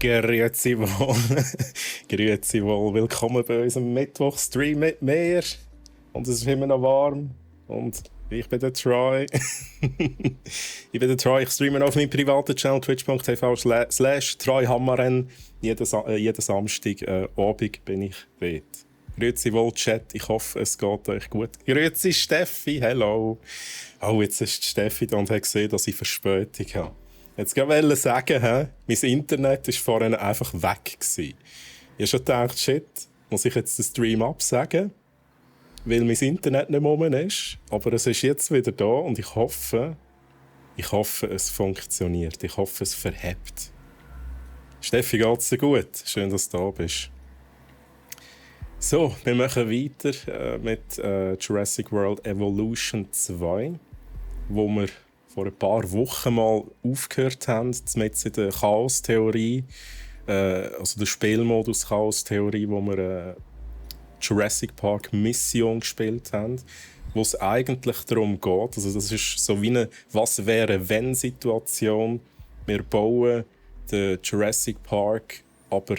Grüezi wohl. Grüezi wohl. Willkommen bei unserem Mittwoch-Stream mit mir. Und es ist immer noch warm. Und ich bin der Troy. Ich bin der Troy. Ich streame auf meinem privaten Channel twitch.tv/TroyHammaren. Jeden Samstag Abend bin ich dort. Grüezi wohl, Chat. Ich hoffe, es geht euch gut. Grüezi, Steffi. Hello. Oh, jetzt ist die Steffi da und hat gesehen, dass ich Verspätung habe. Jetzt wollte ich sagen, mein Internet war vorhin einfach weg. Ich habe schon gedacht, shit, muss ich jetzt den Stream absagen, weil mein Internet nicht mehr rum ist. Aber es ist jetzt wieder da und ich hoffe, es funktioniert. Ich hoffe, es verhebt. Steffi, geht's dir gut? Schön, dass du da bist. So, wir machen weiter mit Jurassic World Evolution 2, wo wir vor ein paar Wochen mal aufgehört haben, mit in der Chaos-Theorie, also der Spielmodus Chaos-Theorie, wo wir Jurassic Park Mission gespielt haben, wo es eigentlich darum geht, also das ist so wie eine Was-wäre-wenn-Situation. Wir bauen den Jurassic Park, aber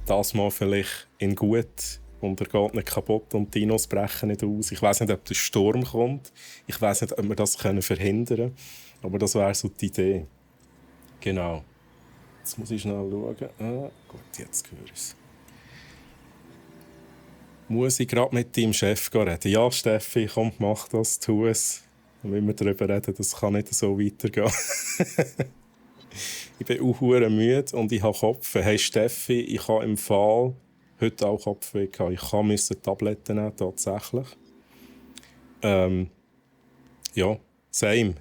das mal vielleicht in gut und er geht nicht kaputt und die Dinos brechen nicht aus. Ich weiss nicht, ob der Sturm kommt. Ich weiss nicht, ob wir das verhindern können. Aber das wäre so die Idee. Genau. Jetzt muss ich schnell schauen. Gut, jetzt höre ich es. Muss ich gerade mit deinem Chef reden? Ja, Steffi, komm, mach das, tu es. Und wenn wir darüber reden, das kann nicht so weitergehen. Ich bin auch müde und ich habe Kopfweh. Hey Steffi, ich habe im Fall heute auch Kopfweh gehabt. Ich musste Tabletten nehmen, tatsächlich. Ja, same.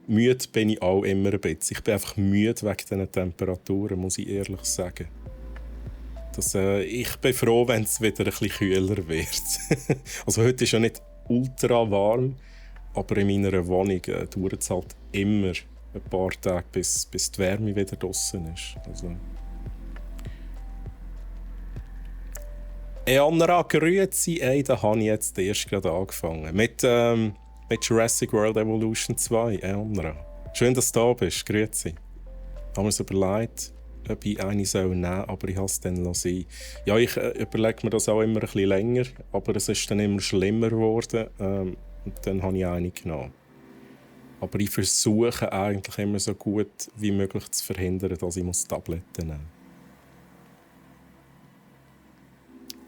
Müde bin ich auch immer ein bisschen. Ich bin einfach müde wegen diesen Temperaturen, muss ich ehrlich sagen. Ich bin froh, wenn es wieder ein bisschen kühler wird. Also heute ist ja nicht ultra warm, aber in meiner Wohnung dauert es halt immer ein paar Tage, bis die Wärme wieder draussen ist. Also. Andere Grüezi, da habe ich jetzt erst gerade angefangen. Mit Jurassic World Evolution 2, Eonra. Schön, dass du da bist, grüezi. Ich habe mir so überlegt, ob ich eine nehmen soll, aber ich habe es dann lassen. Ja, ich überlege mir das auch immer ein bisschen länger, aber es ist dann immer schlimmer geworden und dann habe ich eine genommen. Aber ich versuche eigentlich immer so gut wie möglich zu verhindern, dass ich Tabletten nehmen muss.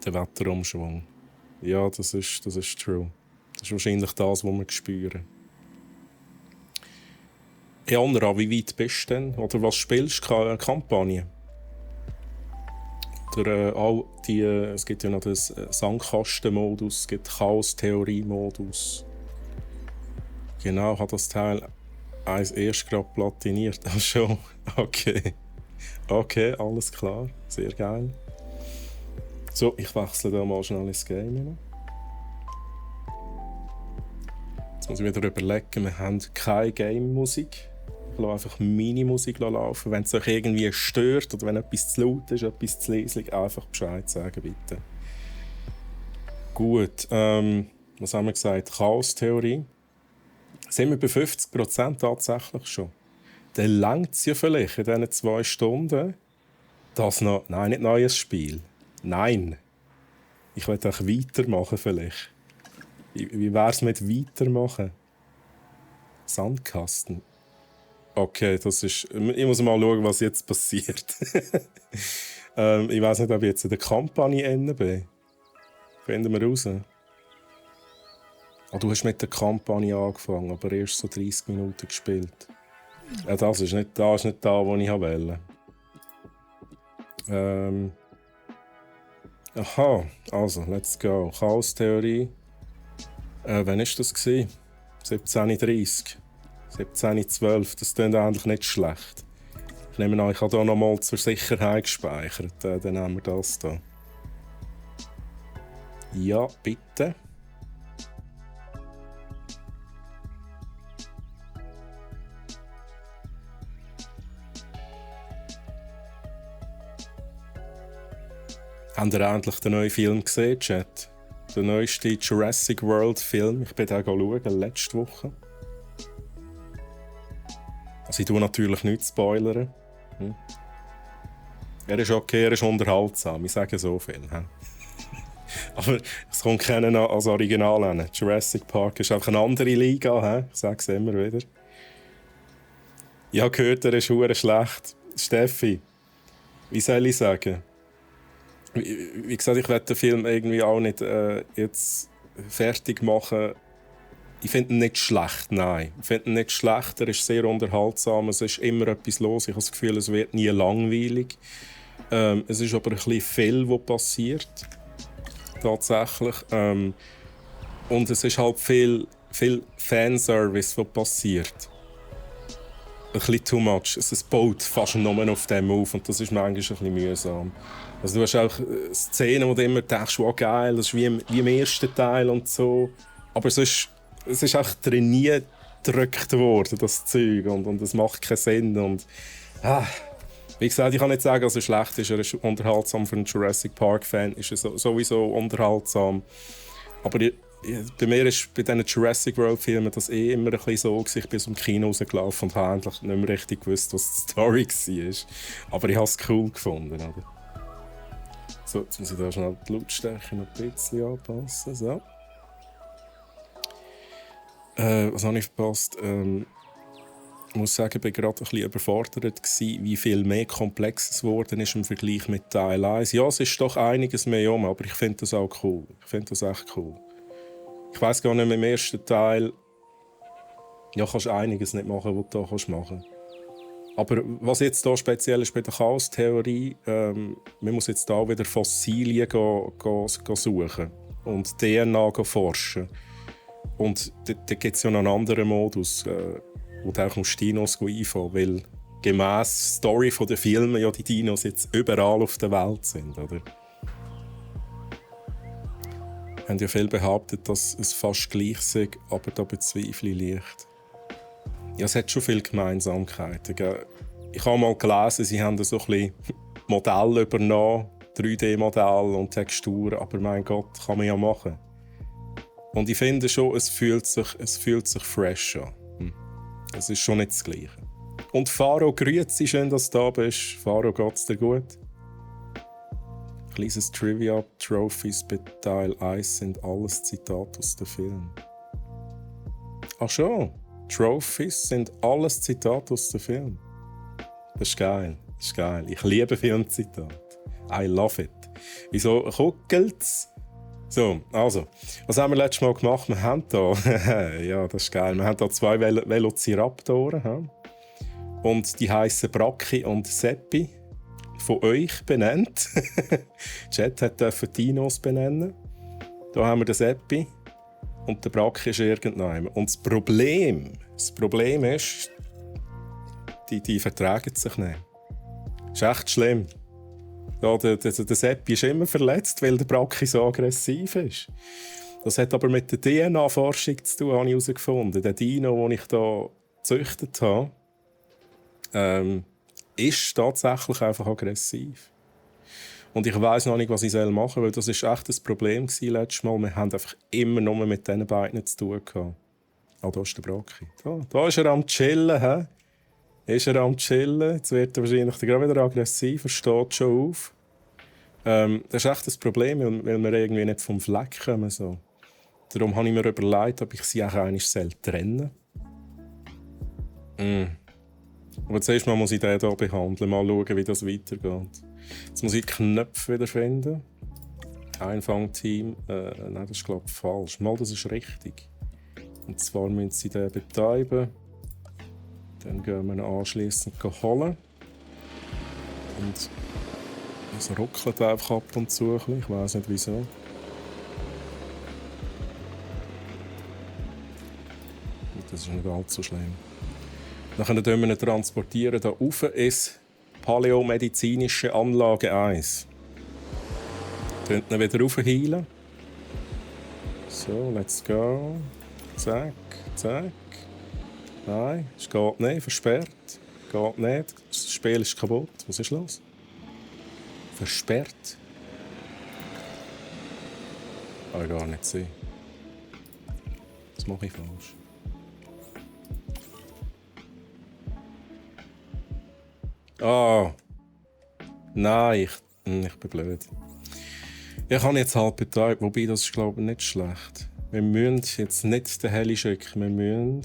Der Wetterumschwung. Ja, das ist true. Das ist wahrscheinlich das, was wir spüren. Eonra, wie weit bist du denn? Oder was spielst du? Kampagne? Oder es gibt ja noch den Sandkastenmodus, es gibt Chaos-Theorie-Modus. Genau, ich habe das Teil erst gerade platiniert. Ach schon, okay. Okay, alles klar, sehr geil. So, ich wechsle da mal schnell ins Game. Jetzt muss ich wieder überlegen, wir haben keine Game-Musik. Ich lasse einfach meine Musik laufen. Wenn es euch irgendwie stört oder wenn etwas zu laut ist, etwas zu leise, einfach Bescheid sagen, bitte. Gut, was haben wir gesagt? Chaos-Theorie. Sind wir bei 50% tatsächlich schon? Dann reicht es ja vielleicht in diesen 2 Stunden, das noch... Nein, nicht neues Spiel. Nein. Ich will auch weitermachen vielleicht. Wie wäre es mit weitermachen? Sandkasten. Okay, das ist... Ich muss mal schauen, was jetzt passiert. Ich weiss nicht, ob ich jetzt in der Kampagne bin. Finden wir raus. Du hast mit der Kampagne angefangen, aber erst so 30 Minuten gespielt. Ja, das ist nicht da, wo ich wollte. Aha, also, let's go. Chaos-Theorie. Wann war das? 17:30. 17:12. Das klingt eigentlich nicht schlecht. Ich nehme an, ich habe hier nochmal zur Sicherheit gespeichert. Dann nehmen wir das hier. Ja, bitte. Habt ihr endlich den neuen Film gesehen, Chat? Der neueste Jurassic World Film. Ich bin den schauen, letzte Woche. Also ich tue natürlich nichts spoilern. Er ist okay, er ist unterhaltsam, ich sage so viel. He? Aber es kommt keiner als Original an. Jurassic Park ist einfach eine andere Liga, he? Ich sage es immer wieder. Ich habe gehört, er ist verdammt schlecht. Steffi, wie soll ich sagen? Wie gesagt, ich werde den Film irgendwie auch nicht jetzt fertig machen. Ich finde ihn nicht schlecht, nein. Ich finde ihn nicht schlecht, er ist sehr unterhaltsam, es ist immer etwas los. Ich habe das Gefühl, es wird nie langweilig. Es ist aber ein bisschen viel, was passiert. Tatsächlich. Und es ist halt viel Fanservice, was passiert. Ein bisschen too much. Es baut fast nur auf dem auf und das ist manchmal ein bisschen mühsam. Also du hast auch Szenen, wo du immer denkst, wow, geil, das ist wie im ersten Teil und so. Aber es ist auch trainiert gedrückt worden, das Zeug. Und es macht keinen Sinn. Und, wie gesagt, ich kann nicht sagen, dass er schlecht ist. Er ist unterhaltsam für einen Jurassic Park-Fan. Ist er sowieso unterhaltsam. Aber bei mir ist bei diesen Jurassic World-Filmen das immer ein bisschen so, ich bin aus dem Kino rausgelaufen und habe endlich nicht mehr richtig gewusst, was die Story war. Aber ich habe es cool gefunden. Oder? So, jetzt muss ich da schnell die Lautstärke noch ein bisschen anpassen. So. Was habe ich verpasst? Ich muss sagen, ich war gerade ein bisschen überfordert, wie viel mehr komplex es geworden ist im Vergleich mit Teil 1. Ja, es ist doch einiges mehr um, aber ich finde das auch cool. Ich finde das echt cool. Ich weiss gar nicht mehr, im ersten Teil kannst du einiges nicht machen, was du hier machen kannst. Aber was jetzt hier speziell ist bei der Chaos-Theorie, man muss jetzt hier wieder Fossilien suchen und DNA forschen. Und da gibt es ja noch einen anderen Modus, wo du auch Dinos einfangen, weil gemäss der Story der Filme ja die Dinos jetzt überall auf der Welt sind, oder? Haben ja viel behauptet, dass es fast gleich sei, aber da bezweifle ich leicht. Ja, es hat schon viele Gemeinsamkeiten. Gell? Ich habe mal gelesen, sie haben so ein bisschen Modelle übernommen, 3D-Modelle und Texturen, aber mein Gott, kann man ja machen. Und ich finde schon, es fühlt sich fresh an. Es ist schon nicht das Gleiche. Und Faro, grüezi, schön, dass du da bist. Faro, geht's dir gut? Kleines Trivia: Trophies bei Teil 1 sind alles Zitate aus dem Film. Ach schon, Trophies sind alles Zitate aus dem Film. Das ist geil, das ist geil. Ich liebe Filmzitate. I love it. Wieso guckelt's? So, also, was haben wir letztes Mal gemacht? Wir haben hier, ja, das ist geil, wir haben hier 2 Velociraptoren. He? Und die heissen Bracchi und Seppi. Von euch benannt. Chat durfte Dinos benennen. Hier haben wir den Seppi. Und der Bracchi ist irgendjemand. Und das Problem ist, die vertragen sich nicht. Das ist echt schlimm. Ja, der Seppi ist immer verletzt, weil der Bracchi so aggressiv ist. Das hat aber mit der DNA-Forschung zu tun, habe ich herausgefunden. Der Dino, den ich hier gezüchtet habe, ist tatsächlich einfach aggressiv. Und ich weiss noch nicht, was ich machen soll, weil das war echt ein Problem letztes Mal. Wir haben einfach immer nur mit diesen beiden zu tun gehabt. Da ist der Bracchi. Da ist er am Chillen. He? Ist er am Chillen. Jetzt wird er wahrscheinlich gerade wieder aggressiv. Er steht schon auf. Das ist echt ein Problem, weil wir irgendwie nicht vom Fleck kommen. So. Darum habe ich mir überlegt, ob ich sie auch einmal trennen soll. Aber zuerst mal muss ich den hier behandeln, mal schauen, wie das weitergeht. Jetzt muss ich die Knöpfe wieder finden. Einfangteam. Nein, das ist glaube ich falsch. Mal, das ist richtig. Und zwar müssen sie den betäuben. Dann gehen wir ihn anschliessend holen. Und es ruckelt einfach ab und zu. Ich weiss nicht wieso. Das ist nicht allzu schlimm. Dann können wir ihn transportieren hier rauf ins Paläomedizinische Anlage 1. Dann ihn wieder raufheilen. So, let's go. Zack, zack. Nein, es geht nicht, versperrt. Geht nicht. Das Spiel ist kaputt. Was ist los? Versperrt. Kann ich gar nicht sehen. Das mache ich falsch. Nein, ich bin blöd. Ich habe jetzt halt betreibt, wobei das ist, glaube ich, nicht schlecht. Wir müssen jetzt nicht den Heli schicken, wir müssen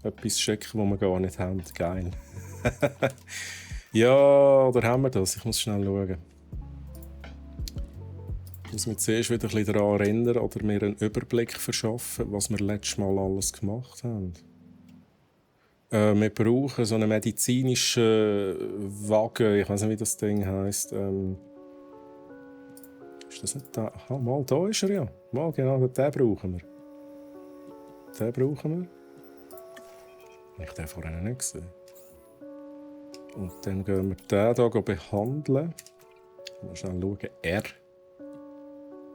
etwas schicken, das wir gar nicht haben. Geil. Ja, oder haben wir das? Ich muss schnell schauen. Ich muss mich zuerst wieder ein bisschen daran erinnern oder mir einen Überblick verschaffen, was wir letztes Mal alles gemacht haben. Wir brauchen so einen medizinischen Wagen, ich weiß nicht, wie das Ding heisst. Ist das nicht da? Aha, mal, da ist er ja. Mal, genau, den brauchen wir. Den brauchen wir. Ich habe den vorhin nicht gesehen. Und dann gehen wir den hier behandeln. Mal schnell schauen.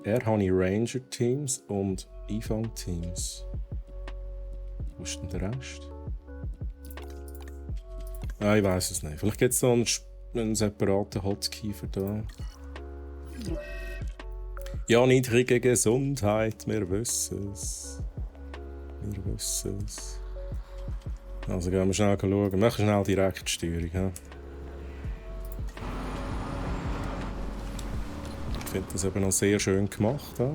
R habe ich Ranger-Teams und Einfang-Teams. Wo ist denn der Rest? Ah, ich weiß es nicht. Vielleicht gibt es noch einen separaten Hotkey für da. Ja, niedrige Gesundheit, wir wissen es. Wir wissen es. Also gehen wir schnell schauen. Machen schnell Direktsteuerung. Ja? Ich finde das eben noch sehr schön gemacht. Ja?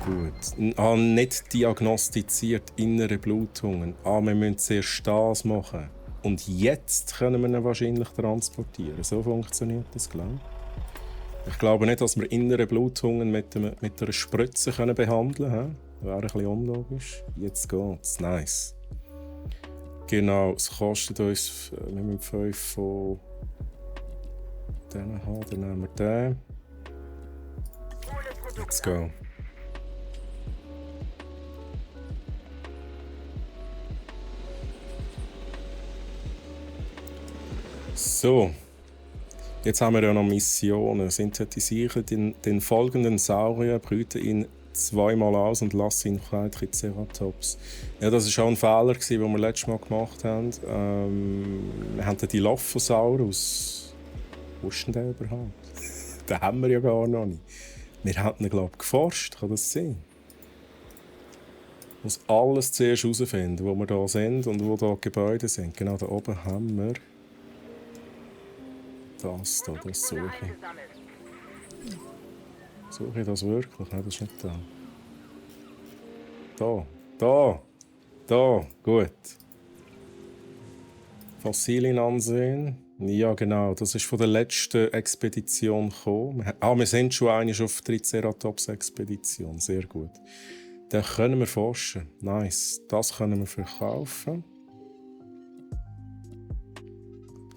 Gut. Nicht diagnostiziert innere Blutungen. Wir müssen zuerst das machen. Und jetzt können wir ihn wahrscheinlich transportieren. So funktioniert das, glaube ich. Ich glaube nicht, dass wir innere Blutungen mit einer Spritze behandeln können. Das wäre ein bisschen unlogisch. Jetzt geht's. Nice. Genau, es kostet uns, wir müssen 5 von denen haben, dann nehmen wir den. Let's go. So, jetzt haben wir ja noch Missionen. Synthetisiere den folgenden Saurier, brüte ihn zweimal aus und lasse ihn frei, Triceratops. Ja, das war schon ein Fehler, den wir letztes Mal gemacht haben. Wir haben den Dilophosaurus. Wo ist denn der überhaupt? Den haben wir ja gar noch nicht. Wir haben ihn, glaube ich, geforscht. Kann das sein? Ich muss alles zuerst herausfinden, wo wir hier sind und wo hier die Gebäude sind. Genau, da oben haben wir das hier, das suche ich. Suche ich das wirklich? Nein, das ist nicht da. Da, gut. Fossilien ansehen. Ja, genau, das ist von der letzten Expedition gekommen. Wir sind schon einmal auf Triceratops-Expedition. Sehr gut. Den können wir forschen. Nice. Das können wir verkaufen.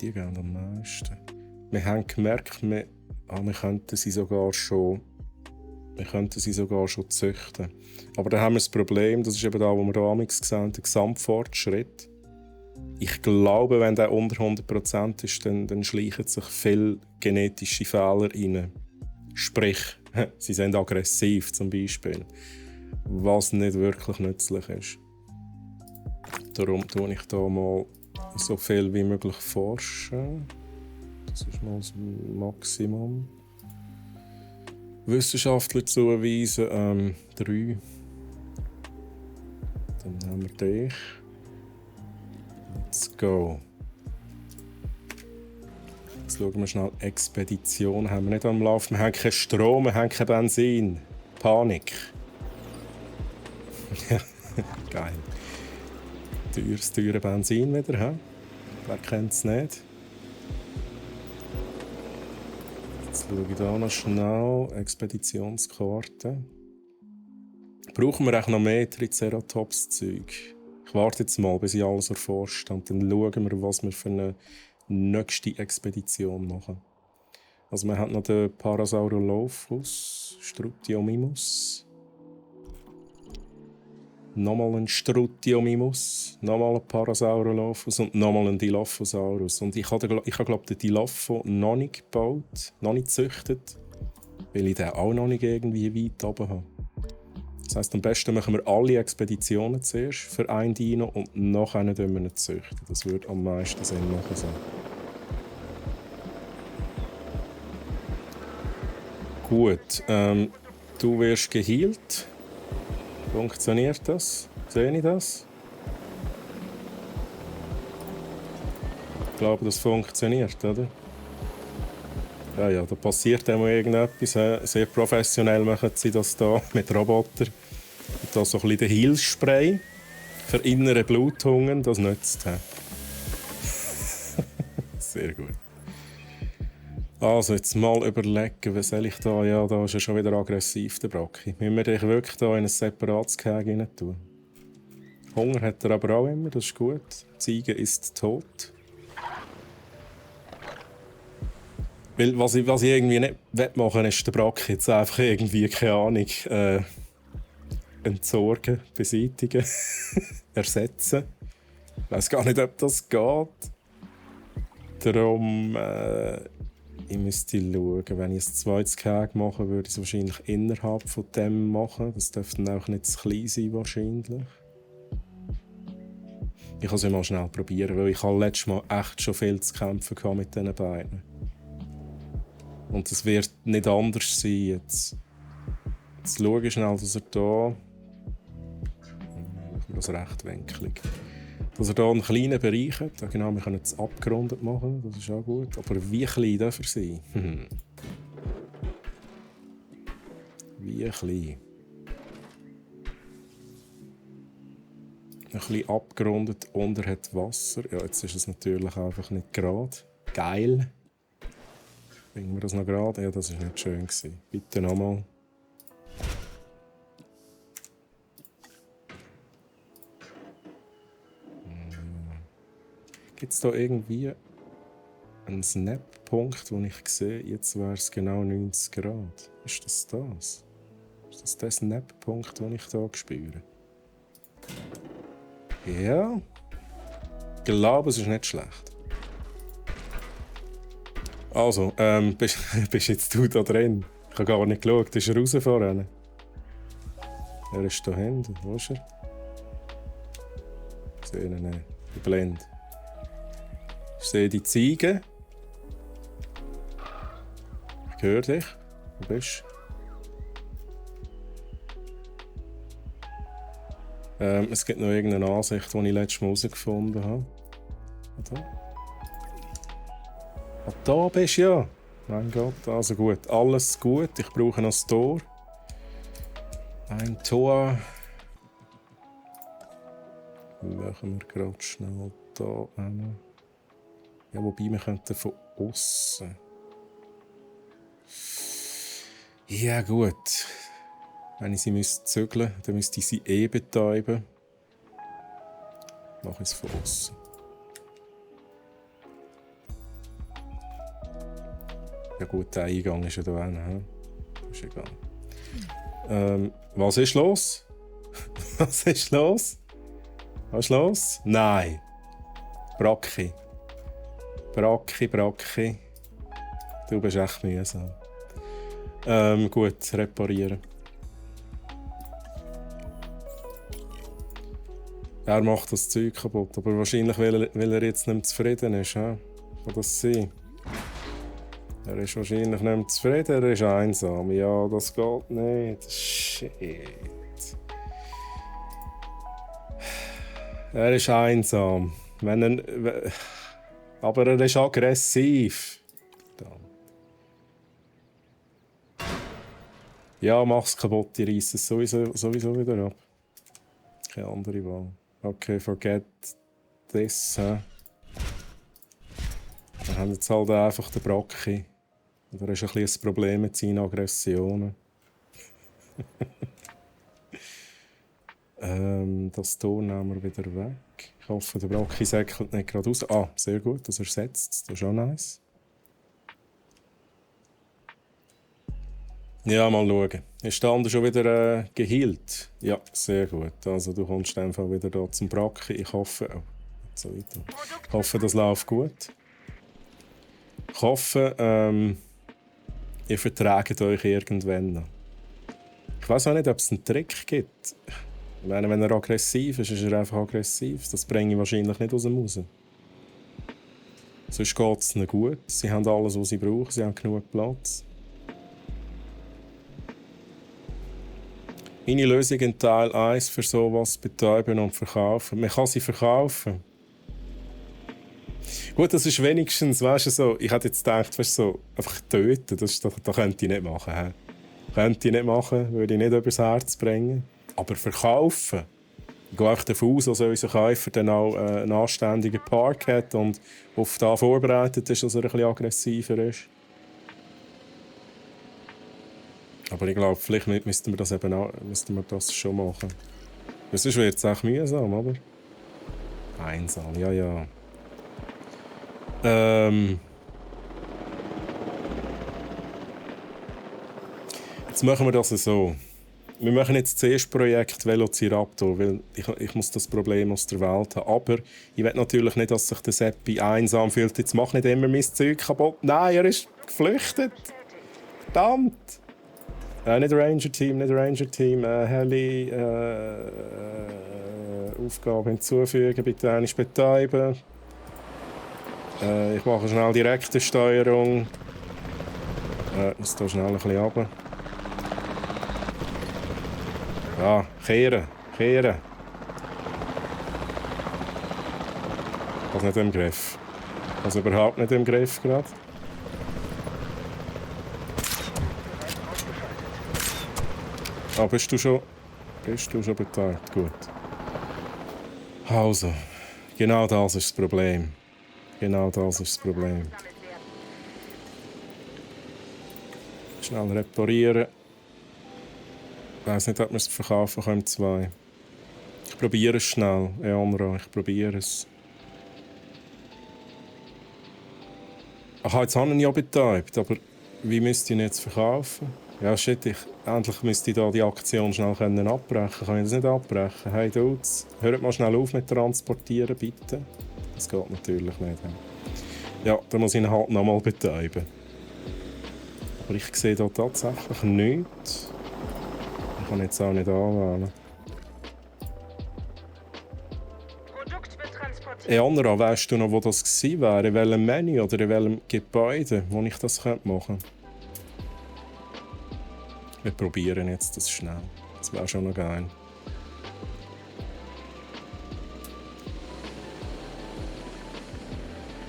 Die gehen am meisten. Wir haben gemerkt, wir könnten sie sogar schon züchten. Aber dann haben wir das Problem, das ist eben da, wo wir da sehen, der Gesamtfortschritt. Ich glaube, wenn der unter 100% ist, dann schleichen sich viele genetische Fehler rein. Sprich, sie sind aggressiv zum Beispiel. Was nicht wirklich nützlich ist. Darum tue ich da mal so viel wie möglich forschen. Das ist mal das Maximum. Wissenschaftler zuweisen, 3. Dann haben wir dich. Let's go. Jetzt schauen wir schnell. Expedition haben wir nicht am Laufen. Wir haben keinen Strom, wir haben kein Benzin. Panik. Geil. Teure Benzin wieder, hä? Wer kennt es nicht? Jetzt schaue ich hier noch schnell. Expeditionskarte. Brauchen wir auch noch mehr Triceratops-Zeug? Ich warte jetzt mal, bis ich alles erforscht habe. Und dann schauen wir, was wir für eine nächste Expedition machen. Also wir haben noch den Parasaurolophus, Strutiomimus. Nochmal ein Strutiomimus, nochmal ein Parasaurolophus und nochmal ein Dilophosaurus. Und ich habe glaube den Dilopho noch nicht gebaut, noch nicht gezüchtet, weil ich den auch noch nicht irgendwie weit oben habe. Das heisst, am besten machen wir alle Expeditionen zuerst für ein Dino und nachher züchten wir ihn züchten. Das würde am meisten Sinn machen. So. Gut, du wirst geheilt. Funktioniert das? Sehe ich das? Ich glaube, das funktioniert, oder? Ja, ja, da passiert immer irgendetwas. Sehr professionell machen sie das da mit Robotern. Und da so ein bisschen den Heilspray für innere Blutungen, das nützt. Sehr gut. Also, jetzt mal überlegen, was soll ich da? Ja, da ist er schon wieder aggressiv, der Brocki. Müssen wir dich wirklich da in ein separates Gehege rein tun? Hunger hat er aber auch immer, das ist gut. Die Ziege ist tot. Weil, was ich irgendwie nicht machen will, ist den Brocki jetzt einfach irgendwie, keine Ahnung, entsorgen, beseitigen, ersetzen. Ich weiss gar nicht, ob das geht. Darum, ich müsste schauen, wenn ich ein zweites Gehege mache, würde ich es wahrscheinlich innerhalb von dem machen. Das dürfte dann auch nicht zu klein sein, wahrscheinlich. Ich kann es ja mal schnell probieren, weil ich habe letztes Mal echt schon viel zu kämpfen mit diesen beiden. Und es wird nicht anders sein jetzt. Jetzt schaue ich schnell, dass er da... Ich mache das rechtwinklig. Dass er hier einen kleinen Bereich hat. Ja, genau, wir können es abgerundet machen, das ist auch gut. Aber wie klein darf er sein? Wie klein? Ein bisschen abgerundet und er hat Wasser. Ja, jetzt ist es natürlich einfach nicht gerade. Geil. Bringen wir das noch gerade? Ja, das war nicht schön. Bitte nochmal. Gibt es da irgendwie einen Snap-Punkt, wo ich sehe, jetzt wäre es genau 90 Grad? Ist das das? Ist das der Snap-Punkt, den ich hier spüre? Ja. Ich glaube, es ist nicht schlecht. Also, bist jetzt du da drin? Ich habe gar nicht geschaut. Ist er raus vorhin? Er ist da hinten. Wo ist er? Ich sehe ihn nicht. Ich blende. Ich sehe die Ziege. Ich höre dich. Wo bist du? Es gibt noch irgendeine Ansicht, die ich letztes Mal herausgefunden habe. Da? Ah, da bist du ja. Mein Gott, also gut. Alles gut. Ich brauche noch das Tor. Ein Tor. Machen wir gerade schnell da hin. Ja, wobei wir könnten von außen. Ja gut. Wenn ich sie zügeln müsste, dann müsste ich sie betäuben. Mache ich es von außen. Ja gut, der Eingang ist ja da hin. Ist egal. Was ist los? Was ist los? Was ist los? Nein. Brocki. Brocki. Du bist echt mühsam. Gut, reparieren. Er macht das Zeug kaputt, aber wahrscheinlich, weil er jetzt nicht mehr zufrieden ist. Kann das sein? Er ist wahrscheinlich nicht mehr zufrieden, er ist einsam. Ja, das geht nicht. Shit. Er ist einsam. Aber er ist aggressiv. Ja, mach's kaputt, ich reisse es sowieso wieder ab. Keine andere Wahl. Okay, forget this. Wir haben jetzt halt einfach den Brocki. Oder hast ein bisschen ein Problem mit seinen Aggressionen. Das Tor nehmen wir wieder weg. Ich hoffe, der Brocki säckelt nicht gerade raus. Ah, sehr gut, das ersetzt es. Das ist auch nice. Ja, mal schauen. Ist der andere schon wieder geheilt? Ja, sehr gut. Also du kommst einfach wieder da zum Brocki. Ich hoffe... Oh, so weiter. Ich hoffe, das läuft gut. Ich hoffe, ihr verträgt euch irgendwann noch. Ich weiß auch nicht, ob es einen Trick gibt. Ich meine, wenn er aggressiv ist, ist er einfach aggressiv. Das bringe ich wahrscheinlich nicht aus dem Haus. Sonst geht es ihnen gut. Sie haben alles, was sie brauchen. Sie haben genug Platz. Meine Lösung in Teil 1 für sowas betäuben und verkaufen. Man kann sie verkaufen. Gut, das ist wenigstens, weißt du, so, ich hätte jetzt gedacht, weißt du, so, einfach töten, das könnte ich nicht machen. He? Könnte ich nicht machen, würde ich nicht übers Herz bringen. Aber verkaufen, ich gehe einfach davon aus, dass unser Käufer dann auch einen anständigen Park hat und auf das vorbereitet ist, dass er ein bisschen aggressiver ist. Aber ich glaube, vielleicht müssten wir das eben auch, müssten wir das schon machen. Weil sonst wird es auch mühsam, oder? Einsam, ja, ja. Jetzt machen wir das so. Wir machen jetzt das erste Projekt Velociraptor, weil ich muss das Problem aus der Welt haben. Aber ich will natürlich nicht, dass sich der Seppi einsam fühlt. Jetzt mach nicht immer mein Zeug kaputt. Nein, er ist geflüchtet. Verdammt. Nicht Ranger-Team, nicht Ranger-Team. Heli, Aufgabe hinzufügen, bitte einmal betäuben. Ich mache schnell direkte Steuerung. Ich muss hier schnell ein bisschen runter. Ja, kehren. Ich habe es nicht im Griff. Ich habe es überhaupt nicht im Griff gerade. Ah, bist du schon beteiligt? Gut. Also, genau das ist das Problem. Schnell reparieren. Ich weiss nicht, ob wir es verkaufen können, 2. Ich probiere es schnell, Eonra, ich probiere es. Ach, jetzt habe ich ihn ja betäubt, aber wie müsste ich ihn jetzt verkaufen? Ja, shit, endlich müsste ich da die Aktion schnell abbrechen. Kann ich das nicht abbrechen? Hey Dudes, hört mal schnell auf mit Transportieren, bitte. Das geht natürlich nicht. Ja, dann muss ich ihn halt nochmal betäuben. Aber ich sehe hier tatsächlich nichts. Ich kann jetzt auch nicht anwählen. Eonra, weißt du noch, wo das gewesen wäre? In welchem Menü oder in welchem Gebäude, wo ich das machen könnte? Wir probieren jetzt das schnell. Das wäre schon noch geil.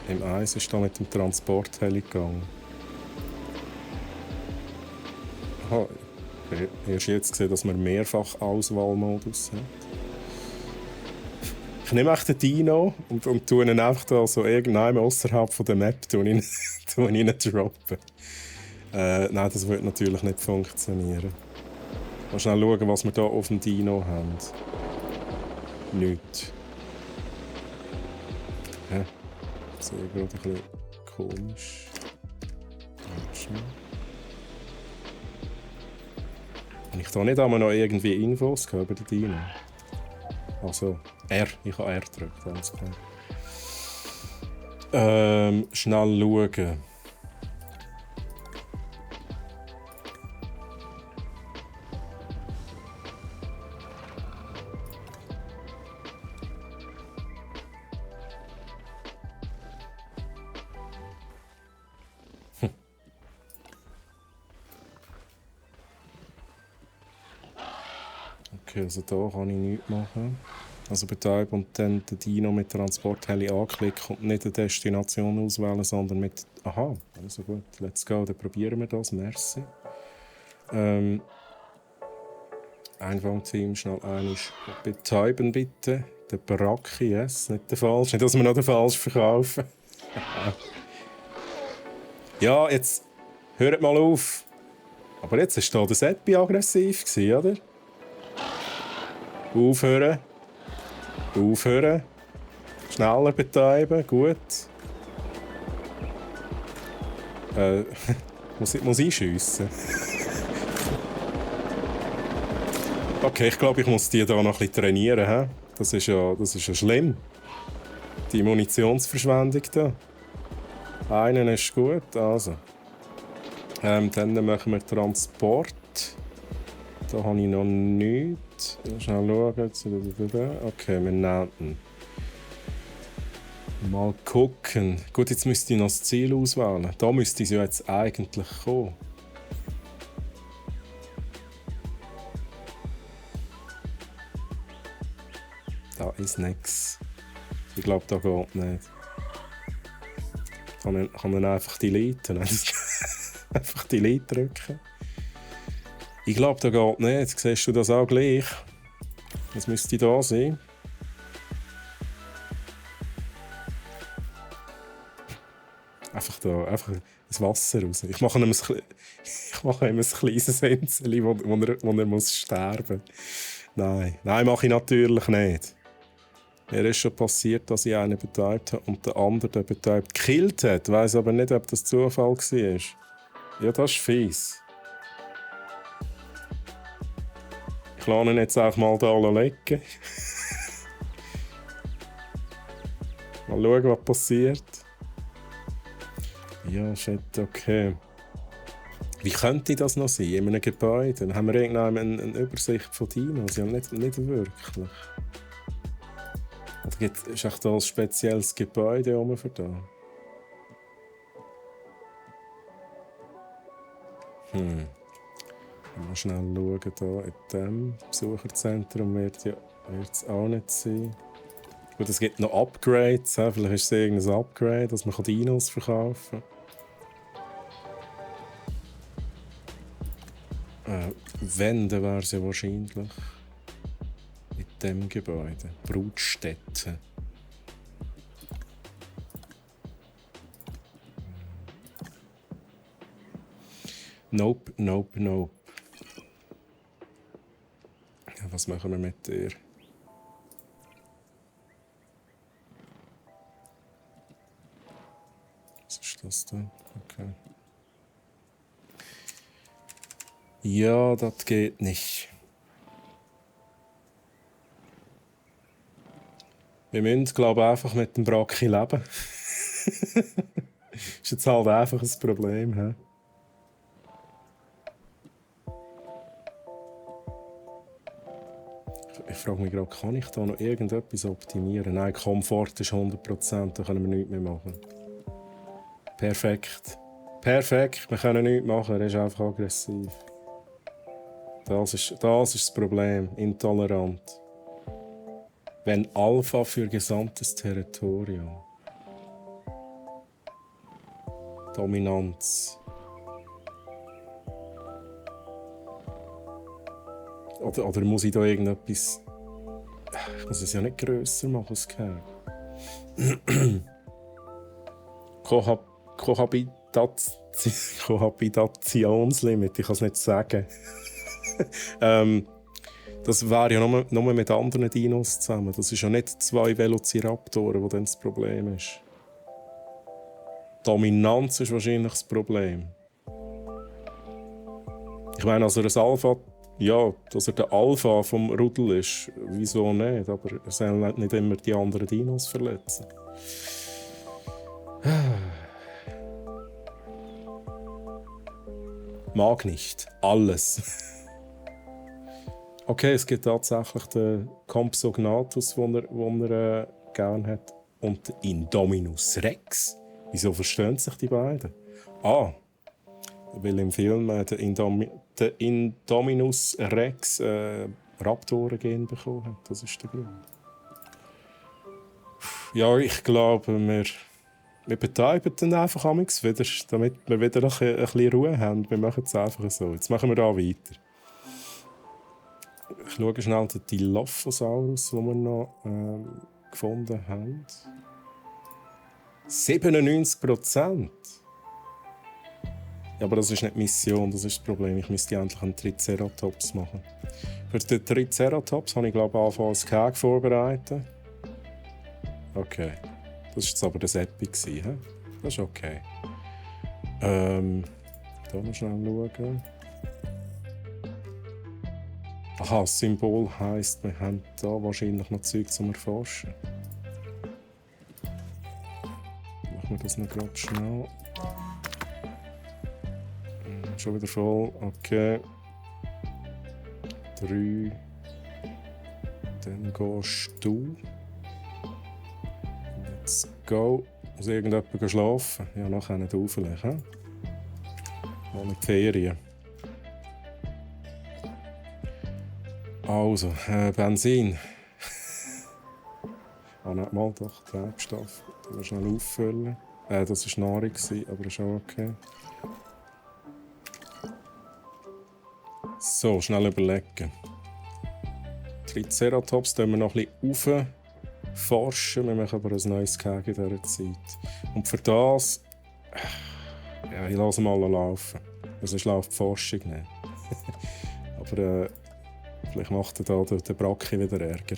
Im Eis ist da mit dem Transportheli gegangen. Aha, erst jetzt gesehen, dass man mehrfach Auswahlmodus hat. Ich nehme echt den Dino und tue ihn einfach da so irgendwann außerhalb der Map droppen. Nein, das wird natürlich nicht funktionieren. Mal schnell schauen, was wir hier auf dem Dino haben. Nichts. Ja, das ist gerade ein bisschen komisch. Habe ich da nicht einmal noch irgendwie Infos über den Dino? Also, ich habe R gedrückt, alles klar. Schnell schauen. Okay, also da kann ich nichts machen. Also betäuben und dann den Dino mit Transportheli anklicken und nicht eine Destination auswählen, sondern mit... Aha, also gut, let's go, dann probieren wir das, merci. Einfangteam, schnell einmal betäuben bitte. Der Baracki, yes, nicht der falsche, nicht, dass wir noch den falschen verkaufen. Ja, jetzt hört mal auf. Aber jetzt war der Seppi aggressiv, oder? Aufhören. Schneller betäuben, gut. Muss ich schiessen? Okay, ich glaube, ich muss die hier noch ein bisschen trainieren. He? Das ist ja schlimm. Die Munitionsverschwendung hier. Einen ist gut, also. Dann machen wir Transport. Da habe ich noch nichts. Schnell schauen. Okay, wir nehmen ihn. Mal gucken. Gut, jetzt müsste ich noch das Ziel auswählen. Da müsste es ja jetzt eigentlich kommen. Da ist nichts. Ich glaube, da geht nicht. kann dann einfach deleten. Einfach Delete drücken. Ich glaube, das geht nicht. Siehst du das auch gleich? Das müsste da sein. Einfach das Wasser raus. Ich mache ihm ein kleines Insel, wo er muss sterben muss. Nein, mache ich natürlich nicht. Mir ist schon passiert, dass ich einen betäubt habe und der andere, der betäubt, gekillt hat. Ich weiss aber nicht, ob das Zufall war. Ja, das ist fies. Ich lasse ihn jetzt einfach mal da liegen. Mal schauen, was passiert. Ja, shit, okay. Wie könnte das noch sein? In einem Gebäude? Dann haben wir irgendeine eine Übersicht von Dinos. Ja, nicht wirklich. Oder ist auch da ein spezielles Gebäude für da? Mal schnell schauen, hier in diesem Besucherzentrum wird es auch nicht sein. Gut, es gibt noch Upgrades. Vielleicht ist es irgendein Upgrade, dass man Dinos verkaufen kann. Wenn, dann wäre es ja wahrscheinlich in diesem Gebäude. Brutstätte. Nope. Ja, was machen wir mit dir? Was ist das denn? Okay. Ja, das geht nicht. Wir müssen, glaube ich, einfach mit dem Bracki leben. Ist jetzt halt einfach ein Problem. He? Ich frage mich gerade, kann ich da noch irgendetwas optimieren? Nein, Komfort ist 100%, da können wir nichts mehr machen. Perfekt, wir können nichts machen, er ist einfach aggressiv. Das ist das Problem, intolerant. Wenn Alpha für gesamtes Territorium. Dominanz. Oder muss ich da irgendetwas... Ich muss es ja nicht grösser machen, als Kohabitationslimit, ich kann es nicht sagen. Das wäre ja nur mit anderen Dinos zusammen. Das ist ja nicht 2 Velociraptoren, die dann das Problem ist. Dominanz ist wahrscheinlich das Problem. Ich meine, also das Alpha, ja, dass er der Alpha vom Rudel ist, wieso nicht? Aber er soll nicht immer die anderen Dinos verletzen. Mag nicht. Alles. Okay, es gibt tatsächlich den Compsognathus, den er gerne hat. Und den Indominus Rex. Wieso verstehen sich die beiden? Weil im Film der Indominus Rex Raptoren-Gen bekommen hat. Das ist der Grund. Ja, ich glaube, wir betreiben dann einfach wieder, damit wir wieder ein bisschen Ruhe haben. Wir machen es einfach so. Jetzt machen wir da weiter. Ich schaue schnell den Dilophosaurus, den wir noch gefunden haben. 97%. Ja, aber das ist nicht die Mission, das ist das Problem. Ich müsste endlich einen Triceratops machen. Für den Triceratops habe ich, glaube ich, anfangs ein Gehege vorbereitet. Okay. Das war jetzt aber das Epic. He? Das ist okay. Da mal schnell schauen. Aha, das Symbol heisst, wir haben da wahrscheinlich noch Zeug zum Erforschen. Machen wir das noch gerade schnell. Schon wieder voll. Okay. 3. Dann gehst du. Let's go. Muss irgendjemand schlafen? Ja, nachher nicht auflegen. Mal in die Ferien. Also, Benzin. Nicht mal doch, Treibstoff. Schnell auffüllen. Das war Nahrung, aber ist auch okay. So, schnell überlegen. Triceratops tun wir noch ein bisschen forschen. Wir machen aber ein neues Gehege in dieser Zeit. Und für das... Ja, ich lasse mal laufen. Sonst läuft die Forschung nicht. Aber vielleicht macht er da der Bracke wieder Ärger.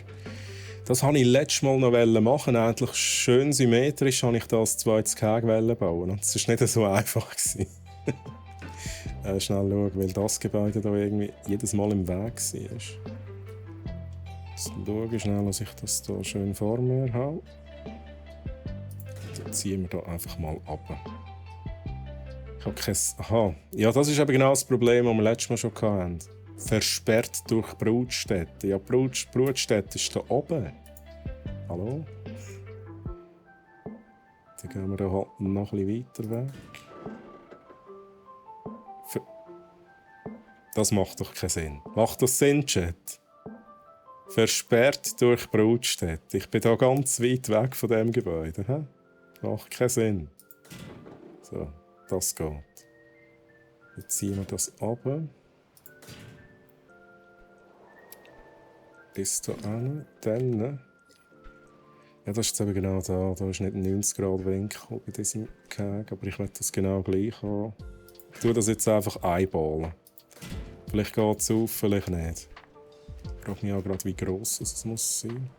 Das wollte ich letztes Mal noch machen. Endlich schön symmetrisch wollte ich das zweites Gehege bauen. Und es war nicht so einfach. Schnell schauen, weil das Gebäude da irgendwie jedes Mal im Weg war. Jetzt schaue ich schnell, dass ich das hier schön vor mir habe. Dann ziehen wir da einfach mal ab. Ich habe kein... Aha. Ja, das ist eben genau das Problem, das wir letztes Mal schon hatten. Versperrt durch Brutstätte. Ja, Brutstätte ist da oben. Hallo? Dann gehen wir da halt noch ein bisschen weiter weg. Das macht doch keinen Sinn. Macht das Sinn, Chat? Versperrt durch Brutstätte. Ich bin da ganz weit weg von diesem Gebäude. He? Macht keinen Sinn. So, das geht. Jetzt ziehen wir das runter. Bis da hin. Dann. Ja, das ist jetzt eben genau da. Da ist nicht ein 90 Grad Winkel bei diesem Gehege, aber ich möchte das genau gleich haben. Ich tue das jetzt einfach einballen. Vielleicht geht es auf, vielleicht nicht. Ich frage mich auch gerade, wie gross es muss sein.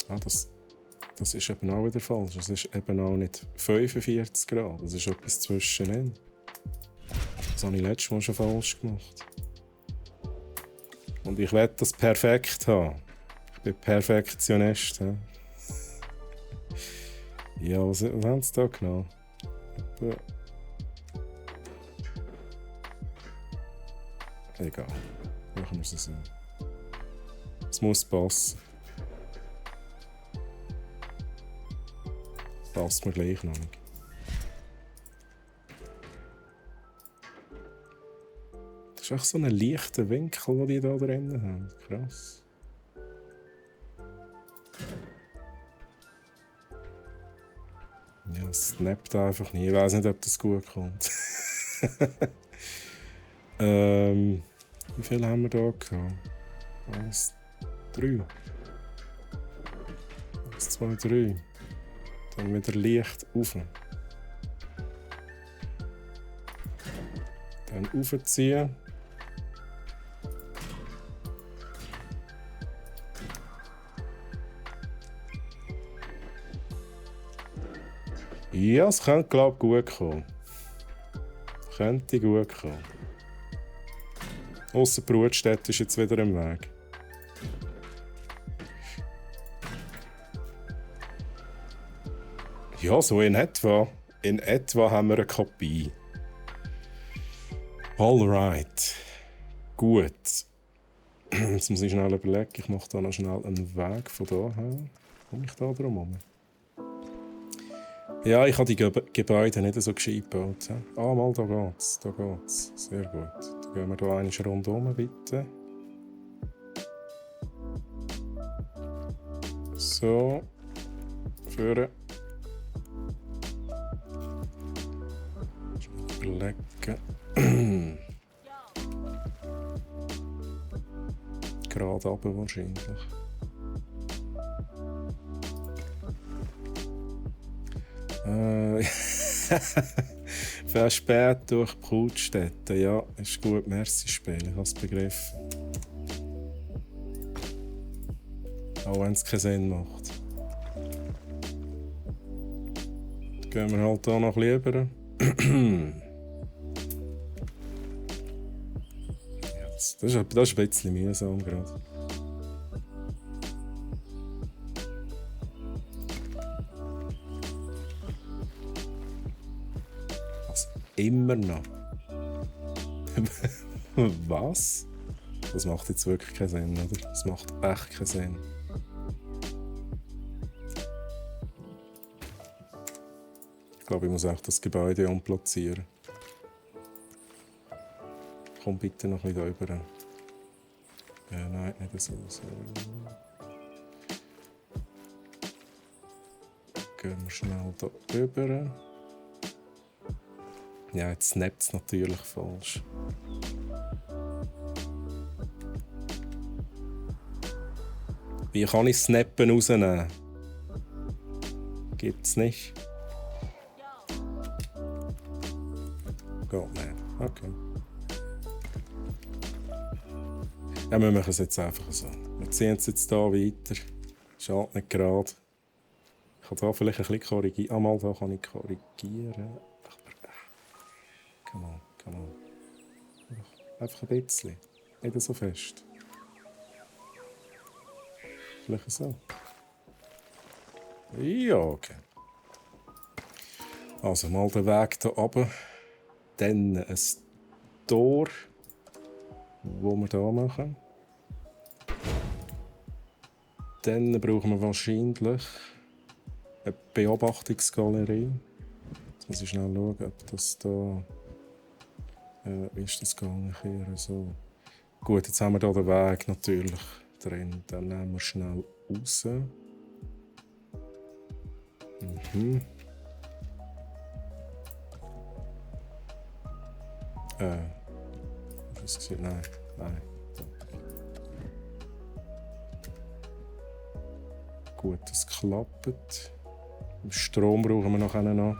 Ah, das ist eben auch wieder falsch. Es ist eben auch nicht 45 Grad. Das ist etwas zwischenin. Das habe ich letztes Mal schon falsch gemacht. Und ich will das perfekt haben. Ich bin Perfektionist. He? Ja, was haben sie da genommen? Egal. Machen wir es so. Es muss passen. Passt mir gleich noch nicht. Das ist echt so ein leichter Winkel, den die da drin haben. Krass. Ja, es snappt einfach nicht. Ich weiß nicht, ob das gut kommt. Wie viel haben wir da gehabt? 1, 3. 1, 2, 3. Dann wieder leicht rauf. Dann raufziehen. Ja, es könnte, glaube ich, gut kommen. Könnte gut kommen. Ausser die Brutstätte ist jetzt wieder im Weg. Ja, so in etwa. In etwa haben wir eine Kopie. Alright. Gut. Jetzt muss ich schnell überlegen. Ich mache da noch schnell einen Weg von hier her. Komme ich da drum herum? Ja, ich habe die Gebäude nicht so gescheit gebaut. Ah, mal, da geht's. Da geht's. Sehr gut. Dann gehen wir hier einmal rundherum, bitte. So. Führen. Überlegen. Gerade runter wahrscheinlich. Versperrt durch Brutstätte. Ja, ist gut. Merci, Spiel. Ich habe es begriffen. Auch wenn es keinen Sinn macht. Dann gehen wir halt hier noch lieber. Das ist ein bisschen mühsam gerade. Also, immer noch. Was? Das macht jetzt wirklich keinen Sinn, oder? Das macht echt keinen Sinn. Ich glaube, ich muss auch das Gebäude umplatzieren. Komm bitte noch ein bisschen da rüber. Ja, nein, nicht so. gehen wir schnell hier rüber. Ja, jetzt snappt es natürlich falsch. Wie kann ich Snappen rausnehmen? Gibt's nicht. Geht nicht. Okay. Ja, wir machen es jetzt einfach so. Wir ziehen es jetzt hier weiter. Ist halt nicht gerade. Ich kann hier vielleicht ein bisschen korrigieren. Einmal hier kann ich korrigieren. Come on. Einfach ein bisschen. Nicht so fest. Vielleicht so. Ja, okay. Also mal den Weg hier runter. Dann ein Tor, das wir hier machen. Dann brauchen wir wahrscheinlich eine Beobachtungsgalerie. Jetzt muss ich schnell schauen, ob das hier... wie ist das gegangen? So. Gut, jetzt haben wir hier den Weg natürlich drin. Dann nehmen wir schnell raus. Was gesehen? Nein. Gut, das klappt. Strom brauchen wir noch.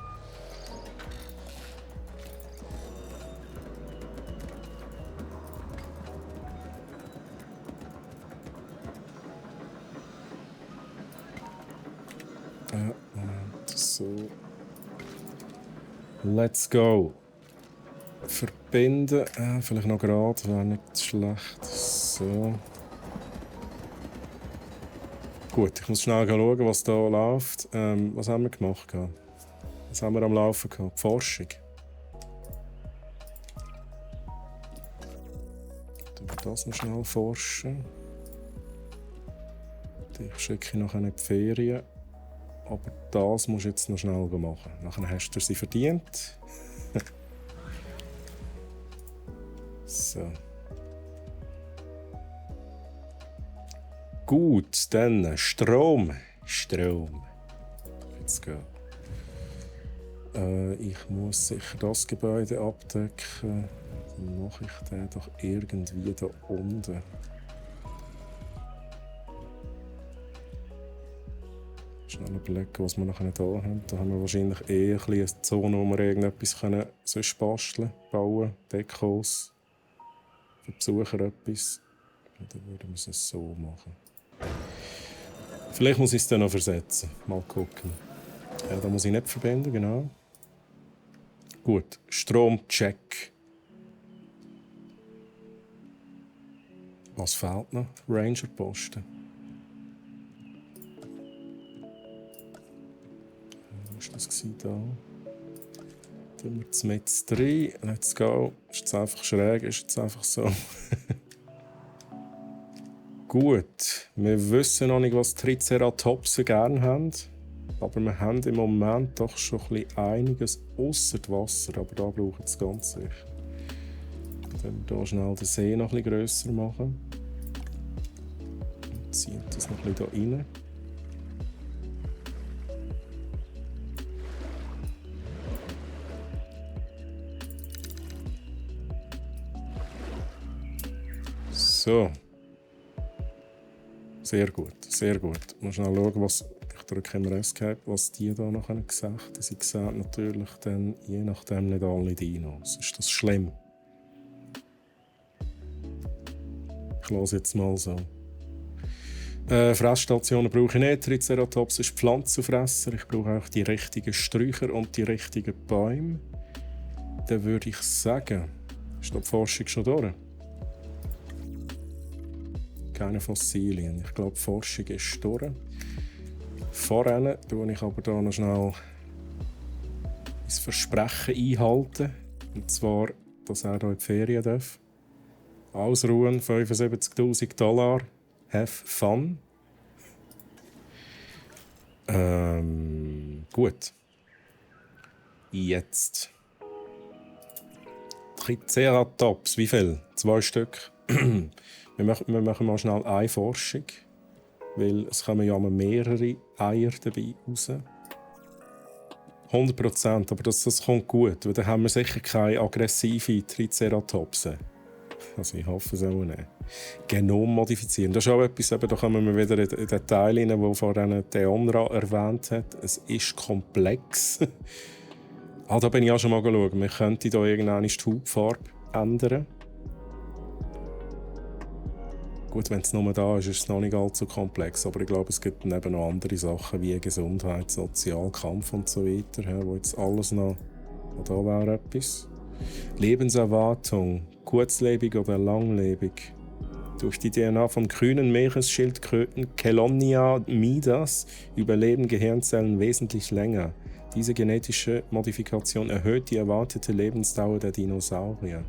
Moment, so. Let's go. Verbinden. Vielleicht noch gerade, wäre nicht schlecht. So. Gut, ich muss schnell schauen, was hier läuft. Was haben wir gemacht? Was haben wir am Laufen gehabt? Die Forschung. Tun wir das noch schnell forschen. Ich schicke noch in die Ferien. Aber das musst du jetzt noch schnell machen. Nachher hast du sie verdient. So. Gut, dann Strom. Let's go. Ich muss sicher das Gebäude abdecken. Dann mache ich den doch irgendwie da unten. Schnell überlegen, was wir nachher hier haben. Da haben wir wahrscheinlich ein bisschen eine Zone, wo wir irgendetwas sonst basteln, bauen, Dekos, für Besucher etwas. Und dann würden wir es so machen. Vielleicht muss ich es dann noch versetzen. Mal gucken. Ja, da muss ich nicht verbinden, genau. Gut, Stromcheck. Was fehlt noch? Rangerposten. Was war das da? Tun wir jetzt mit 3. Let's go. Ist jetzt einfach schräg, ist jetzt einfach so. Gut, wir wissen noch nicht, was Triceratopsen gerne haben. Aber wir haben im Moment doch schon ein bisschen einiges ausser Wasser. Aber da brauchen wir es ganz sicher. Dann hier schnell den See noch ein bisschen grösser machen. Und ziehen das noch ein bisschen hier rein. So. Sehr gut, sehr gut. Ich muss schnell schauen, was ich drücke im Escape, was die hier noch gesagt haben. Sie sehen natürlich dann je nachdem nicht alle Dinos. Ist das schlimm? Ich lasse jetzt mal so. Fressstationen brauche ich nicht. Triceratops ist Pflanzenfresser. Ich brauche auch die richtigen Sträucher und die richtigen Bäume. Dann würde ich sagen, ist die Forschung schon durch? Keine Fossilien. Ich glaube, die Forschung ist durch. Vorher tue ich aber hier noch schnell das Versprechen einhalten. Und zwar, dass er hier in die Ferien darf. Ausruhen, $75.000. Have fun. Gut. Jetzt. Triceratops, wie viel? 2 Stück. Wir machen mal schnell eine Forschung, weil es kommen ja mehrere Eier dabei raus. 100%, aber das kommt gut, weil dann haben wir sicher keine aggressive Triceratopsen. Also ich hoffe es auch nicht. Genom modifizieren, das ist auch etwas, eben, da kommen wir wieder in den Teil rein, den vorhin Deonra erwähnt hat. Es ist komplex. Da bin ich auch schon mal geschaut. Man könnte hier irgendwann die Hautfarbe ändern. Gut, wenn es nur da ist, ist es noch nicht allzu komplex. Aber ich glaube, es gibt eben noch andere Sachen wie Gesundheit, Sozialkampf und so weiter, wo jetzt alles noch... Da wäre etwas. Lebenserwartung, kurzlebig oder langlebig. Durch die DNA von grünen Meeresschildkröten Chelonia midas überleben Gehirnzellen wesentlich länger. Diese genetische Modifikation erhöht die erwartete Lebensdauer der Dinosaurier.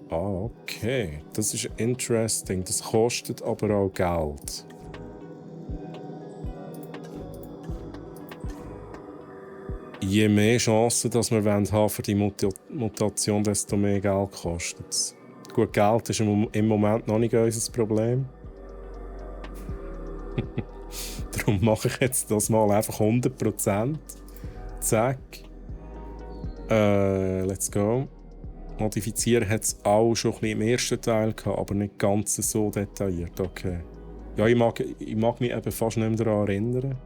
Okay. Das ist interesting. Das kostet aber auch Geld. Je mehr Chancen, dass wir haben für die Mutation, desto mehr Geld kostet es. Gut, Geld ist im Moment noch nicht unser Problem. Darum mache ich jetzt das mal einfach 100%. Zack. Let's go. Modifizieren hat es auch schon ein bisschen im ersten Teil gehabt, aber nicht ganz so detailliert. Okay. Ja, ich mag mich eben fast nicht mehr daran erinnern.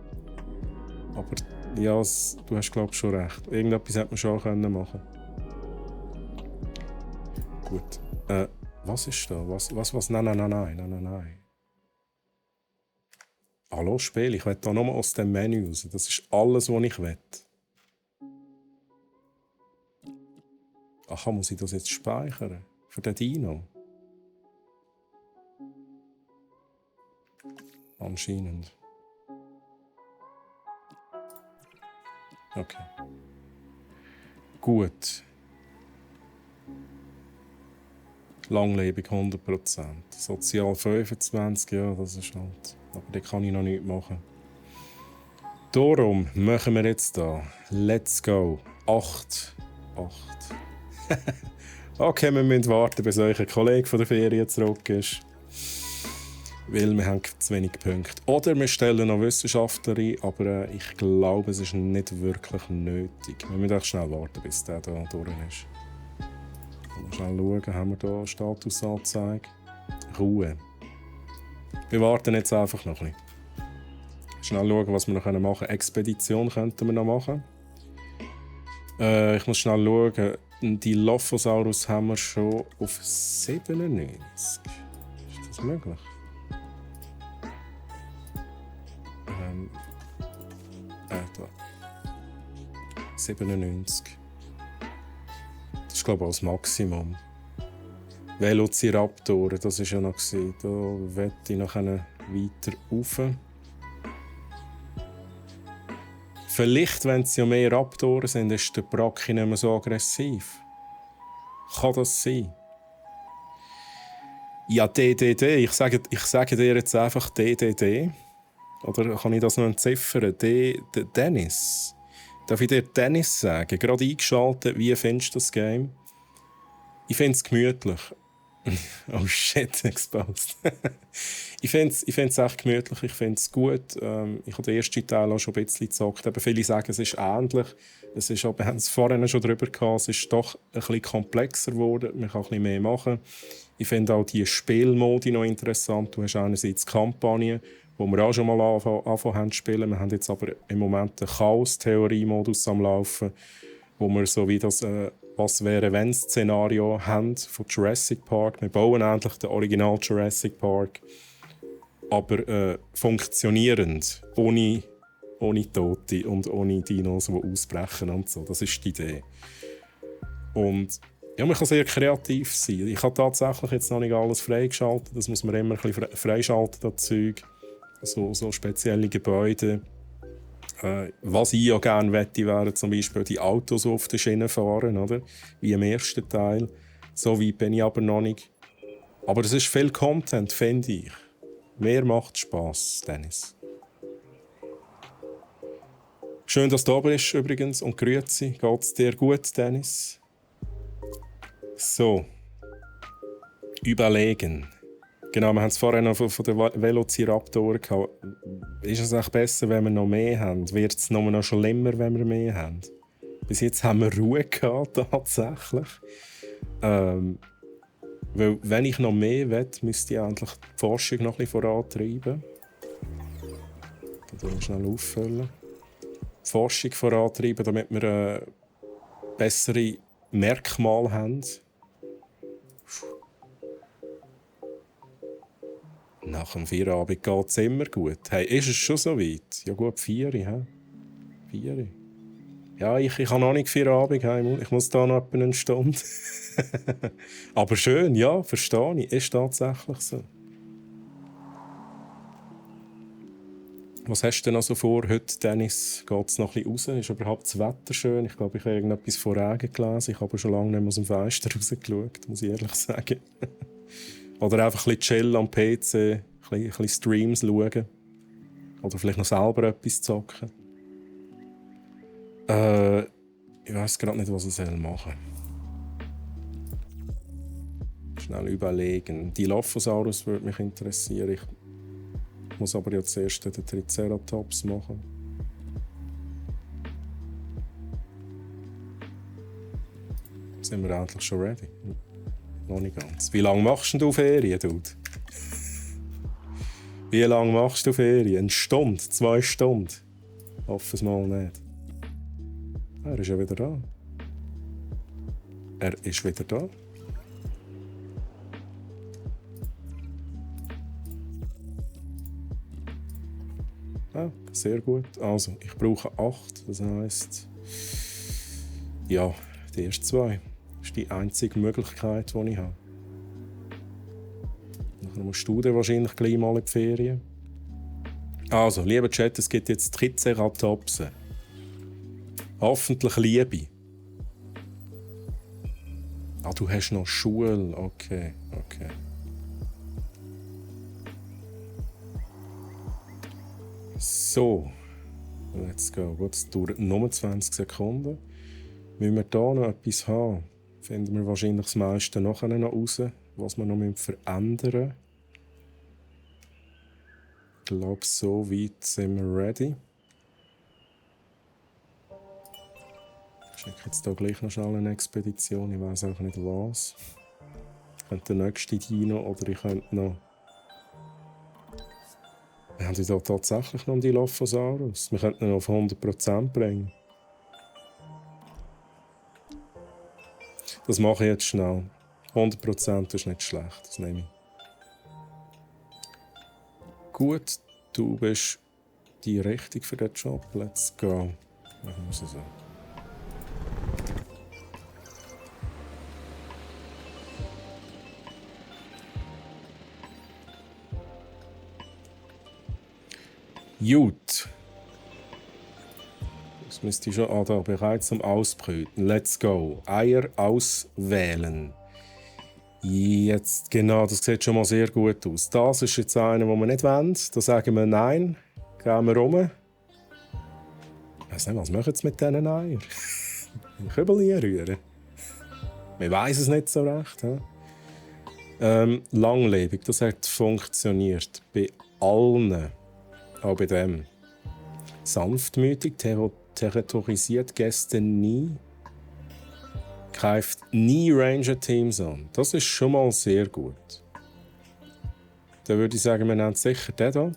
Aber ja, du hast glaube ich schon recht. Irgendetwas hätte man schon machen können. Gut. Was ist da? Was? Nein. Hallo, Spiel, ich will da nochmal aus dem Menü raus. Das ist alles, was ich will. Aha, muss ich das jetzt speichern? Für den Dino? Anscheinend. Okay. Gut. Langlebig 100%. Sozial 25, ja, das ist halt... Aber da kann ich noch nichts machen. Darum machen wir jetzt da. Let's go. 8. Okay, wir müssen warten, bis euer Kollege von der Ferien zurück ist. Weil wir haben zu wenig Punkte. Oder wir stellen noch Wissenschaftler ein, aber ich glaube, es ist nicht wirklich nötig. Wir müssen auch schnell warten, bis der hier durch ist. Mal schnell schauen, haben wir hier Statusanzeige? Ruhe. Wir warten jetzt einfach noch ein bisschen. Schnell schauen, was wir noch machen können. Expedition könnten wir noch machen. Ich muss schnell schauen. Die Lophosaurus haben wir schon auf 97. Ist das möglich? Da. 97. Das ist, glaube ich, das Maximum. Velociraptoren, das war ja noch. Da wette ich noch weiter rauf. Vielleicht, wenn es ja mehr Raptoren sind, ist der Brachy nicht mehr so aggressiv. Kann das sein? Ja, DDD. Ich sage dir jetzt einfach DDD. Oder kann ich das noch entziffern? Dennis. Darf ich dir Dennis sagen? Gerade eingeschaltet. Wie findest du das Game? Ich finde es gemütlich. Oh shit, exposed. Ich finde es echt gemütlich, ich finde es gut. Ich habe den ersten Teil auch schon ein bisschen gezockt. Aber viele sagen, es ist ähnlich. Es ist, wir haben es vorhin schon darüber gehabt, es ist doch ein bisschen komplexer geworden. Man kann ein bisschen mehr machen. Ich finde auch die Spielmodi noch interessant. Du hast einerseits die Kampagne, wo wir auch schon mal angefangen haben zu spielen. Wir haben jetzt aber im Moment den Chaos-Theorie-Modus am Laufen, wo wir so wie das «Was wäre wenn» Szenario haben von Jurassic Park. Wir bauen endlich den Original Jurassic Park, aber funktionierend, ohne Tote und ohne Dinos, die ausbrechen und so. Das ist die Idee. Und ja, man kann sehr kreativ sein. Ich habe tatsächlich jetzt noch nicht alles freigeschaltet. Das muss man immer ein bisschen freischalten, das Zeug. So spezielle Gebäude. Was ich ja gerne wette, wären zum Beispiel die Autos auf den Schienen fahren, oder? Wie im ersten Teil. So weit bin ich aber noch nicht. Aber es ist viel Content, finde ich. Mehr macht Spass, Dennis. Schön, dass du da bist übrigens und grüezi. Geht's dir gut, Dennis? So. Überlegen. Genau, wir haben es vorher noch von den Velociraptoren gehabt. Ist es echt besser, wenn wir noch mehr haben? Wird es noch schlimmer, wenn wir mehr haben? Bis jetzt haben wir Ruhe gehabt, tatsächlich. Weil, wenn ich noch mehr will, müsste ich eigentlich die Forschung noch ein bisschen vorantreiben. Da schnell auffüllen. Die Forschung vorantreiben, damit wir bessere Merkmale haben. Nach dem Feierabend geht es immer gut. Hey, ist es schon so weit? Ja gut, 4 Uhr. 4 Uhr. Ja, ich habe noch nicht Feierabend. Ich muss da noch etwa eine Stunde. Aber schön, ja, verstehe ich. Ist tatsächlich so. Was hast du denn also vor heute, Dennis? Geht es noch ein bisschen raus? Ist überhaupt das Wetter schön? Ich glaube, ich habe irgendetwas von Regen gelesen. Ich habe aber schon lange nicht mehr aus dem Fenster rausgeschaut, muss ich ehrlich sagen. Oder einfach ein bisschen chillen am PC, ein bisschen Streams schauen. Oder vielleicht noch selber etwas zocken. Ich weiß gerade nicht, was ich machen soll. Schnell überlegen. Dilophosaurus würde mich interessieren. Ich muss aber jetzt zuerst den Triceratops machen. Sind wir endlich schon ready? Noch nicht ganz. Wie lange machst du Ferien, Dude? Wie lange machst du Ferien? 1 Stunde? 2 Stunden? Hoffe es mal nicht. Er ist ja wieder da. Er ist wieder da. Ah, sehr gut. Also, ich brauche 8. Das heisst, ja, die ersten 2. Das ist die einzige Möglichkeit, die ich habe. Dann musst du dann wahrscheinlich gleich mal in die Ferien. Also, lieber Chat, es gibt jetzt Triceratopsen. Hoffentlich Liebe. Ah, du hast noch Schule. Okay. So. Let's go. Gut, es dauert nur 20 Sekunden. Wenn wir hier noch etwas haben, finden wir wahrscheinlich das meiste nachher noch raus, was wir noch verändern müssen. Ich glaube, so weit sind wir ready. Ich schicke jetzt hier gleich noch schnell eine Expedition. Ich weiß einfach nicht was. Ich könnte den nächsten Dino oder ich könnte noch. Wir haben hier tatsächlich noch einen Dilophosaurus. Wir könnten ihn auf 100% bringen. Das mache ich jetzt schnell. 100% ist nicht schlecht, das nehme ich. Gut, du bist die Richtung für den Job. Let's go. Machen wir es so. Gut. Das müsste ich schon da bereit zum Ausbrüten. Let's go. Eier auswählen. Jetzt, genau, das sieht schon mal sehr gut aus. Das ist jetzt einer, den wir nicht wollen. Da sagen wir nein. Gehen wir rum. Ich weiss nicht, was machen sie mit diesen Eiern? Kübel rühren. Wir weiss es nicht so recht. Langlebig, das hat funktioniert. Bei allen. Auch bei dem. Sanftmütig, territorisiert Gäste nie. Greift nie Ranger-Teams an. Das ist schon mal sehr gut. Dann würde ich sagen, wir nehmen sicher den hier.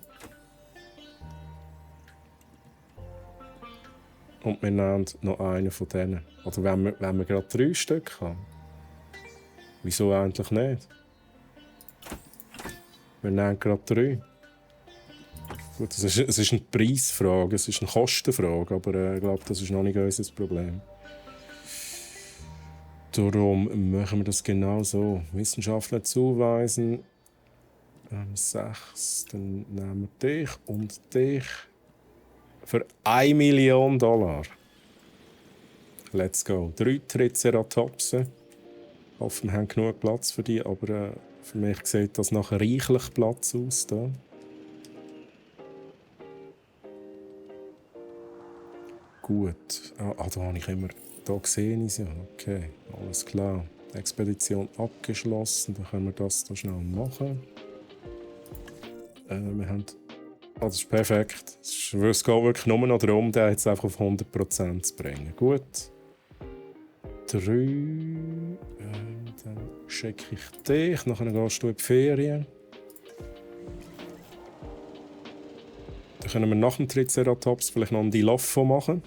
Und wir nehmen noch einen von denen. Oder wenn wir gerade 3 Stück haben. Wieso eigentlich nicht? Wir nehmen gerade 3. Gut, es ist eine Preisfrage, es ist eine Kostenfrage, aber ich glaube, das ist noch nicht unser Problem. Darum machen wir das genau so. Wissenschaftler zuweisen. 6, dann nehmen wir dich und dich. Für $1 Million. Let's go. 3 Triceratopsen. Ich hoffe, wir haben genug Platz für die, aber für mich sieht das nach reichlich Platz aus. Da. Gut. Da habe ich immer. Da sehe ich sie. Okay, alles klar. Die Expedition abgeschlossen. Dann können wir das da schnell machen. Wir haben... Oh, das ist perfekt. Es geht wirklich nur noch darum, den jetzt einfach auf 100% zu bringen. Gut. 3. Dann schicke ich dich. Nachher gehst du in die Ferien. Dann können wir nach dem Triceratops vielleicht noch einen Dilopho machen.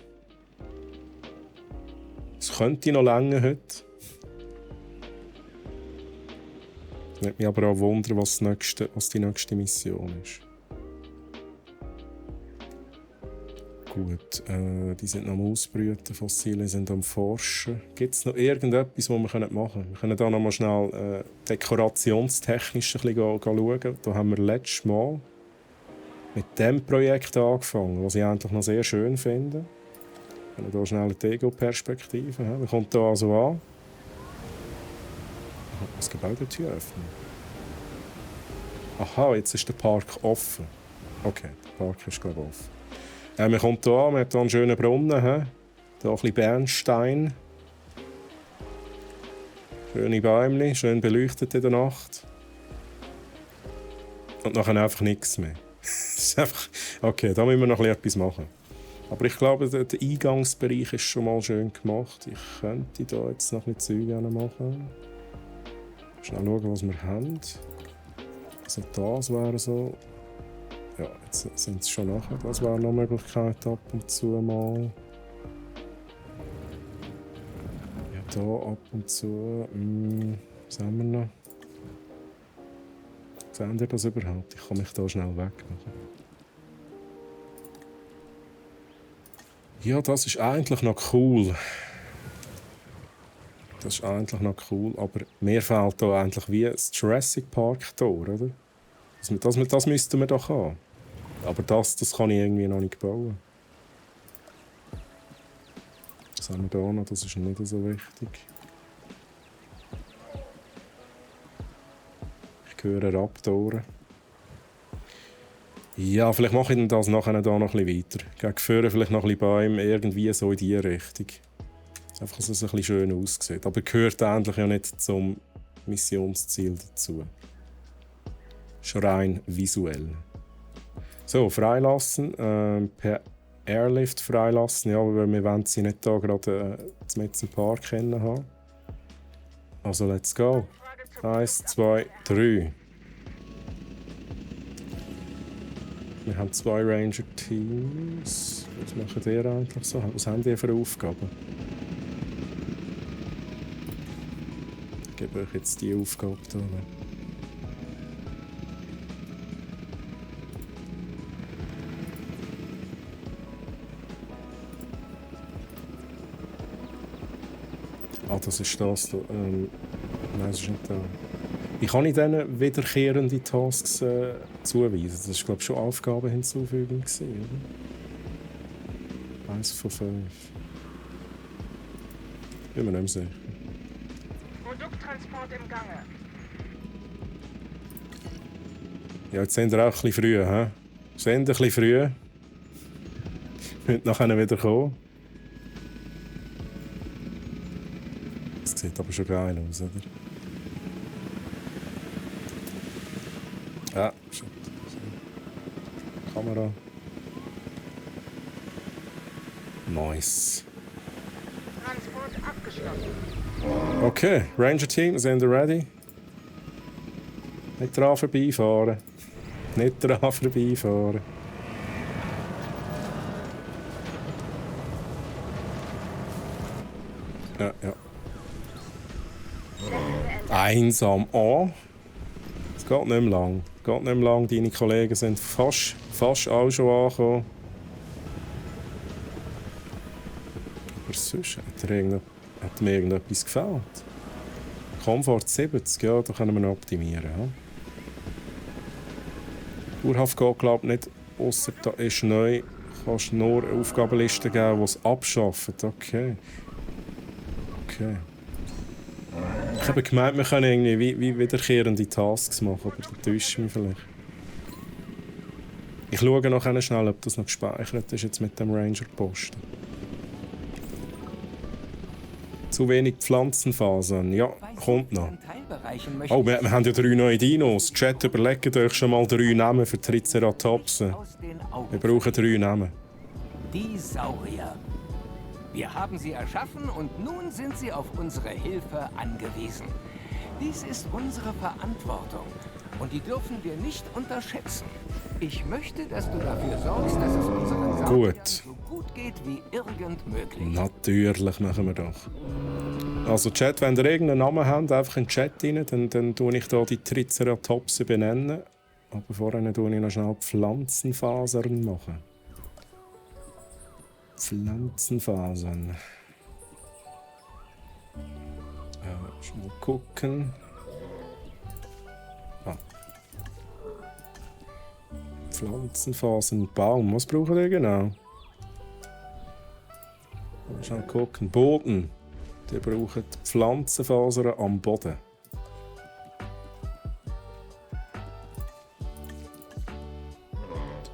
Es könnte noch länger heute. Es nimmt mich aber auch wundern, was die nächste Mission ist. Gut, die sind noch am Ausbrüten, Fossilien sind am Forschen. Gibt es noch irgendetwas, was wir machen können? Wir können hier noch mal schnell dekorationstechnisch ein bisschen schauen. Da haben wir letztes Mal mit diesem Projekt angefangen, was ich eigentlich noch sehr schön finde. Wir können hier schnell eine Ego-Perspektive haben. Wir kommen hier also an. Das Gebäudetür öffnen. Aha, jetzt ist der Park offen. Okay, der Park ist glaube ich offen. Man kommt hier an, man hat hier einen schönen Brunnen. Hier ein bisschen Bernstein. Schöne Bäume, schön beleuchtet in der Nacht. Und nachher einfach nichts mehr. Das ist einfach, okay, da müssen wir noch etwas machen. Aber ich glaube, der Eingangsbereich ist schon mal schön gemacht. Ich könnte da jetzt noch ein bisschen Zeug machen. Schnell schauen, was wir haben. Also das wäre so. Ja, jetzt sind es schon nachher. Das wäre noch eine Möglichkeit ab und zu mal. Ja, hier ab und zu. Was haben wir noch? Seht ihr das überhaupt? Ich kann mich da schnell wegmachen. Ja, das ist eigentlich noch cool. Das ist eigentlich noch cool, aber mir fehlt hier eigentlich wie das Jurassic Park Tor, oder? Das müssten wir doch haben. Aber das kann ich irgendwie noch nicht bauen. Was haben wir da noch? Das ist nicht so wichtig. Ich höre Raptoren. Ja, vielleicht mache ich das nachher da noch ein bisschen weiter. Gegen Führen vielleicht noch ein bisschen Bäume, irgendwie so in diese Richtung. Einfach, dass es ein bisschen schön aussieht. Aber gehört eigentlich ja nicht zum Missionsziel dazu. Ist rein visuell. So, freilassen. Per Airlift freilassen. Ja, aber wir wollen sie nicht hier gerade mit dem Park haben. Also, let's go. 1, 2, 3. Wir haben 2 Ranger-Teams. Was machen die eigentlich so? Was haben die für Aufgaben? Ich gebe euch jetzt die Aufgabe hier. Ah, das ist das. Nein, das ist nicht da. Wie kann ich denen wiederkehrende Tasks zuweisen? Das war, glaube ich, schon Aufgaben hinzufügen, oder? 1 von 5. Bin mir nicht mehr sicher. Produkttransport im Gange. Ja, jetzt sind wir auch ein bisschen früh, hä? Sind ein bisschen früh. Müssen nachher wieder kommen. Das sieht aber schon geil aus, oder? Ja, shit. Kamera. Nice. Transport abgeschlossen. Okay, Ranger-Team, sind ihr ready? Nicht dran vorbeifahren. Nicht dran vorbeifahren. Ja, ja. Einsam an. Es geht nicht mehr lang. Geht nicht mehr lang. Deine Kollegen sind fast auch schon angekommen. Aber sonst hat mir irgendetwas gefällt. Komfort 70, ja, da können wir noch optimieren. Ja. Dauerhaft geht, glaube ich, nicht, ausser da ist neu. Du kannst nur Aufgabenlisten geben, die es abschaffen. Okay. Okay. Ich habe gemeint, wir können irgendwie wie wiederkehrende Tasks machen, aber das täuscht mich vielleicht. Ich schaue nachher schnell, ob das noch gespeichert ist jetzt mit dem Ranger-Posten. Zu wenig Pflanzenfasern. Ja, Bei kommt noch. siebten Teilbereichen möchte Oh, wir haben ja 3 neue Dinos. Chat, überlegt euch schon mal 3 Namen für Triceratopsen. aus den Augen Wir brauchen 3 Namen. Die Saurier. Wir haben sie erschaffen und nun sind sie auf unsere Hilfe angewiesen. Dies ist unsere Verantwortung und die dürfen wir nicht unterschätzen. Ich möchte, dass du dafür sorgst, dass es unseren Sauriern Gut. so gut geht wie irgend möglich. Natürlich machen wir doch. Also Chat, wenn ihr irgendeinen Namen habt, einfach in den Chat rein, dann tue ich hier die Triceratopsen benennen. Aber vorher tue ich noch schnell Pflanzenfasern machen. Pflanzenfasern. Schnell gucken. Pflanzenfasern, Baum. Was brauchen wir genau? Schnell gucken. Boden. Die brauchen Pflanzenfasern am Boden.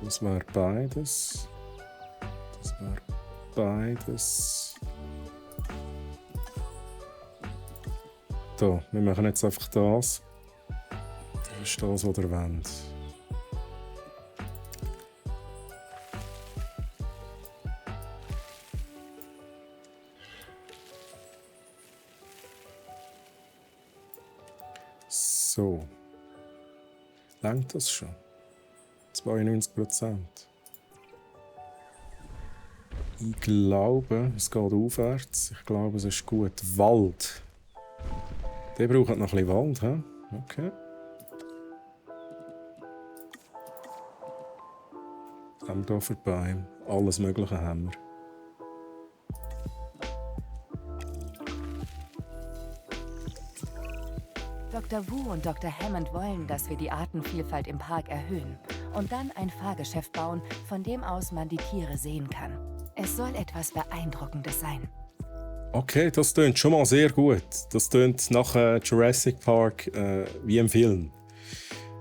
Das wäre beides. Das wäre beides. Da, wir machen jetzt einfach das. Das ist das, was ihr wollt. So. Langt das schon? 92%. Ich glaube, es geht aufwärts. Ich glaube, es ist gut. Wald. Der braucht noch ein bisschen Wald, hä? Okay. Dann hier vorbei. Alles Mögliche haben wir. Dr. Wu und Dr. Hammond wollen, dass wir die Artenvielfalt im Park erhöhen und dann ein Fahrgeschäft bauen, von dem aus man die Tiere sehen kann. Es soll etwas Beeindruckendes sein. Okay, das tönt schon mal sehr gut. Das tönt nach Jurassic Park wie im Film.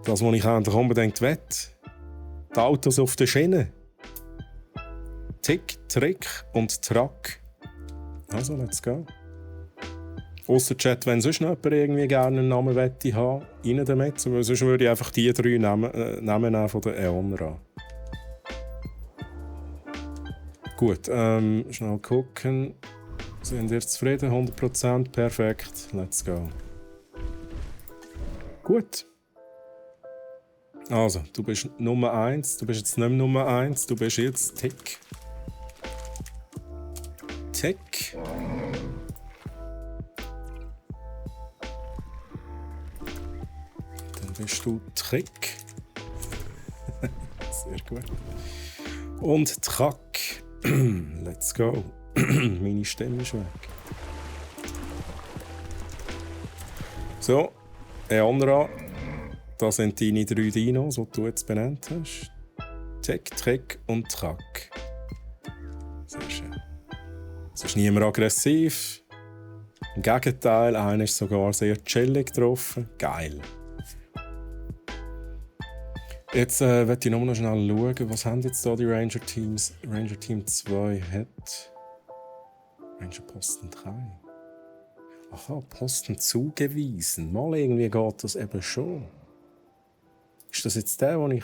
Das, was ich eigentlich unbedingt will. Die Autos auf der Schiene. Tick, Trick und Track. Also, let's go. Ausser Chat, wenn sonst noch jemand irgendwie gerne einen Namen wette haben, rein damit. Sonst würde ich einfach die 3 Namen nehmen von der Eonra. Gut, schnell gucken. Sind ihr zufrieden? 100%? Perfekt. Let's go. Gut. Also, du bist Nummer 1. Du bist jetzt nicht mehr Nummer 1. Du bist jetzt Tick. Tick. Dann bist du Trick. Sehr gut. Und Track. Let's go. Meine Stimme ist weg. So, Eonra, das sind deine 3 Dinos, die du jetzt benannt hast. Tick, Trick und Track. Sehr schön. Es ist niemand aggressiv. Im Gegenteil, einer ist sogar sehr chillig getroffen. Geil. Jetzt möchte ich noch schnell schauen, was haben jetzt da die Ranger-Teams. Ranger Team 2 hat Ranger Posten 3. Aha, Posten zugewiesen. Mal irgendwie geht das eben schon. Ist das jetzt der, den ich...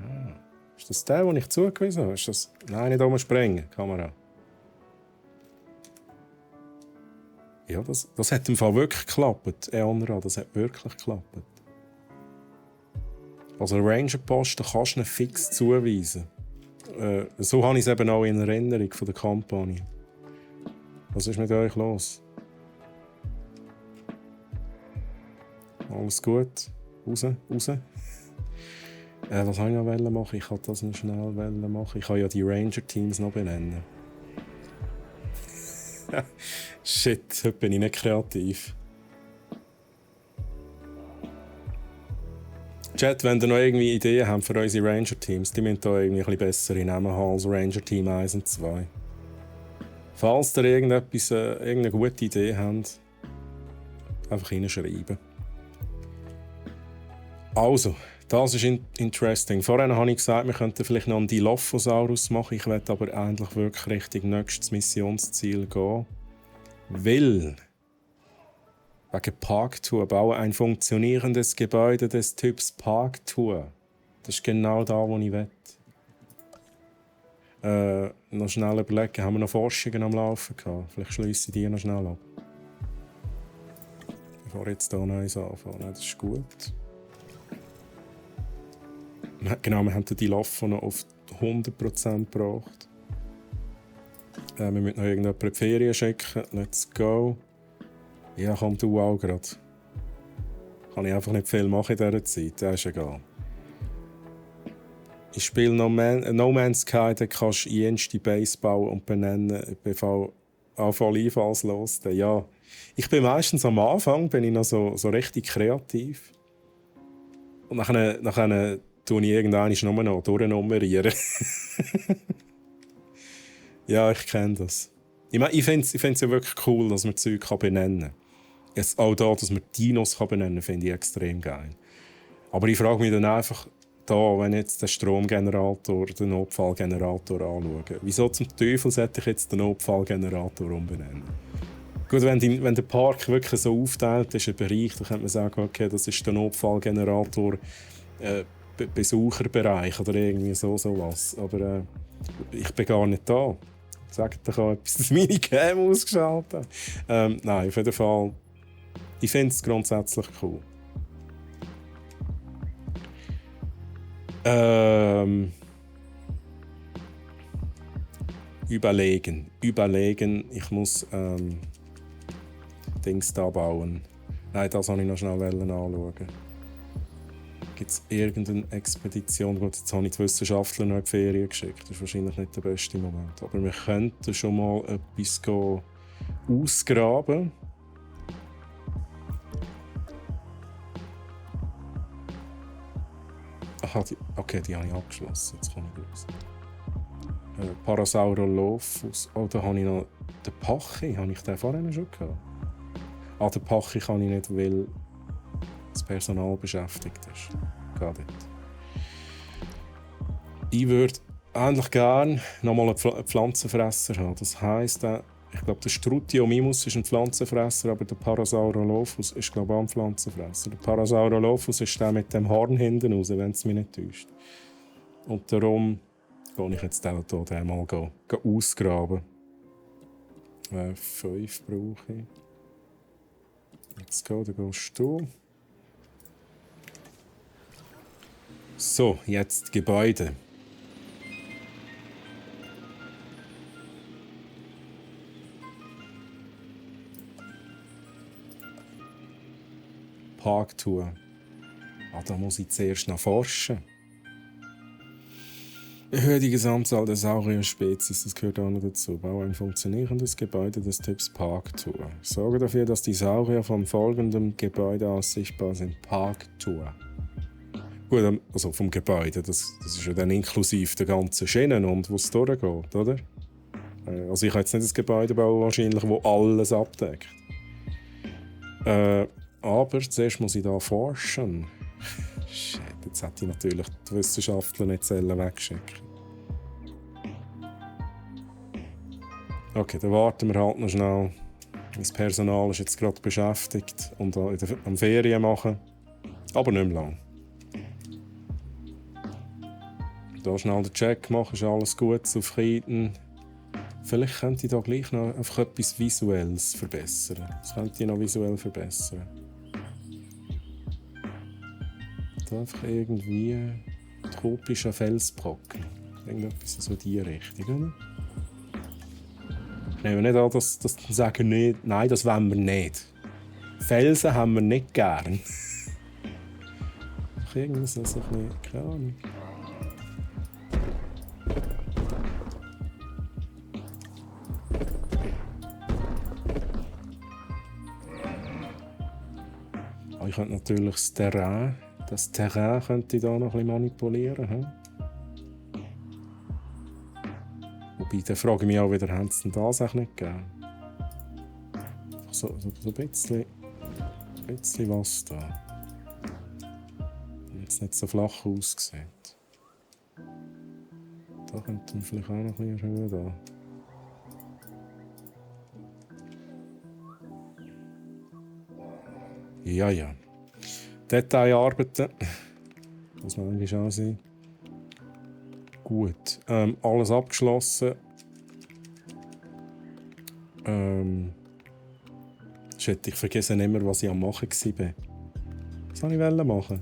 Aha. Ist das der, den ich zugewiesen habe? Ist das... Nein, nicht oben sprengen, Kamera. Ja, das hat im Fall wirklich geklappt. Eonra, das hat wirklich geklappt. Also Ranger-Posten kannst du nicht fix zuweisen. So habe ich es eben auch in Erinnerung von der Kampagne. Was ist mit euch los? Alles gut? Raus? Was wollte ich noch machen? Ich wollte das noch schnell machen. Ich kann ja die Ranger-Teams noch benennen. Shit, heute bin ich nicht kreativ. Chat, wenn ihr noch irgendwie Ideen habt für unsere Ranger-Teams, die müssen hier irgendwie ein bisschen bessere Namen haben als Ranger-Team 1 und 2. Falls ihr irgendeine gute Idee habt, einfach hinschreiben. Also, Das ist interesting. Vorhin habe ich gesagt, wir könnten vielleicht noch einen Dilophosaurus machen. Ich möchte aber eigentlich wirklich Richtung nächstes Missionsziel gehen. Weil, wegen Parktour, baue ein funktionierendes Gebäude des Typs Parktour. Das ist genau da, wo ich will. Noch schnell überlegen, haben wir noch Forschungen am Laufen gehabt? Vielleicht schließe ich die noch schnell ab. Bevor jetzt hier Neues anfangen. Das ist gut. Genau, wir haben den Dilopho noch auf 100% gebracht. Wir müssen noch irgendjemanden in die Ferien schicken. Let's go. Ja, komm du auch gerade. Kann ich einfach nicht viel machen in dieser Zeit. Das ist egal. Ich spiele No Man's Sky, da kannst du jenste Base bauen und benennen, bevor voll einfallslos. Ja, ich bin meistens am Anfang bin ich noch so richtig kreativ. Und nachher tue ich irgendwann nur noch durchnummerieren. Ja, ich kenne das. Ich finde es ja wirklich cool, dass man Zeug benennen kann. Jetzt auch da, dass man Dinos benennen kann, finde ich extrem geil. Aber ich frage mich dann einfach, wenn ich jetzt den Stromgenerator, den Notfallgenerator anschaue, wieso zum Teufel sollte ich jetzt den Notfallgenerator umbenennen? Gut, wenn der Park wirklich so aufteilt ist, ein Bereich, dann könnte man sagen, okay, das ist der Notfallgenerator Besucherbereich oder irgendwie sowas. Aber ich bin gar nicht da. Sagt doch auch etwas, dass meine Cam ausgeschaltet hat. Nein, auf jeden Fall. Ich finde es grundsätzlich cool. Überlegen. Ich muss Dings da bauen. Nein, das wollte ich noch schnell anschauen. Gibt es irgendeine Expedition? Gut, jetzt habe ich die Wissenschaftler noch in die Ferien geschickt. Das ist wahrscheinlich nicht der beste Moment. Aber wir könnten schon mal etwas ausgraben. Aha, die habe ich abgeschlossen. Jetzt komme ich raus. Parasaurolophus. Oh, da habe ich noch den Pachi. Habe ich den vorhin schon gehabt? Den Pachi kann ich nicht, weil das Personal beschäftigt ist. Ich würde eigentlich gerne nochmal einen Pflanzenfresser haben. Das heisst, ich glaube, der Strutiomimus ist ein Pflanzenfresser, aber der Parasaurolophus ist, glaube ich, auch ein Pflanzenfresser. Der Parasaurolophus ist der mit dem Horn hinten raus, wenn es mich nicht täuscht. Und darum gehe ich jetzt den mal ausgraben. 5 brauche ich. Let's go, dann gehst du. So, jetzt Gebäude. Parktour. Da muss ich zuerst noch forschen. Erhöhe die Gesamtzahl der Saurier-Spezies, das gehört auch noch dazu. Baue ein funktionierendes Gebäude des Typs Parktour. Sorge dafür, dass die Saurier von folgendem Gebäude aus sichtbar sind. Parktour. Gut, also vom Gebäude, das ist ja dann inklusive der ganzen Schienen und wo es durchgeht, oder? Also ich kann jetzt nicht ein Gebäude bauen, wahrscheinlich, wo alles abdeckt. Aber zuerst muss ich da forschen. Shit, jetzt hätte ich natürlich die Wissenschaftler nicht wegschicken. Okay, dann warten wir halt noch schnell. Das Personal ist jetzt gerade beschäftigt und am Ferien machen. Aber nicht mehr lang. Hier schnell den Check machen, ist alles gut, zufrieden. Vielleicht könnte ich da gleich noch einfach etwas Visuelles verbessern. Das könnte ich noch visuell verbessern. Da einfach irgendwie tropischer Felsbrocken. Irgendetwas so in die Richtung, oder? Ich nehme nicht an, dass sagen nicht, nein, das wollen wir nicht. Felsen haben wir nicht gern. Irgendwie so ein bisschen, keine Ahnung. Ich könnte natürlich das Terrain könnte ich da noch ein bisschen manipulieren. Hm? Wobei, dann frage ich mich auch wieder, haben sie denn das auch nicht gegeben? So ein bisschen was da. es nicht so flach aussieht. Da könnte man vielleicht auch noch ein bisschen erhöhen. Da. Ja, ja. Detailarbeiten. Muss man eigentlich auch sein. Gut. Alles abgeschlossen. Ich vergesse nicht mehr, was ich am Machen war. Was wollte ich machen?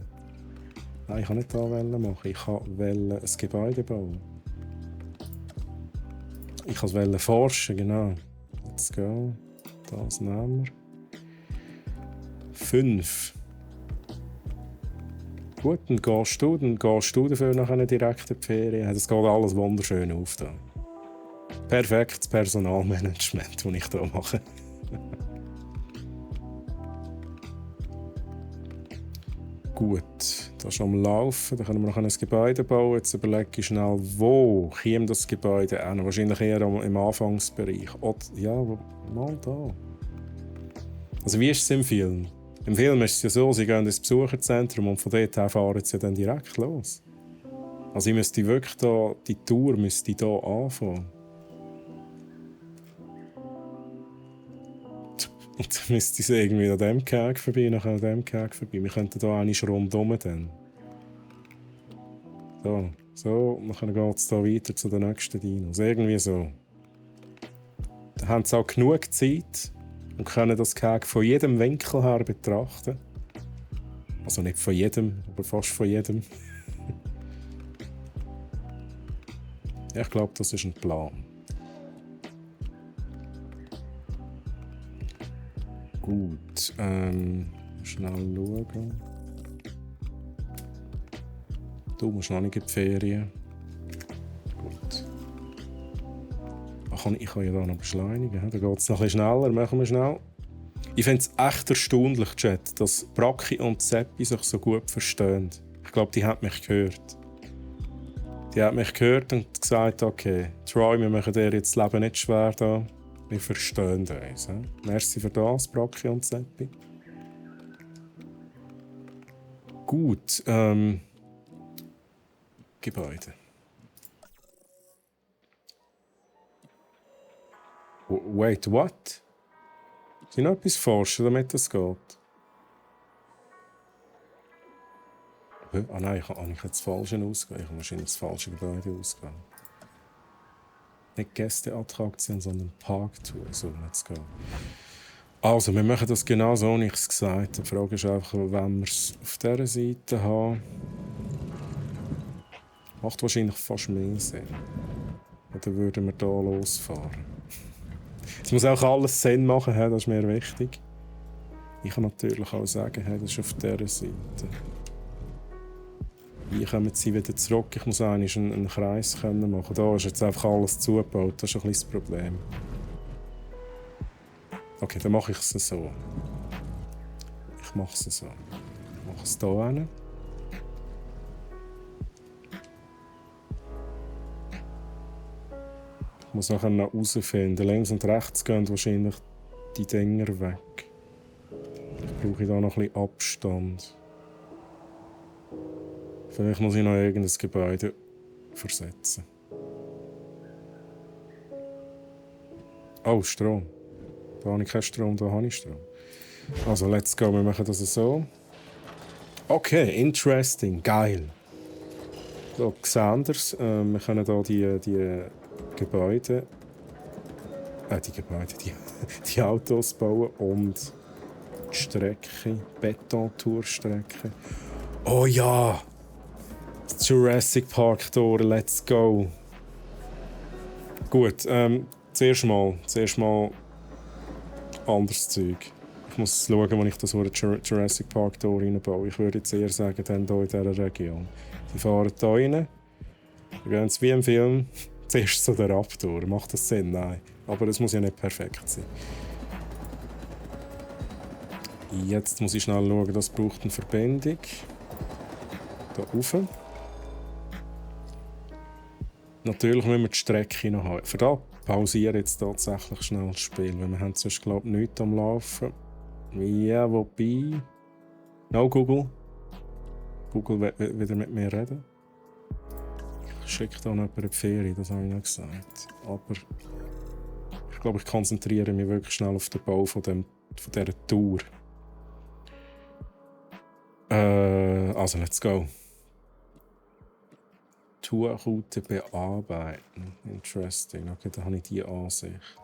Nein, ich kann nicht da machen. Ich wollte ein Gebäude bauen. Ich wollte forschen, genau. Let's go. Das nehmen wir. 5. Gut, dann gehst du dafür nachher direkt in die Ferien. Es geht alles wunderschön auf da. Perfektes Personalmanagement, das ich hier mache. Gut, das ist am Laufen. Dann können wir noch ein Gebäude bauen. Jetzt überlege ich schnell, wo käme das Gebäude an? Wahrscheinlich eher im Anfangsbereich. Oder, ja, mal da. Also wie ist es im Film? Im Film ist es ja so, sie gehen ins Besucherzentrum und von dort her fahren sie dann direkt los. Also ich müsste wirklich da, die Tour müsste hier anfangen. Und dann müsste ich irgendwie an dem Keg vorbei, nachher an dem Keg vorbei. Wir könnten hier eigentlich rundum dann. So, und dann geht es hier weiter zu den nächsten Dinos. Irgendwie so. Dann haben sie auch genug Zeit und können das Keg von jedem Winkel her betrachten. Also nicht von jedem, aber fast von jedem. Ja, ich glaube, das ist ein Plan. Gut, schnell schauen. Du musst noch nicht in die Ferien. Gut. Ich kann ja da noch beschleunigen. Da geht es noch ein bisschen schneller. Machen wir schnell. Ich finde es echt erstaunlich, Chat, dass Bracchi und Seppi sich so gut verstehen. Ich glaube, die hat mich gehört. Die hat mich gehört und gesagt, okay, Troy, wir machen dir jetzt das Leben nicht schwer da. Wir verstehen uns. Merci für das, Bracchi und Seppi. Gut, Gebäude. Wait, what? Sie noch etwas forschen, damit es geht? Ah nein, ich habe das Falsche ausgegeben. Ich habe wahrscheinlich das falsche Gebäude ausgegeben. Nicht Gästeattraktion, sondern Parktour. So, let's go. Also, wir machen das genau so, wie ich es gesagt habe. Die Frage ist einfach, wenn wir es auf dieser Seite haben. Macht wahrscheinlich fast mehr Sinn. Oder würden wir hier losfahren? Es muss auch alles Sinn machen, das ist mir wichtig. Ich kann natürlich auch sagen, das ist auf dieser Seite. Hier kommen sie wieder zurück. Ich muss eigentlich einen Kreis machen. Da ist jetzt einfach alles zugebaut. Das ist ein bisschen das Problem. Okay, dann mache ich es so. Ich mache es so. Ich mache es hier hin. Ich muss nachher noch herausfinden. Links und rechts gehen wahrscheinlich die Dinger weg. Ich brauche da noch ein bisschen Abstand. Vielleicht muss ich noch irgendein Gebäude versetzen. Oh, Strom. Da habe ich keinen Strom, da habe ich Strom. Also, let's go, wir machen das so. Okay, interesting, geil. So, sehen wir's. Wir können hier die Gebäude... die Autos bauen und die Strecke, Betontourstrecke. Oh ja! Das Jurassic Park Tor, let's go! Gut, zuerst mal anderes Zeug. Ich muss schauen, wo ich das Jurassic Park Tor reinbaue. Ich würde jetzt eher sagen, dann hier in dieser Region. Sie fahren hier rein, dann gehen sie wie im Film zuerst zu der Raptor. Macht das Sinn? Nein. Aber das muss ja nicht perfekt sein. Jetzt muss ich schnell schauen, das braucht eine Verbindung. Hier rauf. Natürlich müssen wir die Strecke noch haben. Für das pausiere jetzt tatsächlich schnell das Spiel, weil wir haben sonst, glaube ich, nichts am Laufen. Ja, wobei... No, Google. Google wieder mit mir reden. Ich schicke da noch jemanden in die Ferien, das habe ich noch gesagt. Aber ich glaube, ich konzentriere mich wirklich schnell auf den Bau von dieser Tour. Also, let's go. Tourroute bearbeiten. Interesting. Okay, da habe ich die Ansicht.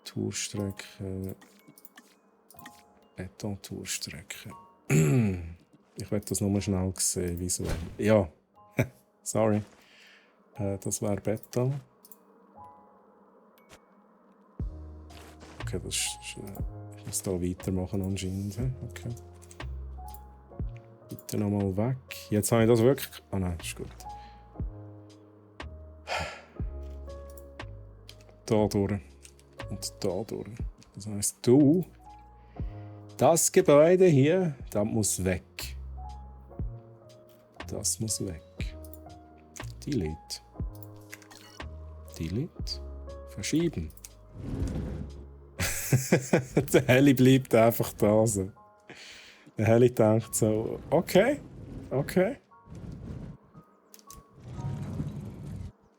Tourstrecke. Beton-Tourstrecke. Ich werde das nur schnell sehen, visuell. Ja, sorry. Das wäre Beton. Okay, das ist, ich muss da weitermachen anscheinend. Okay. Bitte nochmal weg. Jetzt habe ich das wirklich... Ah nein, ist gut. Da durch. Und da durch. Das heisst, du... Das Gebäude hier, das muss weg. Das muss weg. Delete. Delete. Verschieben. Der Heli bleibt einfach da so. Der Heli denkt so, okay. Okay.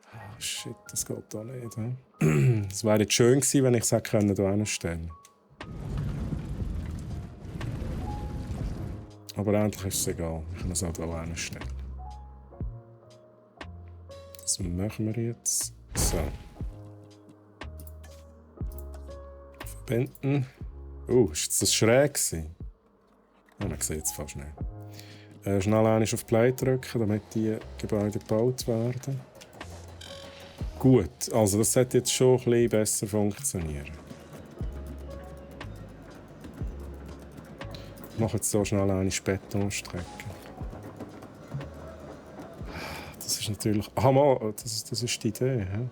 Ah, shit, das geht da nicht. Es wäre jetzt schön gewesen, wenn ich es hätte hier hinstellen. Aber eigentlich ist es egal. Ich kann es auch hier hinstellen. Das machen wir jetzt. So. Verbinden. Ist das schräg gewesen? Ja, man sieht es fast nicht. Schnell einmal auf Play drücken, damit die Gebäude gebaut werden. Gut, also das sollte jetzt schon ein bisschen besser funktionieren. Ich mache jetzt so schnell eine Betonstrecke. Das ist natürlich... Ah, mal, das ist die Idee. He?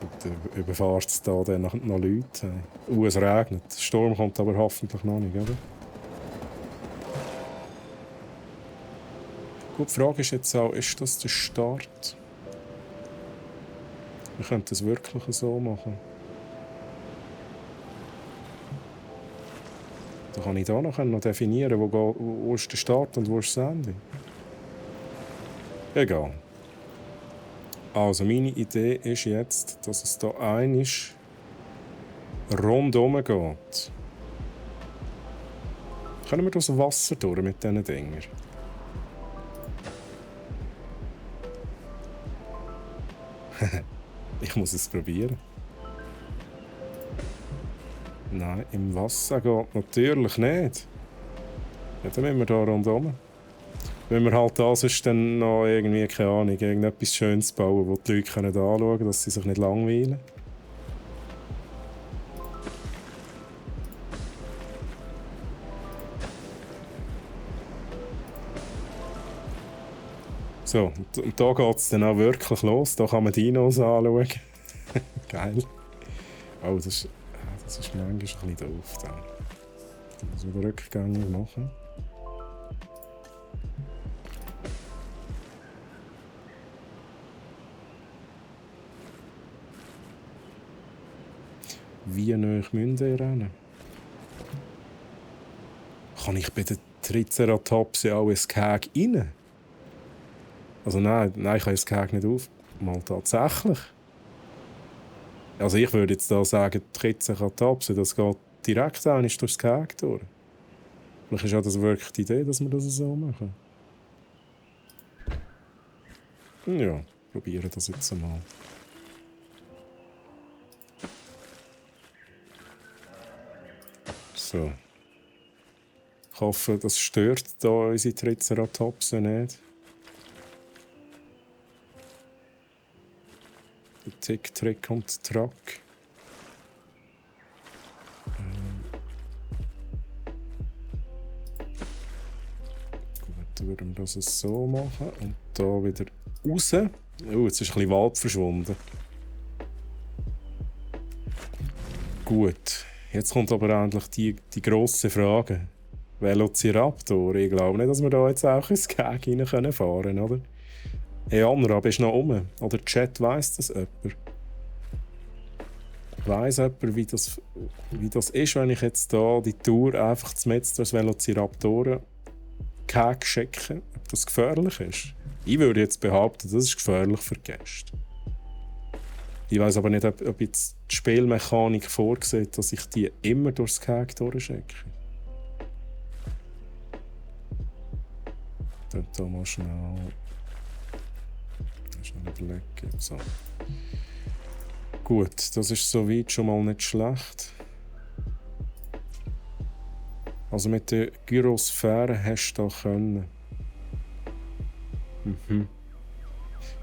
Und überfahrt es da dann noch Leute. Es regnet. Der Sturm kommt aber hoffentlich noch nicht, oder? Gut, die Frage ist jetzt auch, ist das der Start? Wir könnten das wirklich so machen. Da kann ich da noch definieren, wo ist der Start und wo ist das Ende. Egal. Also meine Idee ist jetzt, dass es da einmal rundherum geht. Können wir das Wasser durch mit diesen Dingern? Ich muss es probieren. Nein, im Wasser geht natürlich nicht. Ja, dann müssen wir da rundherum. Wenn wir halt da sonst dann noch irgendwie, keine Ahnung, irgendetwas Schönes bauen, wo die Leute anschauen können, dass sie sich nicht langweilen. So, und da geht es dann auch wirklich los. Da kann man Dinos anschauen. Geil. Oh, das ist manchmal ein bisschen doof. Da muss man rückgängig machen. Wie nahe müssen wir rennen? Kann ich bei den Triceratops auch ins Gehege rein? Also nein, ich kann das Gehege nicht auf. Mal tatsächlich. Also ich würde jetzt da sagen, Triceratops, das geht direkt durchs Gehege durch. Vielleicht ist ja das wirklich die Idee, dass wir das so machen. Ja, probieren das jetzt einmal. So. Ich hoffe, das stört da unsere Triceratops nicht. Tick, Trick und Track. Gut, dann würden wir das so machen. Und da wieder raus. Oh, jetzt ist ein bisschen Wald verschwunden. Gut, jetzt kommt aber endlich die grosse Frage. Velociraptor. Ich glaube nicht, dass wir da jetzt auch ins Gehege fahren können, oder? Hey Anra, bist du noch rum? Oder Chat weiss das jemand? weiss jemand, wie das ist, wenn ich jetzt hier die Tour einfach mitten durch Velociraptoren schicke, ob das gefährlich ist? Ich würde jetzt behaupten, das ist gefährlich für die Gäste. Ich weiss aber nicht, ob jetzt die Spielmechanik vorsieht, dass ich die immer durchs Gehege durchschicke. Da mal schnell überlegen. So. Gut, das ist soweit schon mal nicht schlecht. Also mit der Gyrosphäre hast du da können.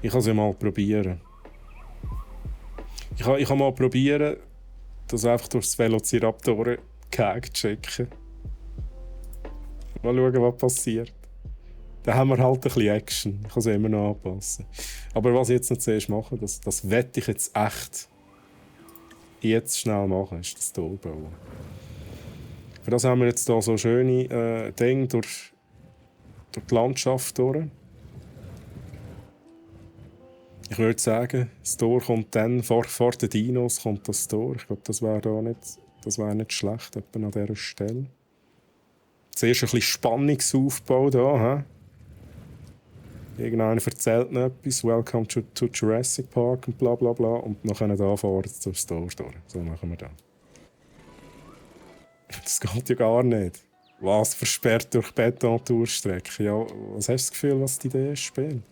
Ich kann es ja mal probieren. Ich kann mal probieren, das einfach durch das Velociraptoren-Gehege zu schicken. Mal schauen, was passiert. Dann haben wir halt ein bisschen Action. Ich kann es immer noch anpassen. Aber was ich jetzt noch zuerst mache, das wette ich jetzt echt jetzt schnell machen, ist das Tor bauen. Für das haben wir jetzt hier so schöne Dinge durch die Landschaft durch. Ich würde sagen, das Tor kommt dann, vor den Dinos kommt das Tor. Ich glaube, das wäre nicht schlecht, etwa an dieser Stelle. Zuerst ein bisschen Spannungsaufbau hier. Irgendeiner erzählt noch etwas, «Welcome to Jurassic Park» und bla bla bla. Und dann können wir da fahren durchs Tor durch. So machen wir das. Das geht ja gar nicht. Was versperrt durch Beton-Tourstrecke? Ja, was hast du das Gefühl, was die Idee ist, Spiel?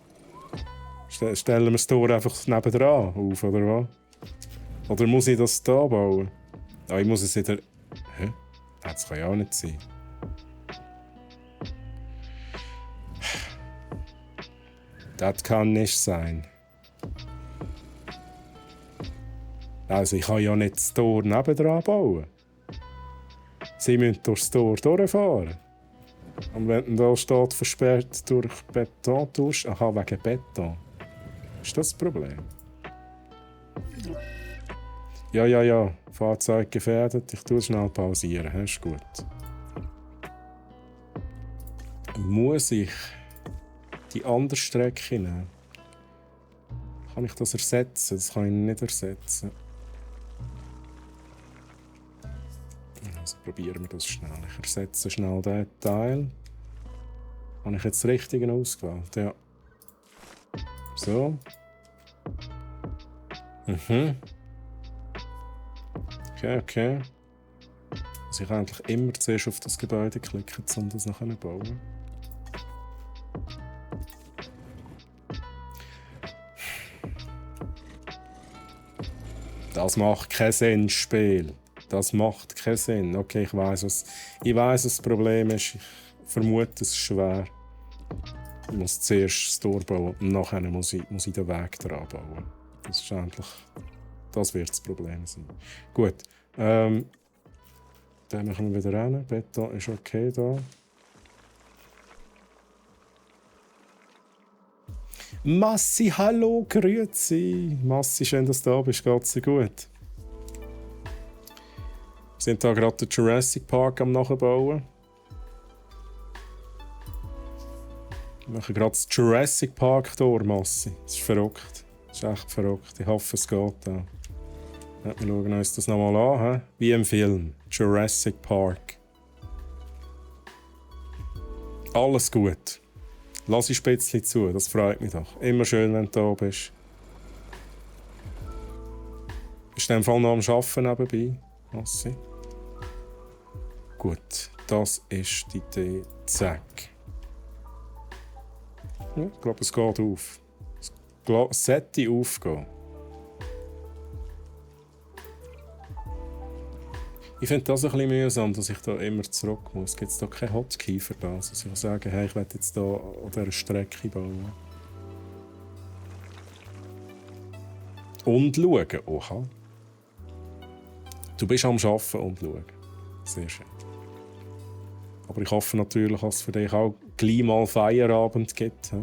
Stellen wir das Tor einfach nebendran auf, oder was? Oder muss ich das hier bauen? Ah, ich muss es wieder... Hä? Das kann ja auch nicht sein. Das kann nicht sein. Also ich kann ja nicht das Tor nebendran bauen. Sie müssen durchs Tor durchfahren. Und wenn da steht, versperrt durch Beton, aha, wegen Beton. Ist das Problem? Ja. Fahrzeug gefährdet. Ich tue schnell pausieren. Das ist gut. Muss ich die andere Strecke nehmen? Kann ich das ersetzen? Das kann ich nicht ersetzen. Also probieren wir das schnell. Ich ersetze schnell diesen Teil. Habe ich jetzt das Richtige ausgewählt? Ja. So. Okay. Also ich kann eigentlich immer zuerst auf das Gebäude klicken, um das nachher zu bauen. Das macht keinen Sinn, Spiel. Das macht keinen Sinn. Okay, ich weiss, was das Problem ist. Ich vermute, es ist schwer. Ich muss zuerst das Tor bauen und nachher muss ich den Weg dran bauen. Das wird das Problem sein. Gut. Dann machen wir wieder rein. Beton ist okay da. Massi, hallo, grüezi. Massi, schön, dass du da bist. Geht's dir gut? Wir sind hier gerade den Jurassic Park am Nachbauen. Wir machen gerade das Jurassic Park Tor, Massi. Das ist verrückt. Das ist echt verrückt. Ich hoffe, es geht auch. Ja, wir schauen uns das nochmal an. Wie im Film. Jurassic Park. Alles gut. Lass ich Spätzli zu, das freut mich doch. Immer schön, wenn du da bist. Bist du in dem Fall noch am Arbeiten nebenbei, Massi? Gut, das ist die Idee. Zack. Ja, ich glaube, es geht auf. Es sollte aufgehen. Ich finde das ein bisschen mühsam, dass ich da immer zurück muss. Gibt es da keinen Hotkey für das? Also ich kann sagen, hey, ich will jetzt hier an dieser Strecke bauen. Und schauen. Oha. Du bist am Arbeiten und schauen. Sehr schön. Aber ich hoffe natürlich, dass es für dich auch gleich mal Feierabend gibt. He?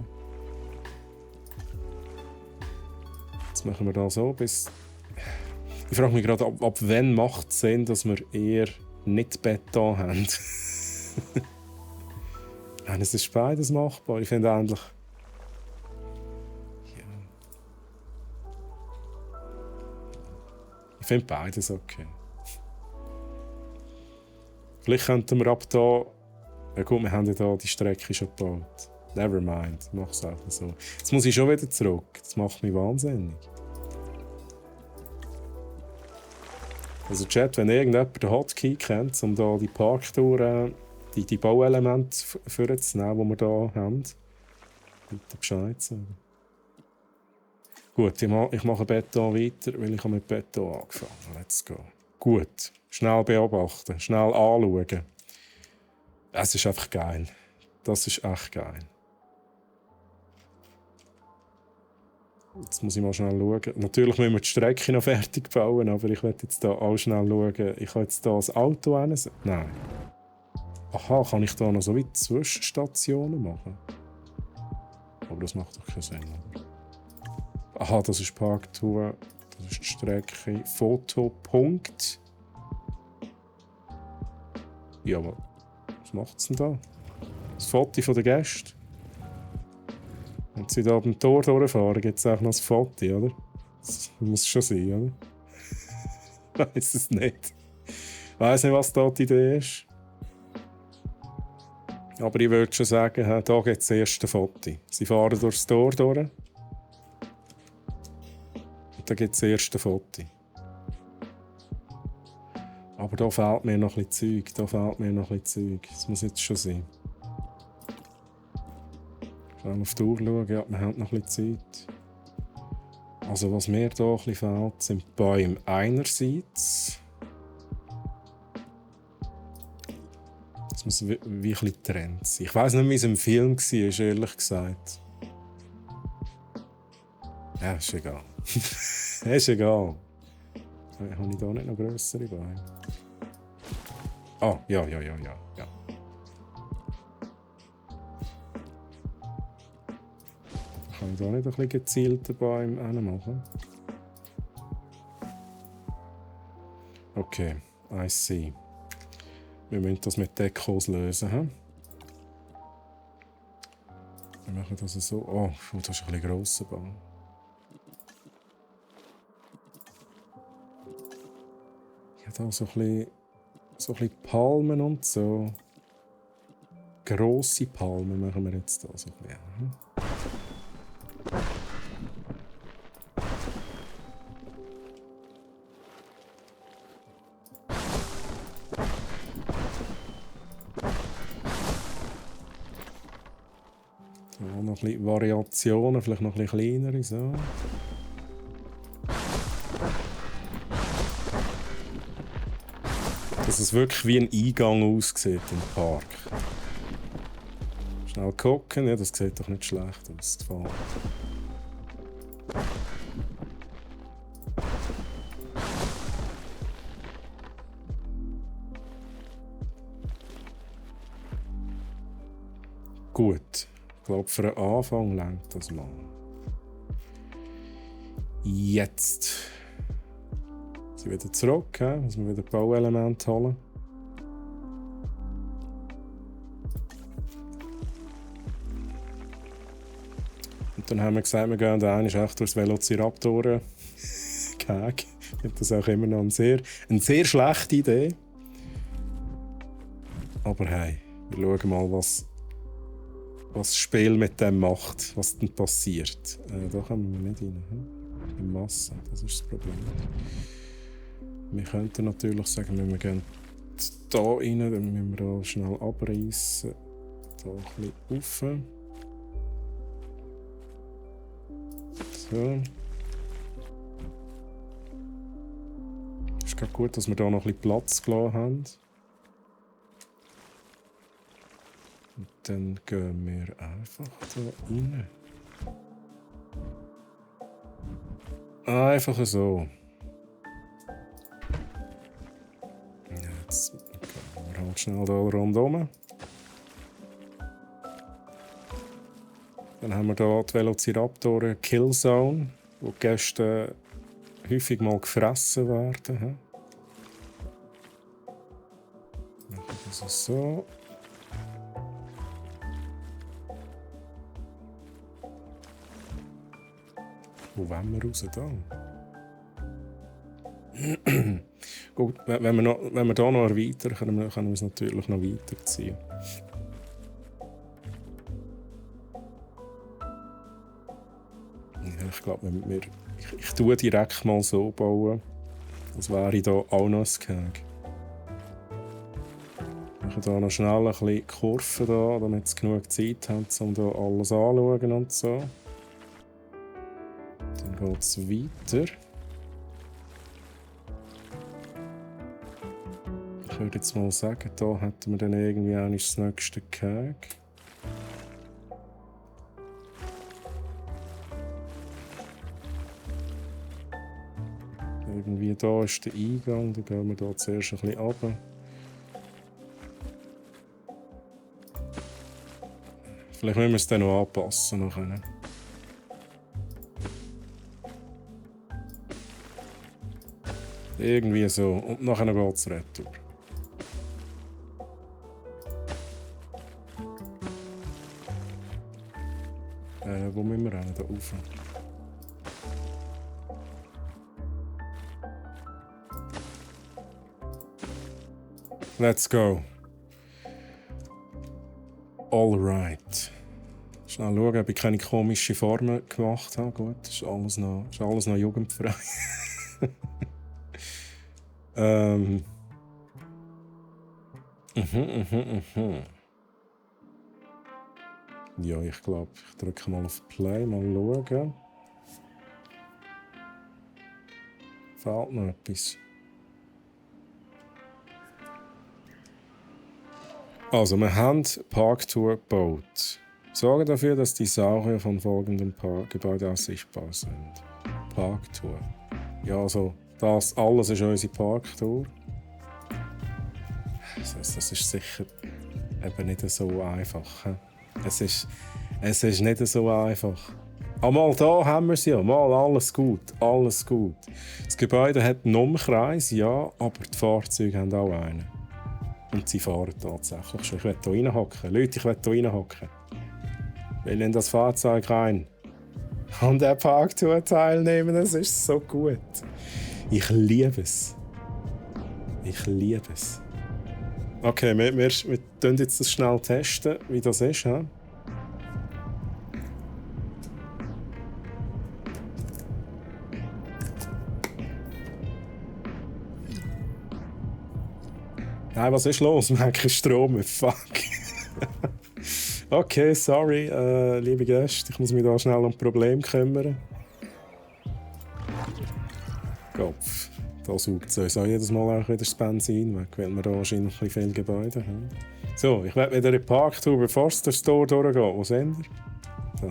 Jetzt machen wir das so bis... Ich frage mich gerade, ab wann macht es Sinn, dass wir eher nicht Beton haben? Nein, es ist beides machbar. Ich finde eigentlich... Ja. finde beides okay. Vielleicht könnten wir ab da... Ja gut, wir haben ja da die Strecke schon gebaut. Nevermind, mach es einfach so. Jetzt muss ich schon wieder zurück. Das macht mich wahnsinnig. Also Chat, wenn irgendjemand den Hotkey kennt, um da die Parktour, die Bauelemente vorzunehmen, die wir hier haben, bitte Bescheid sagen. Gut, ich mache Beton weiter, weil ich mit Beton angefangen habe. Let's go. Gut, schnell beobachten, schnell anschauen. Es ist einfach geil. Das ist echt geil. Jetzt muss ich mal schnell schauen. Natürlich müssen wir die Strecke noch fertig bauen, aber ich werde jetzt hier auch schnell schauen. Ich kann jetzt hier das Auto hinsetzen. Nein. Aha, kann ich da noch so wie Zwischenstationen machen? Aber das macht doch keinen Sinn. Aha, das ist Parktour. Das ist die Strecke. Fotopunkt. Ja, aber was macht es denn da? Das Foto von den Gästen. Wenn sie da beim Tor durchfahren, gibt es auch noch ein Foto, oder? Das muss schon sein, oder? Ich weiss es nicht. Ich weiss nicht, was da die Idee ist. Aber ich würde schon sagen, hier gibt es das erste Foto. Sie fahren durchs Tor durch. Und dann gibt es das erste Foto. Aber da fehlt mir noch ein bisschen Zeug. Das muss jetzt schon sein. Schnell auf die Uhr schauen, ja, wir haben noch ein bisschen Zeit. Also was mir hier ein bisschen fehlt, sind Bäume einerseits. Das muss wie ein bisschen getrennt sein. Ich weiss nicht, wie es im Film war, ehrlich gesagt. Ja, ist egal. Ist egal. Habe ich da nicht noch grössere Bäume? Ah, ja. Kann ich da nicht ein bisschen gezielter Bäume machen? Okay, I see. Wir müssen das mit Dekos lösen. He? Wir machen das so. Oh, das ist ein bisschen grosser Baum. Ich habe hier so ein bisschen Palmen und so. Grosse Palmen machen wir jetzt hier so ein bisschen. Noch ein bisschen Variationen, vielleicht noch ein bisschen kleinere. So. Dass es wirklich wie ein Eingang aussieht im Park. Schnell gucken, ja, das sieht doch nicht schlecht aus. Gut. Ich glaube, für den Anfang reicht das mal. Jetzt sind wir wieder zurück, müssen wir wieder Bauelemente holen. Und dann haben wir gesagt, wir gehen da echt durchs Velociraptor-Gag. Ich finde das auch immer noch eine sehr schlechte Idee. Aber hey, wir schauen mal, was das Spiel mit dem macht, was dann passiert. Da kommen wir nicht rein. Im Masse, das ist das Problem. Wir könnten natürlich sagen, wenn wir gehen hier rein, dann müssen wir auch schnell abreißen. Hier ein bisschen rauf. So. Ist gerade gut, dass wir hier noch ein bisschen Platz gelassen haben. Und dann gehen wir einfach da rein. Einfach so. Jetzt gehen wir halt schnell hier rundherum. Dann haben wir hier die Velociraptor Killzone, wo die Gäste häufig mal gefressen werden. Machen wir das so. Wo wollen wir raus? Da? Gut, wenn wir hier noch erweitern, können wir es natürlich noch weiterziehen. Ja, ich glaube, ich tue direkt mal so bauen. Das wäre hier auch noch ein Gehege. Ich mache hier noch schnell ein bisschen Kurven, da, damit es genug Zeit hat, um hier alles anzuschauen und so. Dann geht es weiter. Ich würde jetzt mal sagen, da hätten wir dann irgendwie auch das nächste Gehege. Irgendwie da ist der Eingang, dann gehen wir hier zuerst ein bisschen runter. Vielleicht müssen wir es dann noch anpassen. Nachher. Irgendwie so. Und nachher geht es retour. Wo müssen wir hin? Da rauf. Let's go. Alright. Schnell schauen, ob ich keine komischen Formen gemacht habe. Gut, das ist alles noch jugendfrei. Ja, ich glaube, ich drücke mal auf Play, mal schauen. Fehlt noch etwas. Also, wir haben Parktour gebaut. Sorge dafür, dass die Saurier von folgendem Gebäude aus sichtbar sind. Parktour. Ja, also, das alles ist unsere Parktour. Das ist sicher eben nicht so einfach. He? Es ist nicht so einfach. Mal da haben wir es ja. Mal alles gut. Alles gut. Das Gebäude hat einen Umkreis, ja, aber die Fahrzeuge haben auch einen. Und sie fahren tatsächlich schon. Ich will hier reinhocken. Leute, ich will hier reinhocken. Will in das Fahrzeug rein. An der Parktour teilnehmen, das ist so gut. Ich liebe es. Ich liebe es. Okay, wir testen jetzt das schnell testen, wie das ist. He? Nein, was ist los? Wir haben keinen Strom mehr. Fuck. Okay, sorry, liebe Gäste. Ich muss mich da schnell um ein Problem kümmern. Kopf. Da saugt es uns auch jedes Mal auch wieder das Benzin weg, weil wir da wahrscheinlich ein bisschen viele Gebäude haben. So, ich werde wieder in die Parktour, bevor es durch das Tor durchgeht. Wo sind wir? So.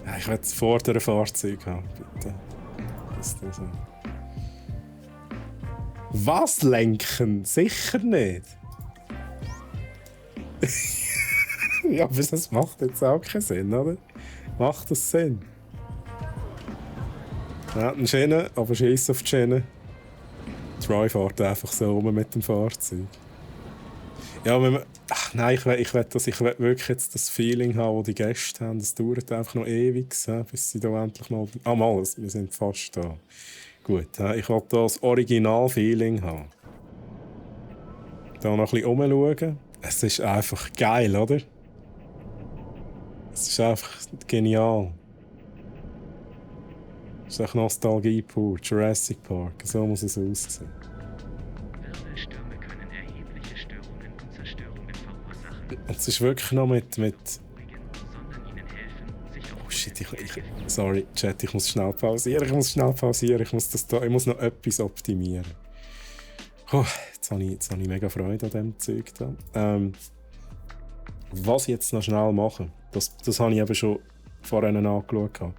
Ja, ich will das vordere Fahrzeug haben, bitte. So. Was lenken? Sicher nicht. Ja, aber das macht jetzt auch keinen Sinn, oder? Macht das Sinn? Er hat eine Schiene, aber scheiss auf die Schiene. Troy fährt einfach so rum mit dem Fahrzeug. Ja, wenn man... Ach nein, ich will wirklich jetzt das Feeling haben, das die Gäste haben. Das dauert einfach noch ewig, bis sie da endlich mal... Ah, mal, wir sind fast da. Gut, ich will da das Original-Feeling haben. Da noch ein bisschen umschauen. Es ist einfach geil, oder? Es ist einfach genial. Es ist echt Nostalgie pur. Jurassic Park, so muss es aussehen. Wirbelstürme können erhebliche Störungen und Zerstörungen verursachen. Und es ist wirklich noch mit... Sondern ihnen helfen, sich auf... Oh shit, sorry, Chat, ich muss schnell pausieren. Ich muss noch etwas optimieren. Oh, jetzt habe ich mega Freude an diesem Zeug da. Was ich jetzt noch schnell machen, das habe ich eben schon vorhin angeschaut.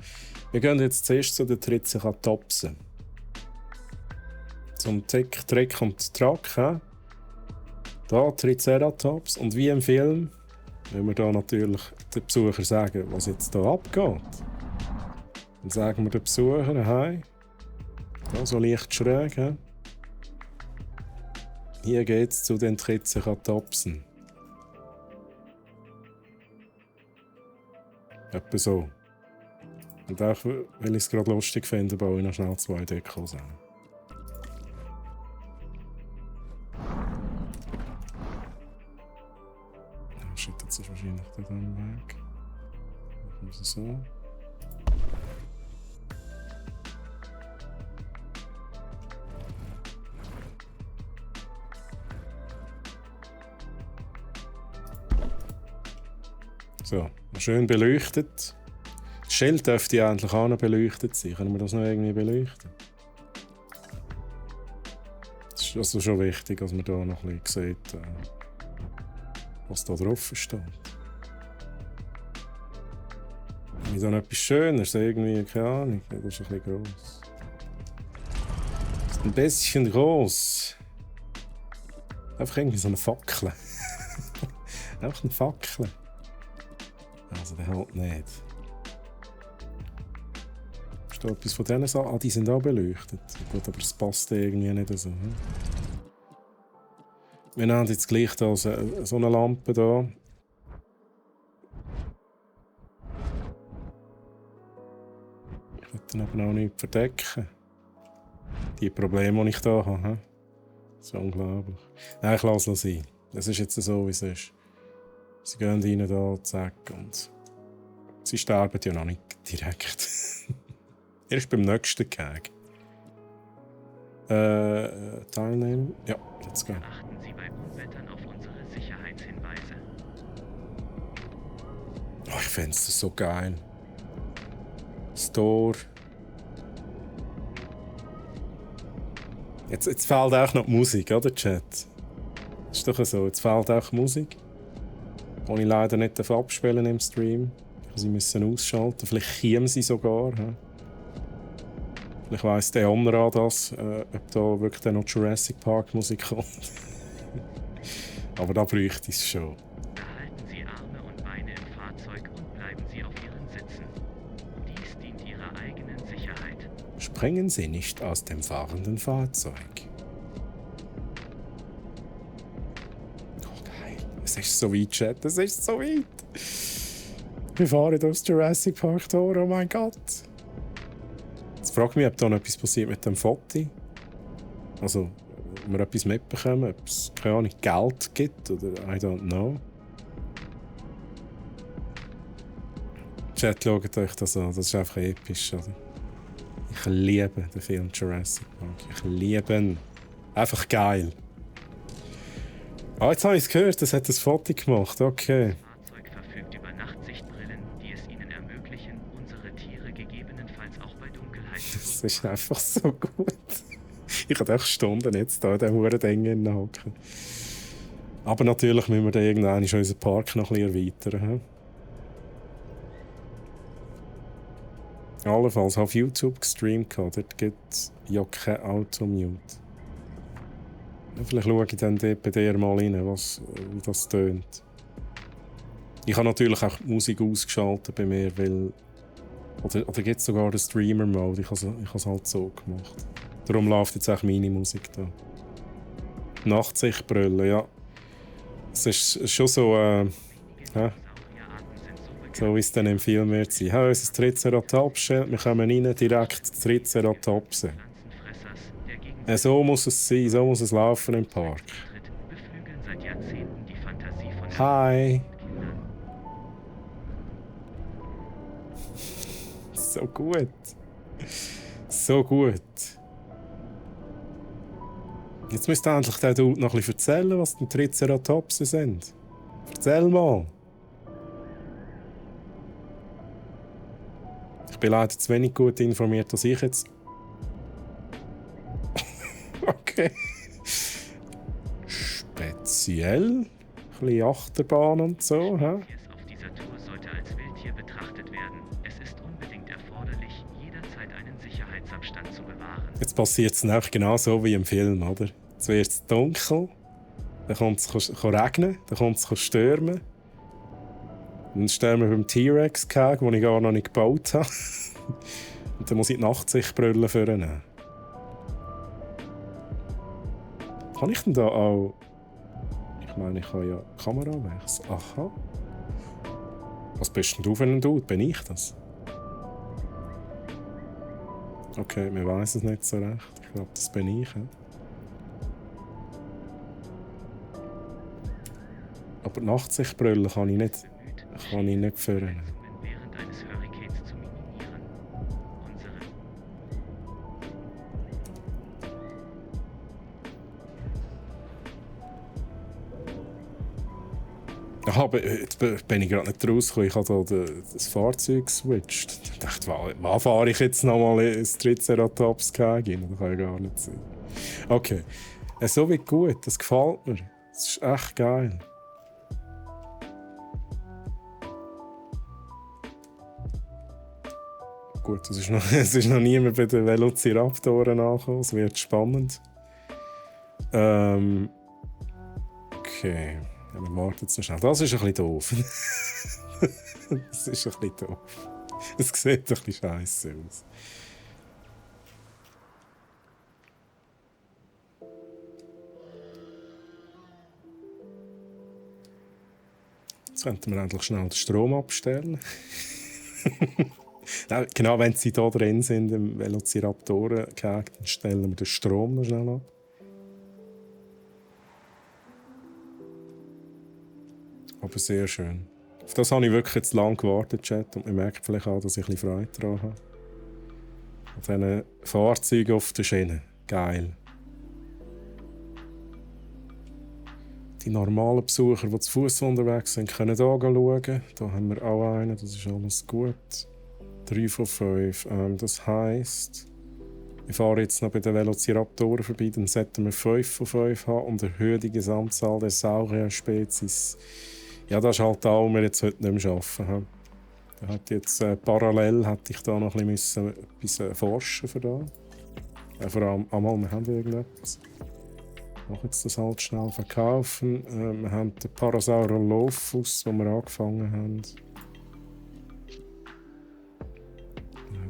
Wir gehen jetzt zuerst zu den Triceratops. Zum Tick, Trick und Track. Da Triceratops. Und wie im Film wenn wir da natürlich den Besucher sagen, was jetzt hier abgeht. Dann sagen wir den Besuchern, hey, da so leicht schräg. He? Hier geht es zu den Triceratopsen. Etwa so. Und auch, weil ich es gerade lustig finde, baue ich noch schnell 2 Dekos an. Oh shit, jetzt ist wahrscheinlich der dann weg. Machen wir es so. So, schön beleuchtet. Das Schild dürfte ja eigentlich auch noch beleuchtet sein. Können wir das noch irgendwie beleuchten? Das ist also schon wichtig, dass man da noch ein bisschen sieht, was da drauf steht. Wie dann etwas Schönes, irgendwie, keine Ahnung, das ist ein bisschen gross. Das ist ein bisschen gross. Einfach irgendwie so eine Fackel. Einfach eine Fackel. Also der halt nicht. Ist da etwas von diesen Sachen? Ah, die sind auch beleuchtet. Gut, aber es passt irgendwie nicht so. Hm? Wir haben jetzt gleich da so eine Lampe da. Ich will dann aber auch nicht verdecken. Die Probleme, die ich hier habe. Hm? Das ist unglaublich. Nein, ich lasse es sein. Es ist jetzt so, wie es ist. Sie gehen rein da, zack, und sie sterben ja noch nicht direkt. Erst beim nächsten Gag. Teilnehmen? Ja, let's go. Achten Sie bei Unwettern auf unsere Sicherheitshinweise. Oh, ich finde es so geil. Store. Jetzt fehlt auch noch die Musik, oder, Chat? Ist doch so, jetzt fehlt auch Musik. Die ich leider nicht abspielen im Stream. Sie müssen ausschalten. Vielleicht kämen sie sogar. He? Vielleicht weiss der andere das, ob da wirklich noch Jurassic Park Musik kommt. Aber da bräuchte ich es schon. Behalten Sie Arme und Beine im Fahrzeug und bleiben Sie auf Ihren Sitzen. Dies dient Ihrer eigenen Sicherheit. Springen Sie nicht aus dem fahrenden Fahrzeug. Es ist so weit, Chat. Es ist so weit. Wir fahren aus Jurassic Park Tor. Oh mein Gott. Jetzt frage ich mich, ob da noch etwas passiert mit dem Foto. Also, ob wir etwas mitbekommen, ob es, keine Ahnung, Geld gibt oder I don't know. Chat, schaut euch das an. Das ist einfach episch, oder? Ich liebe den Film Jurassic Park. Ich liebe ihn. Einfach geil. Ah, jetzt habe ich es gehört, das hat ein Foto gemacht, okay. Das Fahrzeug verfügt über Nachtsichtbrillen, die es Ihnen ermöglichen, unsere Tiere gegebenenfalls auch bei Dunkelheit zu Das ist einfach so gut. Ich habe echt Stunden jetzt da in diesem Huren-Ding hocken. Aber natürlich müssen wir dann irgendwann unseren Park noch ein bisschen erweitern. Allenfalls habe ich auf YouTube gestreamt, dort gibt es ja kein Auto-Mute. Vielleicht schaue ich dann bei dir mal rein, wie das tönt. Ich habe natürlich auch die Musik ausgeschaltet bei mir, weil... Oder gibt es sogar den Streamer-Mode? Ich habe es halt so gemacht. Darum läuft jetzt auch meine Musik da. Nachtsichtbrille, ja. Es ist schon so... so wie es dann im Film wird sein. Ja, unser Triceratops-Schild, wir kommen rein, direkt Triceratopsen. So muss es sein, so muss es laufen im Park. Hi! So gut. So gut. Jetzt müsst ihr endlich der Dude noch ein bisschen erzählen, was die Triceratopsen sind. Erzähl mal. Ich bin leider zu wenig gut informiert, dass ich jetzt... Okay. Speziell. Ein bisschen Achterbahn und so, hä? Auf dieser Tour sollte als Wildtier betrachtet werden. Es ist unbedingt erforderlich, jederzeit einen Sicherheitsabstand zu bewahren. Jetzt passiert es nämlich genau so wie im Film, oder? Jetzt wird es dunkel, dann kommt es regnen, dann kommt es stürmen. Dann stehen wir beim T-Rex-Keg, den ich gar noch nicht gebaut habe. Und dann muss ich die Nachtsichtbrille vornehmen. Kann ich denn da auch... Ich meine, ich kann ja die Kamera wechseln. Aha. Was bist denn du für ein Dude? Bin ich das? Okay, wir weiss es nicht so recht. Ich glaube, das bin ich. Ja. Aber Nachtsichtbrille kann ich nicht führen. Während eines Hurrikans zu minimieren. Unsere Aha, aber jetzt bin ich gerade nicht rausgekommen. Ich habe da das Fahrzeug geswitcht. Ich dachte, was fahre ich jetzt nochmal ins Triceratops gegen? Das kann ja gar nicht sein. Okay. So wie gut, das gefällt mir. Das ist echt geil. Gut, es ist noch niemand bei den Velociraptoren angekommen. Es wird spannend. Okay. Ja, wir warten jetzt noch schnell. Das ist ein bisschen doof. Das ist ein bisschen doof. Es sieht ein bisschen scheisse aus. Jetzt könnten wir endlich schnell den Strom abstellen. Genau, wenn sie hier drin sind, im Velociraptoren-Gegend, dann stellen wir den Strom noch schnell ab. Aber sehr schön. Auf das habe ich wirklich jetzt lange gewartet, Chat. Und man merkt vielleicht auch, dass ich ein bisschen Freude daran habe. Auf diesen Fahrzeugen auf der Schiene. Geil. Die normalen Besucher, die zu Fuß unterwegs sind, können hier schauen. Hier haben wir auch einen, das ist alles gut. 3 von 5. Das heisst, wir fahren jetzt noch bei den Velociraptoren vorbei, dann sollten wir 5 von 5 haben und erhöhen die Gesamtzahl der Saurier-Spezies. Ja, das ist halt da, wo wir jetzt heute nicht mehr arbeiten. Da hätte jetzt, parallel hätte ich da noch ein bisschen etwas forschen für da. Vor allem, wir haben irgendetwas. Ich mache jetzt das halt schnell verkaufen. Wir haben den Parasaurolophus, den wir angefangen haben.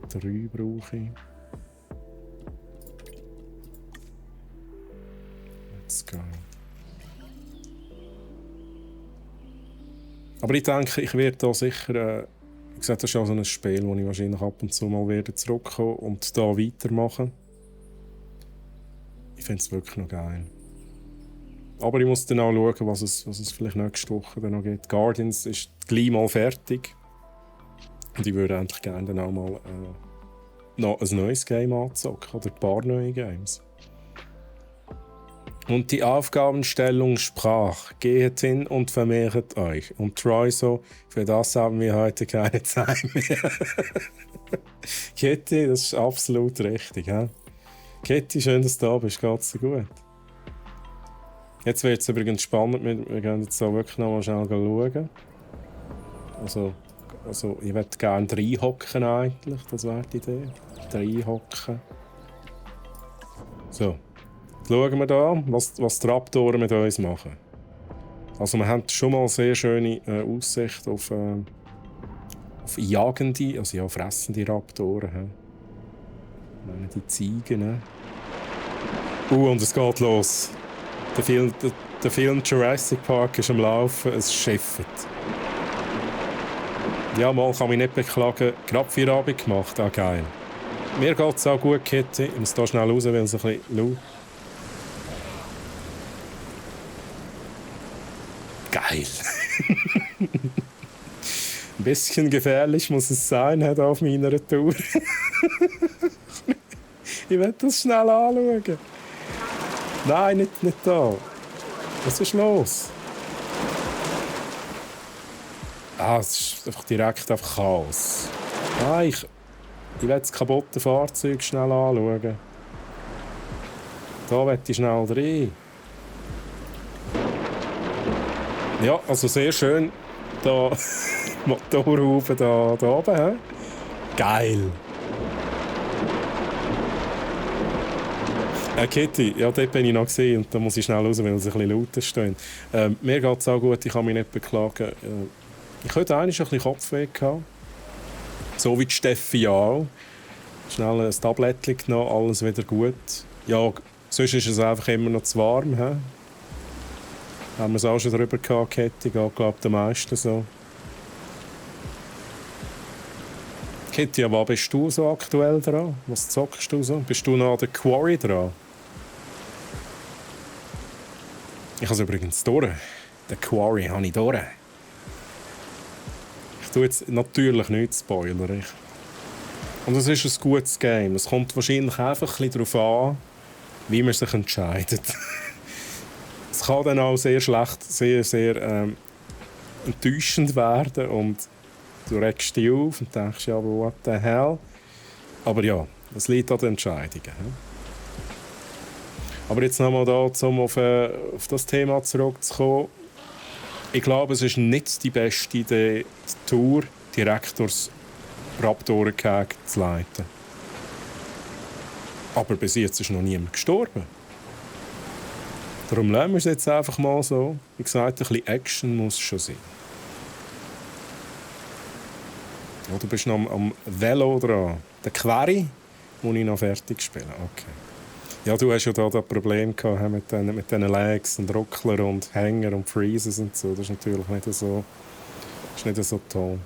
3 brauche ich. Let's go. Aber ich denke, ich werde hier sicher... wie gesagt, das ist ja so ein Spiel, wo ich wahrscheinlich ab und zu mal werde zurückkommen und hier weitermachen. Ich finde es wirklich noch geil. Aber ich muss dann auch schauen, was es vielleicht nächste Woche dann noch gibt. Guardians ist gleich mal fertig. Und ich würde eigentlich gerne dann auch mal noch ein neues Game anzocken oder ein paar neue Games. Und die Aufgabenstellung sprach: Geht hin und vermehrt euch. Und Troy so: Für das haben wir heute keine Zeit mehr. Kitty, das ist absolut richtig. He? Kitty, schön, dass du da bist. Geht's dir gut? Jetzt wird es übrigens spannend. Wir gehen jetzt so wirklich noch mal schnell schauen. Also, ich würde gerne reinhocken eigentlich, das wäre die Idee. Reinhocken. So, jetzt schauen wir da, was die Raptoren mit uns machen. Also wir haben schon mal sehr schöne Aussicht auf jagende, also ja, fressende Raptoren. Ich meine, die Ziegen. Und es geht los. Der Film Jurassic Park ist am Laufen, es schifft. Ja, mal kann mich nicht beklagen. Gerade Feierabend gemacht, auch geil. Mir geht es auch gut, Kitty. Ich muss hier schnell raus, weil es ein bisschen laut. Geil. Ein bisschen gefährlich muss es sein, hat auf meiner Tour. Ich will das schnell anschauen. Nein, nicht da. Was ist los? Es ist einfach direkt Chaos. Ich will das kaputte Fahrzeug schnell anschauen. Da will ich schnell rein. Ja, also sehr schön. Da Motorhaube da oben. He? Geil. Kitty, ja, dort bin ich noch gesehen und da muss ich schnell raus, weil es ein bisschen lauter steht. Mir geht es auch gut, ich kann mich nicht beklagen. Ich hatte eigentlich ein bisschen Kopfweh gehabt. So wie die Steffi auch. Schnell ein Tablettchen genommen, alles wieder gut. Ja, sonst ist es einfach immer noch zu warm. He? Haben wir es auch schon drüber gehabt, Kitty, geht, glaube ich, den meisten so. Kitty, was bist du so aktuell dran? Was zockst du so? Bist du noch an der Quarry dran? Ich habe es übrigens durch. Den Quarry habe ich durch. Ich tue jetzt natürlich nicht spoilern. Und es ist ein gutes Game. Es kommt wahrscheinlich einfach ein bisschen darauf an, wie man sich entscheidet. Es kann dann auch sehr schlecht, sehr enttäuschend werden und du regst dich auf und denkst, ja, aber what the hell? Aber ja, es liegt an den Entscheidungen. Aber jetzt nochmal da, um auf das Thema zurückzukommen. Ich glaube, es ist nicht die beste Idee, die Tour direkt durchs Raptorengehege zu leiten. Aber bis jetzt ist noch niemand gestorben. Darum lassen wir es jetzt einfach mal so. Wie gesagt, ein bisschen Action muss schon sein. Oh, du bist noch am Velo dran. Der Quarry muss ich noch fertig spielen. Okay. Ja, du hast ja da das Problem gehabt mit diesen Lags und Ruckler und Hänger und Freezes und so. Das ist natürlich nicht so toll.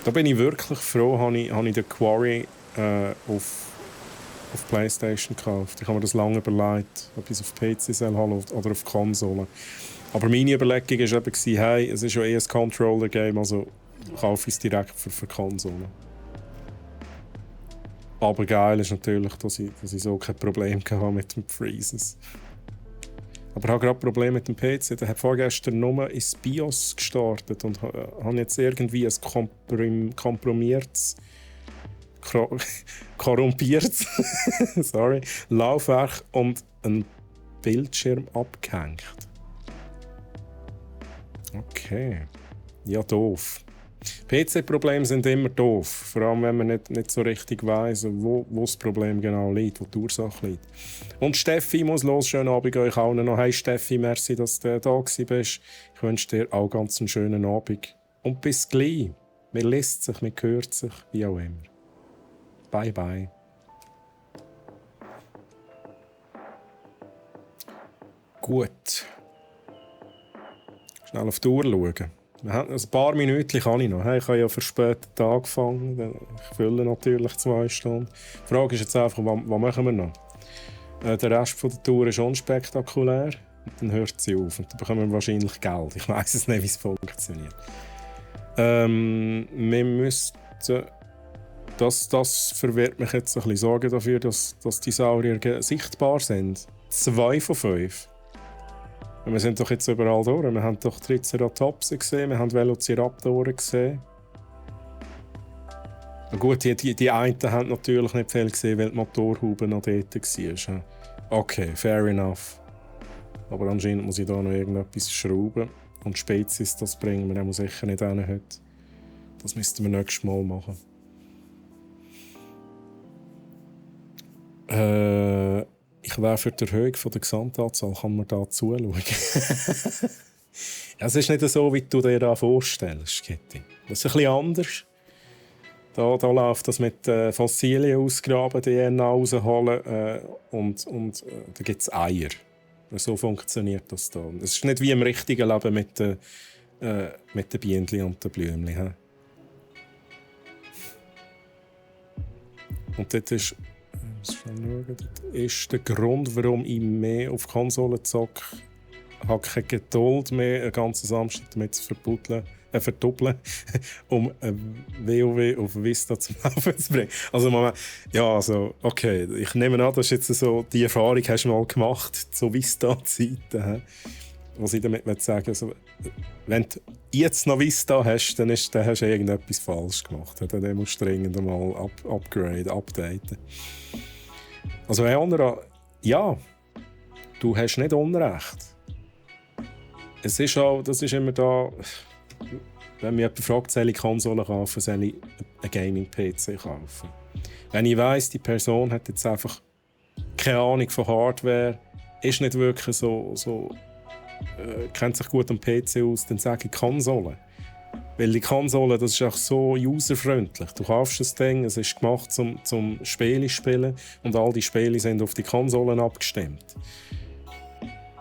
Da bin ich wirklich froh, habe ich den Quarry auf PlayStation gekauft. Ich habe mir das lange überlegt, ob ich es auf PC soll oder auf Konsole. Aber meine Überlegung war eben, hey, es ist ja ein Controller-Game, also kaufe ich es direkt für Konsole. Aber geil ist natürlich, dass ich so kein Problem hatte mit dem Freezes. Aber ich habe gerade Probleme mit dem PC. Der hat vorgestern nur ins BIOS gestartet und habe jetzt irgendwie ein kompromiertes, korrumpiertes sorry, Laufwerk und einen Bildschirm abgehängt. Okay. Ja, doof. PC-Probleme sind immer doof. Vor allem, wenn man nicht so richtig weiss, wo das Problem genau liegt, wo die Ursache liegt. Und Steffi muss los. Schönen Abend euch allen noch. Hey Steffi, merci, dass du da bist. Ich wünsche dir auch ganz einen schönen Abend. Und bis gleich. Man liest sich, man hört sich, wie auch immer. Bye, bye. Gut. Schnell auf die Uhr schauen. Ein paar Minuten kann ich noch. Ich habe ja verspätet angefangen. Ich fülle natürlich 2 Stunden. Die Frage ist jetzt einfach, was machen wir noch? Der Rest der Tour ist unspektakulär. Und dann hört sie auf. Und dann bekommen wir wahrscheinlich Geld. Ich weiss es nicht, wie es funktioniert. Wir müssten... Das verwirrt mich jetzt ein bisschen. Sorge dafür, dass die Saurier sichtbar sind. 2 von 5. Wir sind doch jetzt überall durch. Wir haben doch Triceratopse gesehen, wir haben Velociraptoren gesehen. Na gut, die einen haben natürlich nicht viel gesehen, weil die Motorhaube noch dort war. Okay, fair enough. Aber anscheinend muss ich da noch irgendetwas schrauben. Und Spezies, das bringen wir auch sicher nicht hin heute. Das müssten wir nächstes Mal machen. Ich wäre für die Erhöhung der Gesamtanzahl, kann man da zuschauen. Ja, es ist nicht so, wie du dir das vorstellst, Kitty. Das ist ein bisschen anders. Da läuft das mit Fossilien ausgraben, DNA rausholen und da gibt es Eier. So funktioniert das da. Es ist nicht wie im richtigen Leben mit den Bienen und den Blümchen. Und das ist der Grund, warum ich mehr auf Konsolen zocke. Ich habe keine Geduld mehr, einen ganzen Samstag damit zu verdoppeln, um WoW auf Vista zum Laufen zu bringen. Also, okay, ich nehme an, das ist jetzt so, die Erfahrung hast du mal gemacht, zu Vista-Zeiten. Was ich damit sagen will, also, wenn du jetzt noch Vista hast, dann hast du irgendetwas falsch gemacht. Dann musst du dringend mal updaten. Also, ja, du hast nicht Unrecht. Das ist immer da, wenn mich jemand fragt, soll ich Konsolen kaufen, soll ich einen Gaming-PC kaufen. Wenn ich weiss, die Person hat jetzt einfach keine Ahnung von Hardware, ist nicht wirklich so kennt sich gut am PC aus, dann sage ich Konsole. Weil die Konsole, das ist auch so userfreundlich. Du kaufst das Ding, es ist gemacht zum Spiele spielen und all die Spiele sind auf die Konsolen abgestimmt.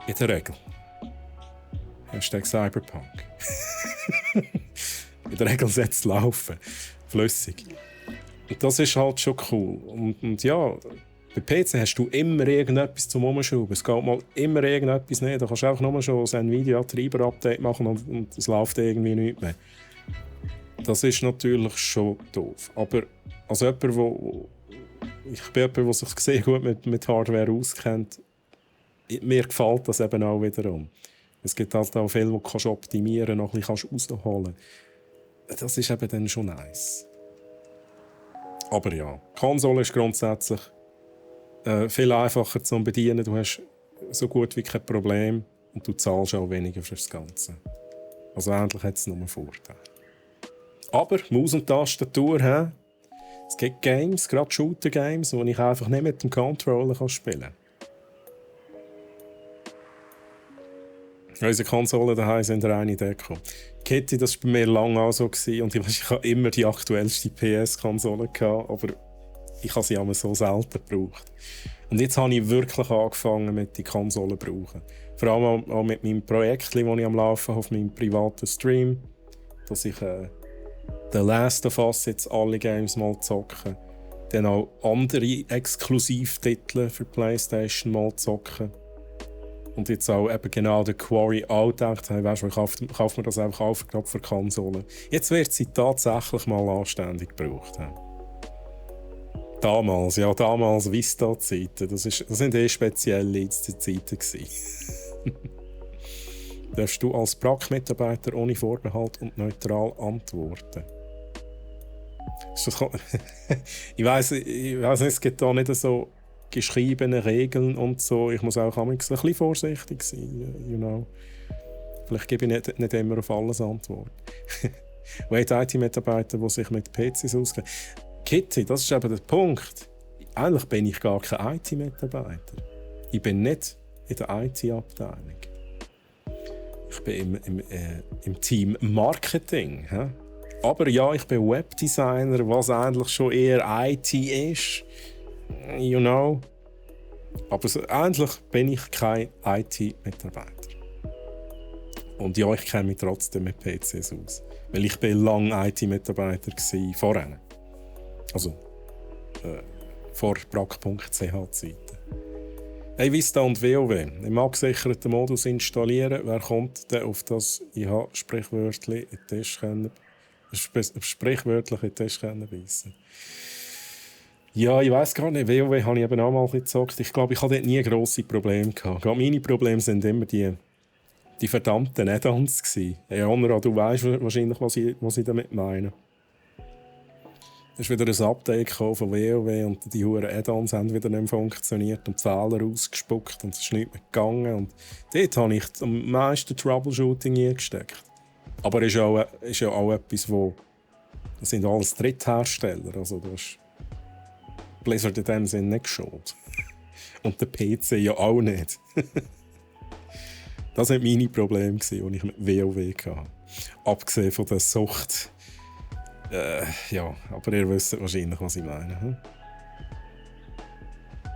In der Regel. #Cyberpunk. In der Regel sollte es laufen. flüssig. Und das ist halt schon cool. Und ja, bei PC hast du immer irgendetwas zum Umschrauben. Es geht mal immer irgendetwas nicht. Da kannst du einfach nur schon ein Nvidia-Treiber-Update machen und es läuft irgendwie nicht mehr. Das ist natürlich schon doof. Aber als jemand, ich bin jemand, der sich sehr gut mit Hardware auskennt, mir gefällt das eben auch wiederum. Es gibt halt auch viel, wo du optimieren kannst, noch ein bisschen rausholen kannst. Das ist eben dann schon nice. Aber ja, die Konsole ist grundsätzlich viel einfacher zu bedienen. Du hast so gut wie kein Problem und du zahlst auch weniger für das Ganze. Also endlich hat es nur einen Vorteil. Aber Maus und Tastatur, es gibt Games, gerade Shooter-Games, die ich einfach nicht mit dem Controller spielen kann. Unsere Konsolen daheim sind reine Deko. Kitty, das war bei mir lange auch so und ich hatte immer die aktuellste PS-Konsole, aber ich habe sie immer so selten gebraucht. Und jetzt habe ich wirklich angefangen, mit die Konsolen zu brauchen. Vor allem auch mit meinem Projekt, das ich am Laufen habe, auf meinem privaten Stream, dass ich The Last of Us jetzt alle Games mal zocken. Dann auch andere Exklusivtitel für PlayStation mal zocken. Und jetzt auch eben genau der Quarry auch gedacht, hey, weißt du, ich kaufe mir das einfach auf für Konsolen. Jetzt wird sie tatsächlich mal anständig gebraucht. Damals Vista-Zeiten, das sind spezielle Zeiten gewesen. Darfst du als BRAC-Mitarbeiter ohne Vorbehalt und neutral antworten? Ich weiss nicht, es gibt da nicht so geschriebene Regeln und so. Ich muss auch ein bisschen vorsichtig sein. You know. Vielleicht gebe ich nicht immer auf alles Antwort. Und IT-Mitarbeiter, die sich mit PCs auskennen. Kitty, das ist eben der Punkt. Eigentlich bin ich gar kein IT-Mitarbeiter. Ich bin nicht in der IT-Abteilung. Ich bin im Team Marketing. Aber ja, ich bin Webdesigner, was eigentlich schon eher IT ist. You know. Aber eigentlich bin ich kein IT-Mitarbeiter. Und ja, ich kenne mich trotzdem mit PCs aus. Weil ich bin lange IT-Mitarbeiter vorher. Also vor brack.ch-Zeiten. Hey, Vista und WoW. Im abgesicherten Modus installieren. Wer kommt denn auf das sprichwörtlich in den Tisch beißen? Ja, ich weiss gar nicht. WoW habe ich eben auch mal gezockt. Ich glaube, ich hatte dort nie grosse Probleme gehabt. Meine Probleme sind immer die verdammten Add-ons gsi. Hey, Honora, du weißt wahrscheinlich, was ich damit meine. Es ist wieder ein Update von WoW und die huren Add-ons haben wieder nicht mehr funktioniert und die Fehler ausgespuckt und es ist nicht mehr gegangen. Und dort habe ich am meisten Troubleshooting eingesteckt. Aber es ist ja auch etwas, das sind alles Dritthersteller. Also das ist Blizzard in dem Sinne nicht schuld. Und der PC ja auch nicht. Das waren meine Probleme, die ich mit WoW hatte. Abgesehen von der Sucht. Ja, aber ihr wisst wahrscheinlich, was ich meine.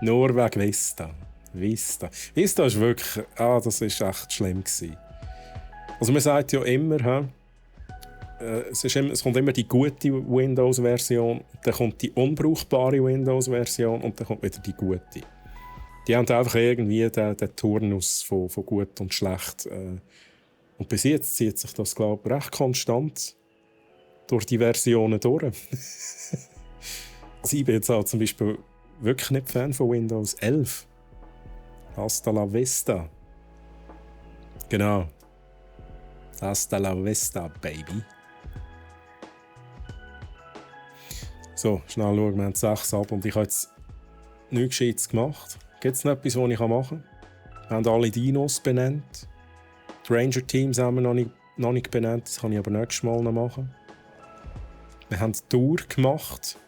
Nur wegen Vista. Vista ist wirklich... das war echt schlimm gewesen. Also man sagt ja immer, es kommt immer die gute Windows-Version, dann kommt die unbrauchbare Windows-Version und dann kommt wieder die gute. Die haben einfach irgendwie den Turnus von gut und schlecht. Und bis jetzt zieht sich das, glaube ich, recht konstant durch die Versionen durch. Ich bin jetzt auch zum Beispiel wirklich nicht Fan von Windows 11. Hasta la vista. Genau. Hasta la vista, baby. So, schnell schauen, wir haben 6 ab und ich habe jetzt nichts Gescheites gemacht. Gibt es noch etwas, was ich machen kann? Wir haben alle Dinos benannt. Die Ranger-Teams haben wir noch nicht benannt, das kann ich aber nächstes Mal noch machen. Wir haben die Tour gemacht.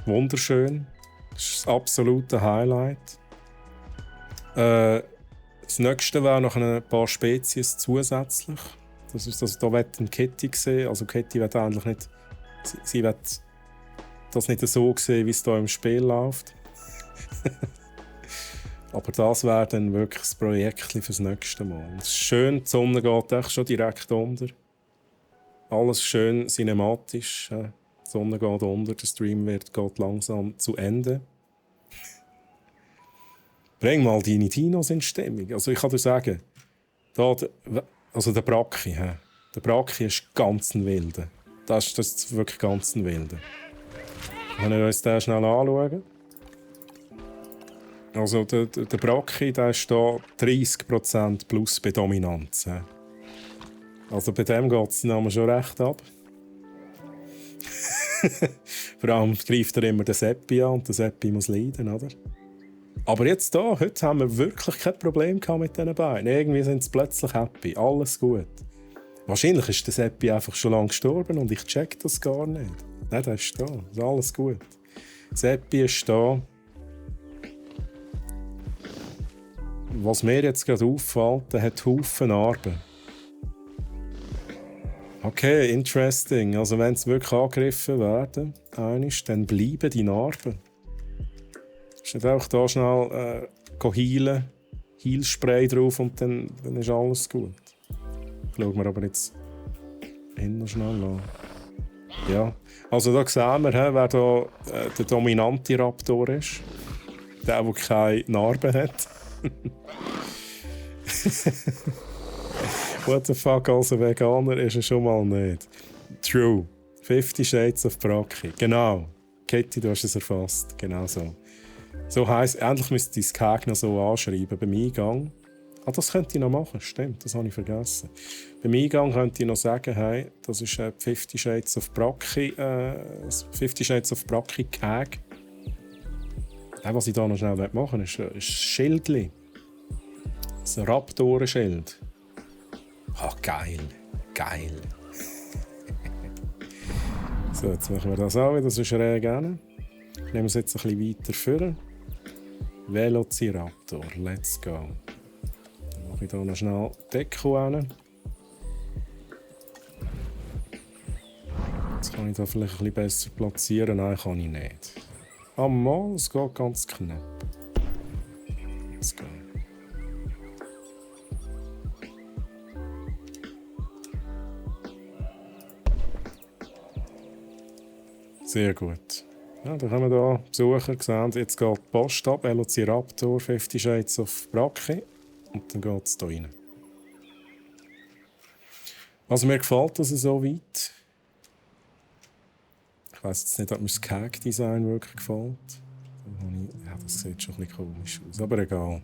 Wunderschön. Das ist das absolute Highlight. Das nächste wäre noch ein paar Spezies zusätzlich. Das ist, also, da wird ein Kitty sehen. Also Kitty wird eigentlich nicht... Sie wird das nicht so sehen, wie es hier im Spiel läuft. Aber das wäre dann wirklich das Projekt fürs nächste Mal. Es ist schön, die Sonne geht echt schon direkt unter. Alles schön cinematisch. Die Sonne geht unter, der Stream geht langsam zu Ende. Bring mal deine Dinos in Stimmung. Also ich kann dir sagen, der Bracchi, der Bracchi ist ganz ein Wilder. Das ist wirklich ganz ein Wilder. Wenn wir uns den schnell anschauen. Also der Bracchi, der ist hier 30% plus bei Dominanz. Also bei dem geht es schon recht ab. Vor allem greift er immer den Seppi an und der Seppi muss leiden, oder? Aber jetzt hier, heute haben wir wirklich kein Problem mit diesen Beinen. Irgendwie sind sie plötzlich happy, alles gut. Wahrscheinlich ist der Seppi einfach schon lange gestorben und ich check das gar nicht. Nein, der ist da, ist alles gut. Seppi ist da. Was mir jetzt gerade auffällt, der hat Haufen Narben. Okay, interesting. Also wenn sie wirklich angegriffen werden, dann bleiben die Narben. Ist nicht auch da schnell heilen, Heilspray drauf und dann ist alles gut. Schauen wir aber jetzt hinten schnell an. Ja, also da sehen wir, wer da der dominante Raptor ist. Der keine Narben hat. What the fuck, also Veganer ist er schon mal nicht. True. 50 Shades of Bracchi. Genau. Kitty, du hast es erfasst. Genau so. So heisst, endlich müsste dein Gegner so anschreiben beim Eingang. Ah, das könnte ich noch machen, stimmt, das habe ich vergessen. Beim Eingang könnte ich noch sagen, hey, das ist 50 Shades of Bracchi, 50 Shades of Bracchi Keg. Was ich da noch schnell machen will, ist ein Schildli. Ein Raptorenschild. Ah, geil. Geil. So, jetzt machen wir das auch wieder. Das ist gerne. Ich nehme es jetzt ein bisschen weiter vor. Velociraptor, let's go. Dann mache ich hier noch schnell Deko hin. Jetzt kann ich da vielleicht ein bisschen besser platzieren. Nein, kann ich nicht. Mal, es geht ganz knapp. Let's go. Sehr gut. Ja, dann haben wir hier Besucher gesehen. Jetzt geht die Post ab. Velociraptor, 50 Shades of Bracchi. Und dann geht es hier rein. Also mir gefällt das so weit. Ich weiss jetzt nicht, ob mir das Cake-Design wirklich gefällt. Ja, das sieht schon ein bisschen komisch aus. Aber egal.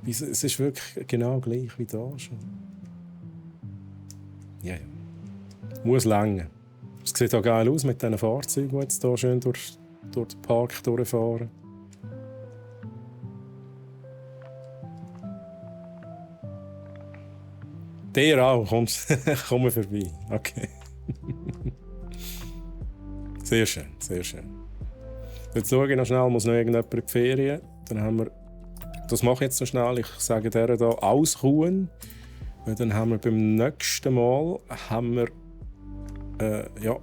Es ist wirklich genau gleich wie da schon. Ja, ja. Muss länger. Es sieht auch geil aus mit diesen Fahrzeugen, die jetzt hier schön durch den Park durchfahren. Der auch, komm vorbei. Okay. Sehr schön, sehr schön. Jetzt schaue ich noch schnell, muss noch irgendjemand in die Ferien. Dann haben wir, das mache ich jetzt noch schnell, ich sage der hier ausruhen. Weil dann haben wir beim nächsten Mal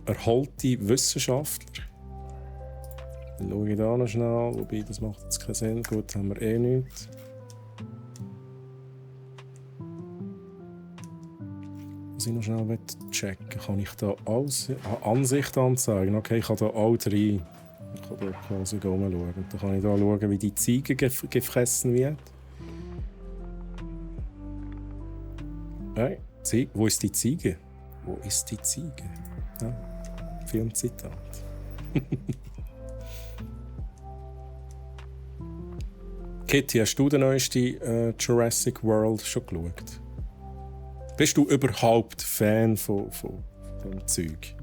erholte Wissenschaftler. Dann schaue ich da noch schnell, wobei das macht jetzt keinen Sinn. Gut, haben wir eh nichts. Was ich noch schnell checken will, kann ich da Ansicht anzeigen? Okay, ich kann da all drei. Ich kann da quasi schauen. Dann kann ich da schauen, wie die Ziege gefressen wird. Hey, wo ist die Ziege? Wo ist die Ziege? Ja, Filmzitat. Kitty, hast du den neuesten Jurassic World schon geschaut? Bist du überhaupt Fan von dem Zeug?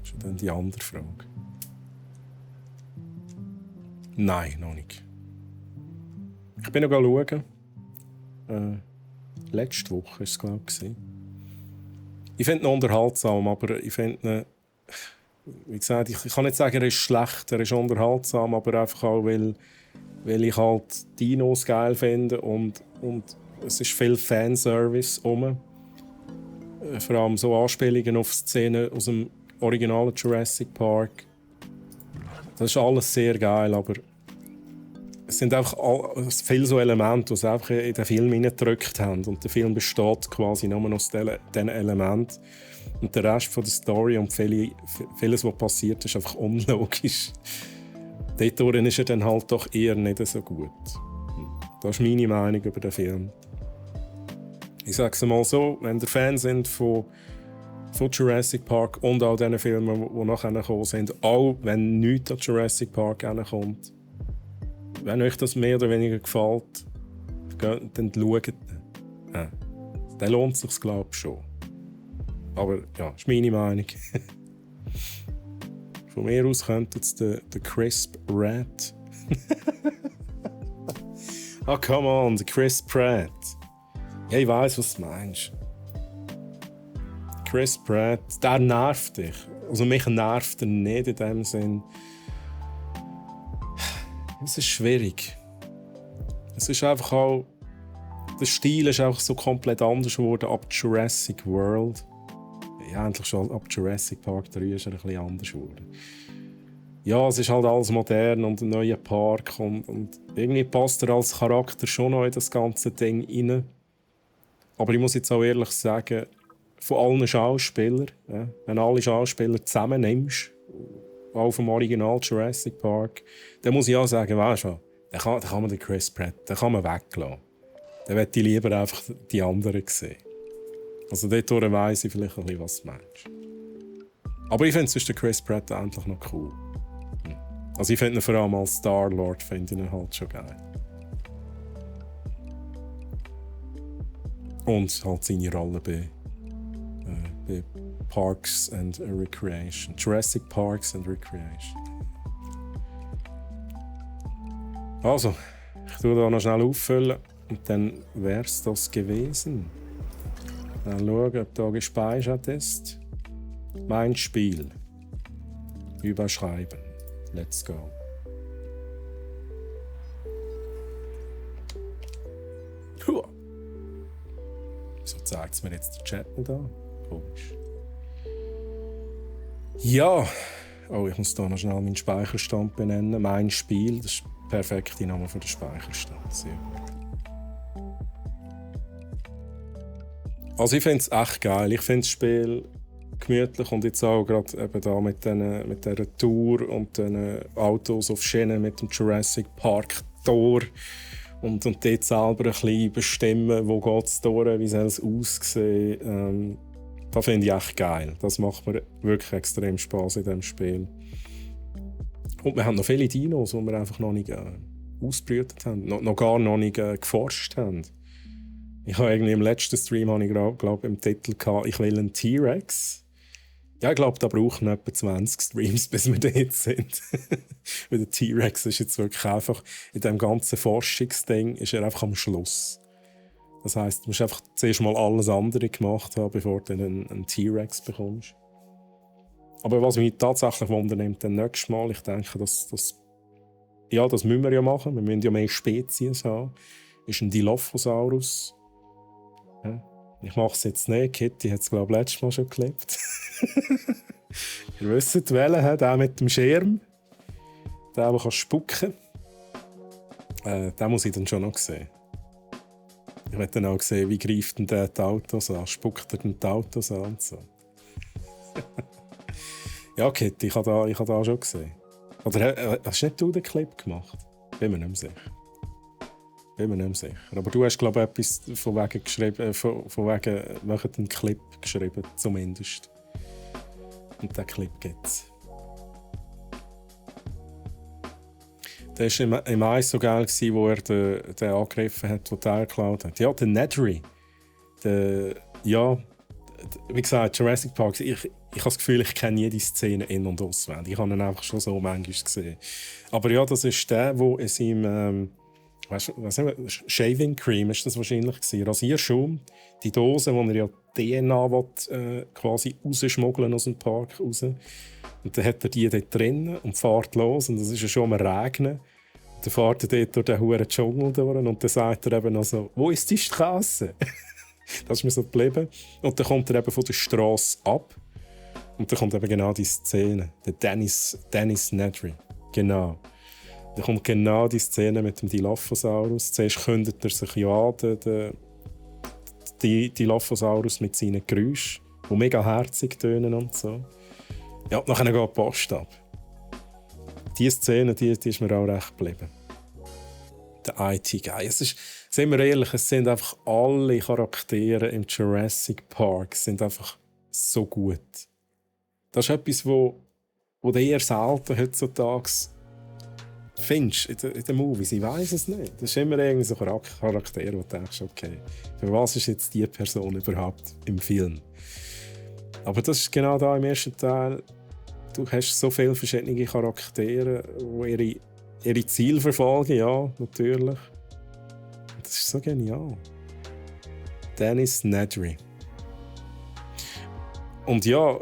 Das ist dann die andere Frage. Nein, noch nicht. Ich bin noch schauen. Letzte Woche war es, glaube ich. Ich finde ihn unterhaltsam, aber ich finde ihn, wie gesagt, ich kann nicht sagen, er ist schlecht, er ist unterhaltsam, aber einfach auch, weil ich halt Dinos geil finde und es ist viel Fanservice rum. Vor allem so Anspielungen auf Szenen aus dem originalen Jurassic Park. Das ist alles sehr geil, aber es sind einfach viele so Elemente, die sie einfach in den Film hineingedrückt haben. Und der Film besteht quasi nur noch aus diesen Elementen. Und der Rest von der Story und vieles, was passiert, ist einfach unlogisch. Dort ist er dann halt doch eher nicht so gut. Das ist meine Meinung über den Film. Ich sage es mal so, wenn ihr Fan sind von Jurassic Park und all diesen Filmen, die nachher gekommen sind, auch wenn nichts an Jurassic Park kommt, wenn euch das mehr oder weniger gefällt, dann schaut. Dann lohnt es sich, glaube ich, schon. Aber ja, das ist meine Meinung. Von mir aus könnte jetzt der Chris Pratt. Come on, der Chris Pratt. Ja, ich weiss, was du meinst. Chris Pratt, der nervt dich. Also mich nervt er nicht in dem Sinn. Es ist schwierig. Es ist einfach auch... Der Stil ist einfach so komplett anders geworden ab Jurassic World. Ja, endlich schon ab Jurassic Park 3 ist er ein bisschen anders geworden. Ja, es ist halt alles modern und ein neuer Park und irgendwie passt er als Charakter schon noch in das ganze Ding rein. Aber ich muss jetzt auch ehrlich sagen, von allen Schauspielern, ja, wenn alle Schauspieler zusammennimmst, auch vom Original Jurassic Park, dann muss ich auch sagen, weißt du, dann kann man den Chris Pratt, den kann man weglassen. Dann möchte ich lieber einfach die anderen sehen. Also dort weiss ich vielleicht ein bisschen, was du meinst. Aber ich finde sonst den Chris Pratt endlich noch cool. Also ich finde ihn vor allem als Star-Lord finde ich ihn halt schon geil. Und halt seine Rolle bei Parks and Recreation. Jurassic Parks and Recreation. Also, ich tue da noch schnell auffüllen und dann wäre es das gewesen. Dann schauen, ob da gespeichert ist. Mein Spiel. Überschreiben. Let's go. Puh. Wieso zeigt es mir jetzt der Chat nicht an? Komisch. Ja. Oh, ich muss hier noch schnell meinen Speicherstand benennen. Mein Spiel. Das ist der perfekte Name für den Speicherstand. Sehr gut. Also ich finde es echt geil. Ich finde das Spiel gemütlich und jetzt auch gerade eben da mit dieser Tour und den Autos auf Schienen mit dem Jurassic Park Tor und dort selber ein bisschen bestimmen, wo geht es durch, wie soll es aussehen. Das finde ich echt geil. Das macht mir wirklich extrem Spass in diesem Spiel. Und wir haben noch viele Dinos, die wir einfach noch nicht ausgebrütet haben, noch gar nicht geforscht haben. Ich habe irgendwie im letzten Stream, glaube im Titel gehabt, ich will einen T-Rex. Ja, ich glaube, da brauchen wir etwa 20 Streams, bis wir dort sind. Weil der T-Rex ist jetzt wirklich einfach, in diesem ganzen Forschungsding ist er einfach am Schluss. Das heisst, du musst einfach zuerst mal alles andere gemacht haben, bevor du einen T-Rex bekommst. Aber was mich tatsächlich wundernimmt, dann nächstes Mal, ich denke, das müssen wir ja machen. Wir müssen ja mehr Spezies haben. Ist ein Dilophosaurus. Ja. Ich mache es jetzt nicht. Kitty hat es, glaube ich, letztes Mal schon geklebt. Ihr wisst, welchen, der mit dem Schirm. Der spucken kann. Den muss ich dann schon noch sehen. Ich will dann auch sehen, wie greift denn der die Autos an. Spuckt er denn die Autos an und so. Ja, Kitty, ich habe da schon gesehen. Oder hast nicht du den Clip gemacht? Bin mir nicht mehr sicher. Aber du hast, glaube ich, etwas von wegen geschrieben, von wegen einen Clip geschrieben, zumindest. Und diesen Clip gibt es. Der war im Eis so geil, wo er den angegriffen hat, den er geklaut hat. Ja, der Nedry. Wie gesagt, Jurassic Park, ich habe das Gefühl, ich kenne jede Szene in- und auswendig. Ich habe ihn einfach schon so manchmal gesehen. Aber ja, das ist der in seinem Shaving Cream ist das wahrscheinlich gewesen. Rasierschaum, die Dose, wo er ja DNA quasi rausschmuggeln aus dem Park raus. Und dann hat er die dort drin und fährt los und es ist ja schon am Regnen. Dann fährt er dort durch den huren Dschungel durch und dann sagt er eben noch so, wo ist die Straße? Das ist mir so geblieben. Und dann kommt er eben von der Straße ab und dann kommt eben genau die Szene, der Dennis Nedry. Genau. Dann kommt genau die Szene mit dem Dilophosaurus. Zuerst kündigt er sich ja an, die Dilophosaurus mit seinen Geräuschen, die mega herzig tönen und so. Ja, nachher geht die Post ab. Diese Szene, die ist mir auch recht geblieben. Der IT-Guy. Seien wir ehrlich, es sind einfach alle Charaktere im Jurassic Park sind einfach so gut. Das ist etwas, wo du eher selten heutzutage findest in den Movies. Ich weiss es nicht. Das ist immer irgendwie so ein Charakter, wo du denkst, okay, für was ist jetzt diese Person überhaupt im Film? Aber das ist genau da im ersten Teil. Du hast so viele verschiedene Charaktere, die ihre Ziele verfolgen, ja, natürlich. Das ist so genial. Dennis Nedry. Und ja,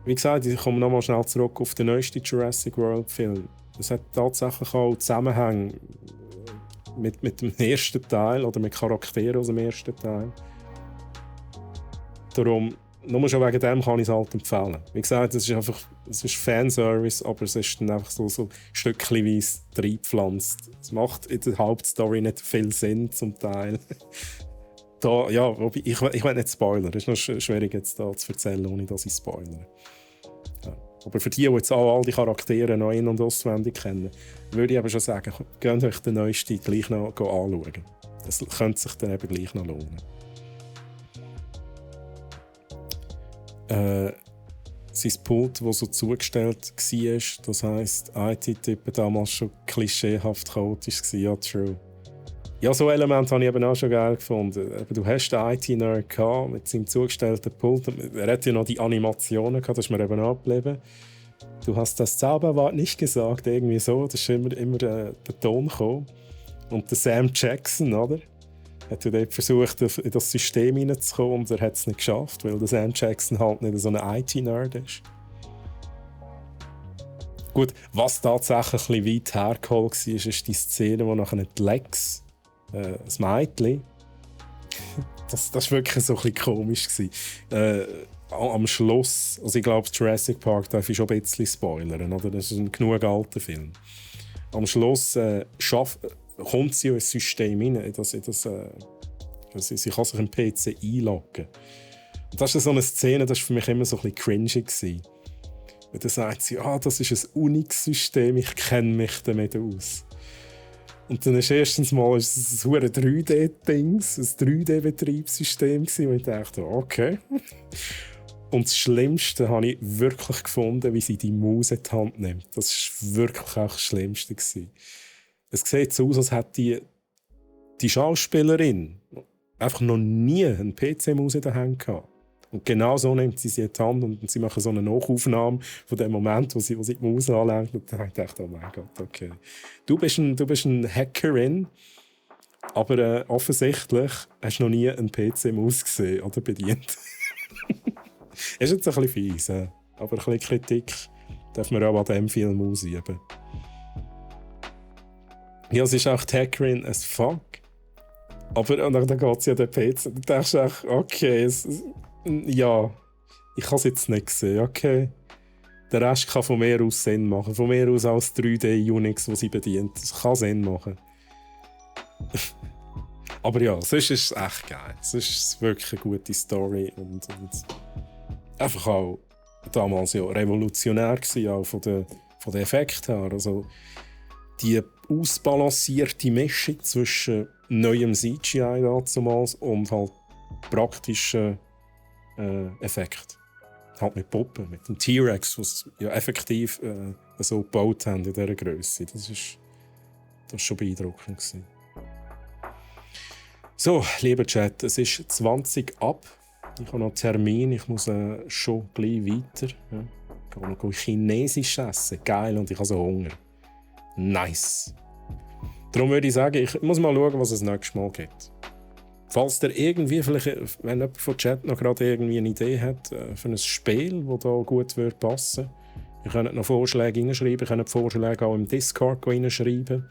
wie gesagt, ich komme nochmal schnell zurück auf den neuesten Jurassic World Film. Es hat tatsächlich auch Zusammenhänge mit dem ersten Teil oder mit Charakteren aus dem ersten Teil. Darum, nur schon wegen dem kann ich es halt empfehlen. Wie gesagt, es ist Fanservice, aber es ist dann einfach so stückchenweise reingepflanzt. Es macht in der Hauptstory nicht viel Sinn zum Teil. Da, ja, ich will nicht spoilern. Es ist noch schwierig jetzt da zu erzählen, ohne dass ich spoilere. Ja. Aber für die jetzt all die Charaktere noch in- und auswendig kennen, würde ich aber schon sagen, geht euch den neuesten gleich noch anschauen. Das könnte sich dann eben gleich noch lohnen. Sein Pult, das so zugestellt war, das heisst, IT-Typen damals schon klischeehaft chaotisch war, ja, true. Ja, so Elemente habe ich eben auch schon geil gefunden. Du hast den IT-Nerd mit seinem zugestellten Pult. Er hat ja noch die Animationen gehabt, das ist mir eben auch geblieben. Du hast das Zauberwort nicht gesagt, irgendwie so. Das ist immer der Ton gekommen. Und der Sam Jackson, oder? Hat dort versucht, in das System hineinzukommen und er hat es nicht geschafft, weil der Sam Jackson halt nicht so ein IT-Nerd ist. Gut, was tatsächlich ein bisschen weit hergeholt war, ist die Szene, wo nachher die Lex, das Mädchen, das war wirklich so ein bisschen komisch. Am Schluss, also ich glaube, Jurassic Park darf ich schon ein bisschen spoilern, oder? Das ist ein genug alter Film. Am Schluss kommt sie in ein System rein, sie kann sich im PC einloggen. Und das ist so eine Szene, das war für mich immer so ein bisschen cringy. Und dann sagt sie, das ist ein Unix-System, ich kenne mich damit aus. Und dann ist erstens mal ein 3D-Dings, ein 3D-Betriebssystem, wo ich dachte, okay. Und das Schlimmste habe ich wirklich gefunden, wie sie die Maus in die Hand nimmt. Das war wirklich auch das Schlimmste. Es sieht so aus, als hätte die Schauspielerin einfach noch nie eine PC-Maus in der Hand gehabt. Und genau so nimmt sie in die Hand und sie machen so eine Nachaufnahme von dem Moment, wo sie die Maus anlenkt. Und dann dachte ich, oh mein Gott, okay. Du bist eine Hackerin, aber offensichtlich hast du noch nie eine PC-Maus gesehen oder bedient. Ist jetzt ein bisschen fies, aber ein bisschen Kritik darf man auch an diesem Film ausüben. Ja, es ist auch die Hackerin as fuck. Aber und dann geht sie an den PC und du denkst auch, okay, ja, ich kann es jetzt nicht sehen, okay. Der Rest kann von mir aus Sinn machen. Von mir aus als 3D-Unix, das sie bedient. Das kann Sinn machen. Aber ja, sonst ist es echt geil. Sonst ist es wirklich eine gute Story und einfach auch damals ja revolutionär gewesen, auch von den Effekten her. Also die ausbalancierte Mischung zwischen neuem CGI damals und halt praktischen Effekten. Halt mit Puppen, mit dem T-Rex, was ja effektiv so gebaut haben in dieser Größe. Das war schon beeindruckend gewesen. So, lieber Chat, es ist 20 ab. Ich habe noch einen Termin, ich muss schon gleich weiter. Ja. Ich gehe noch Chinesisch essen. Geil, und ich habe so Hunger. Nice. Darum würde ich sagen, ich muss mal schauen, was es nächstes Mal gibt. Falls der irgendwie, vielleicht, wenn jemand von Chat noch gerade irgendwie eine Idee hat für ein Spiel, das da gut würde passen, ihr könnt noch Vorschläge reinschreiben, ihr könnt Vorschläge auch im Discord reinschreiben.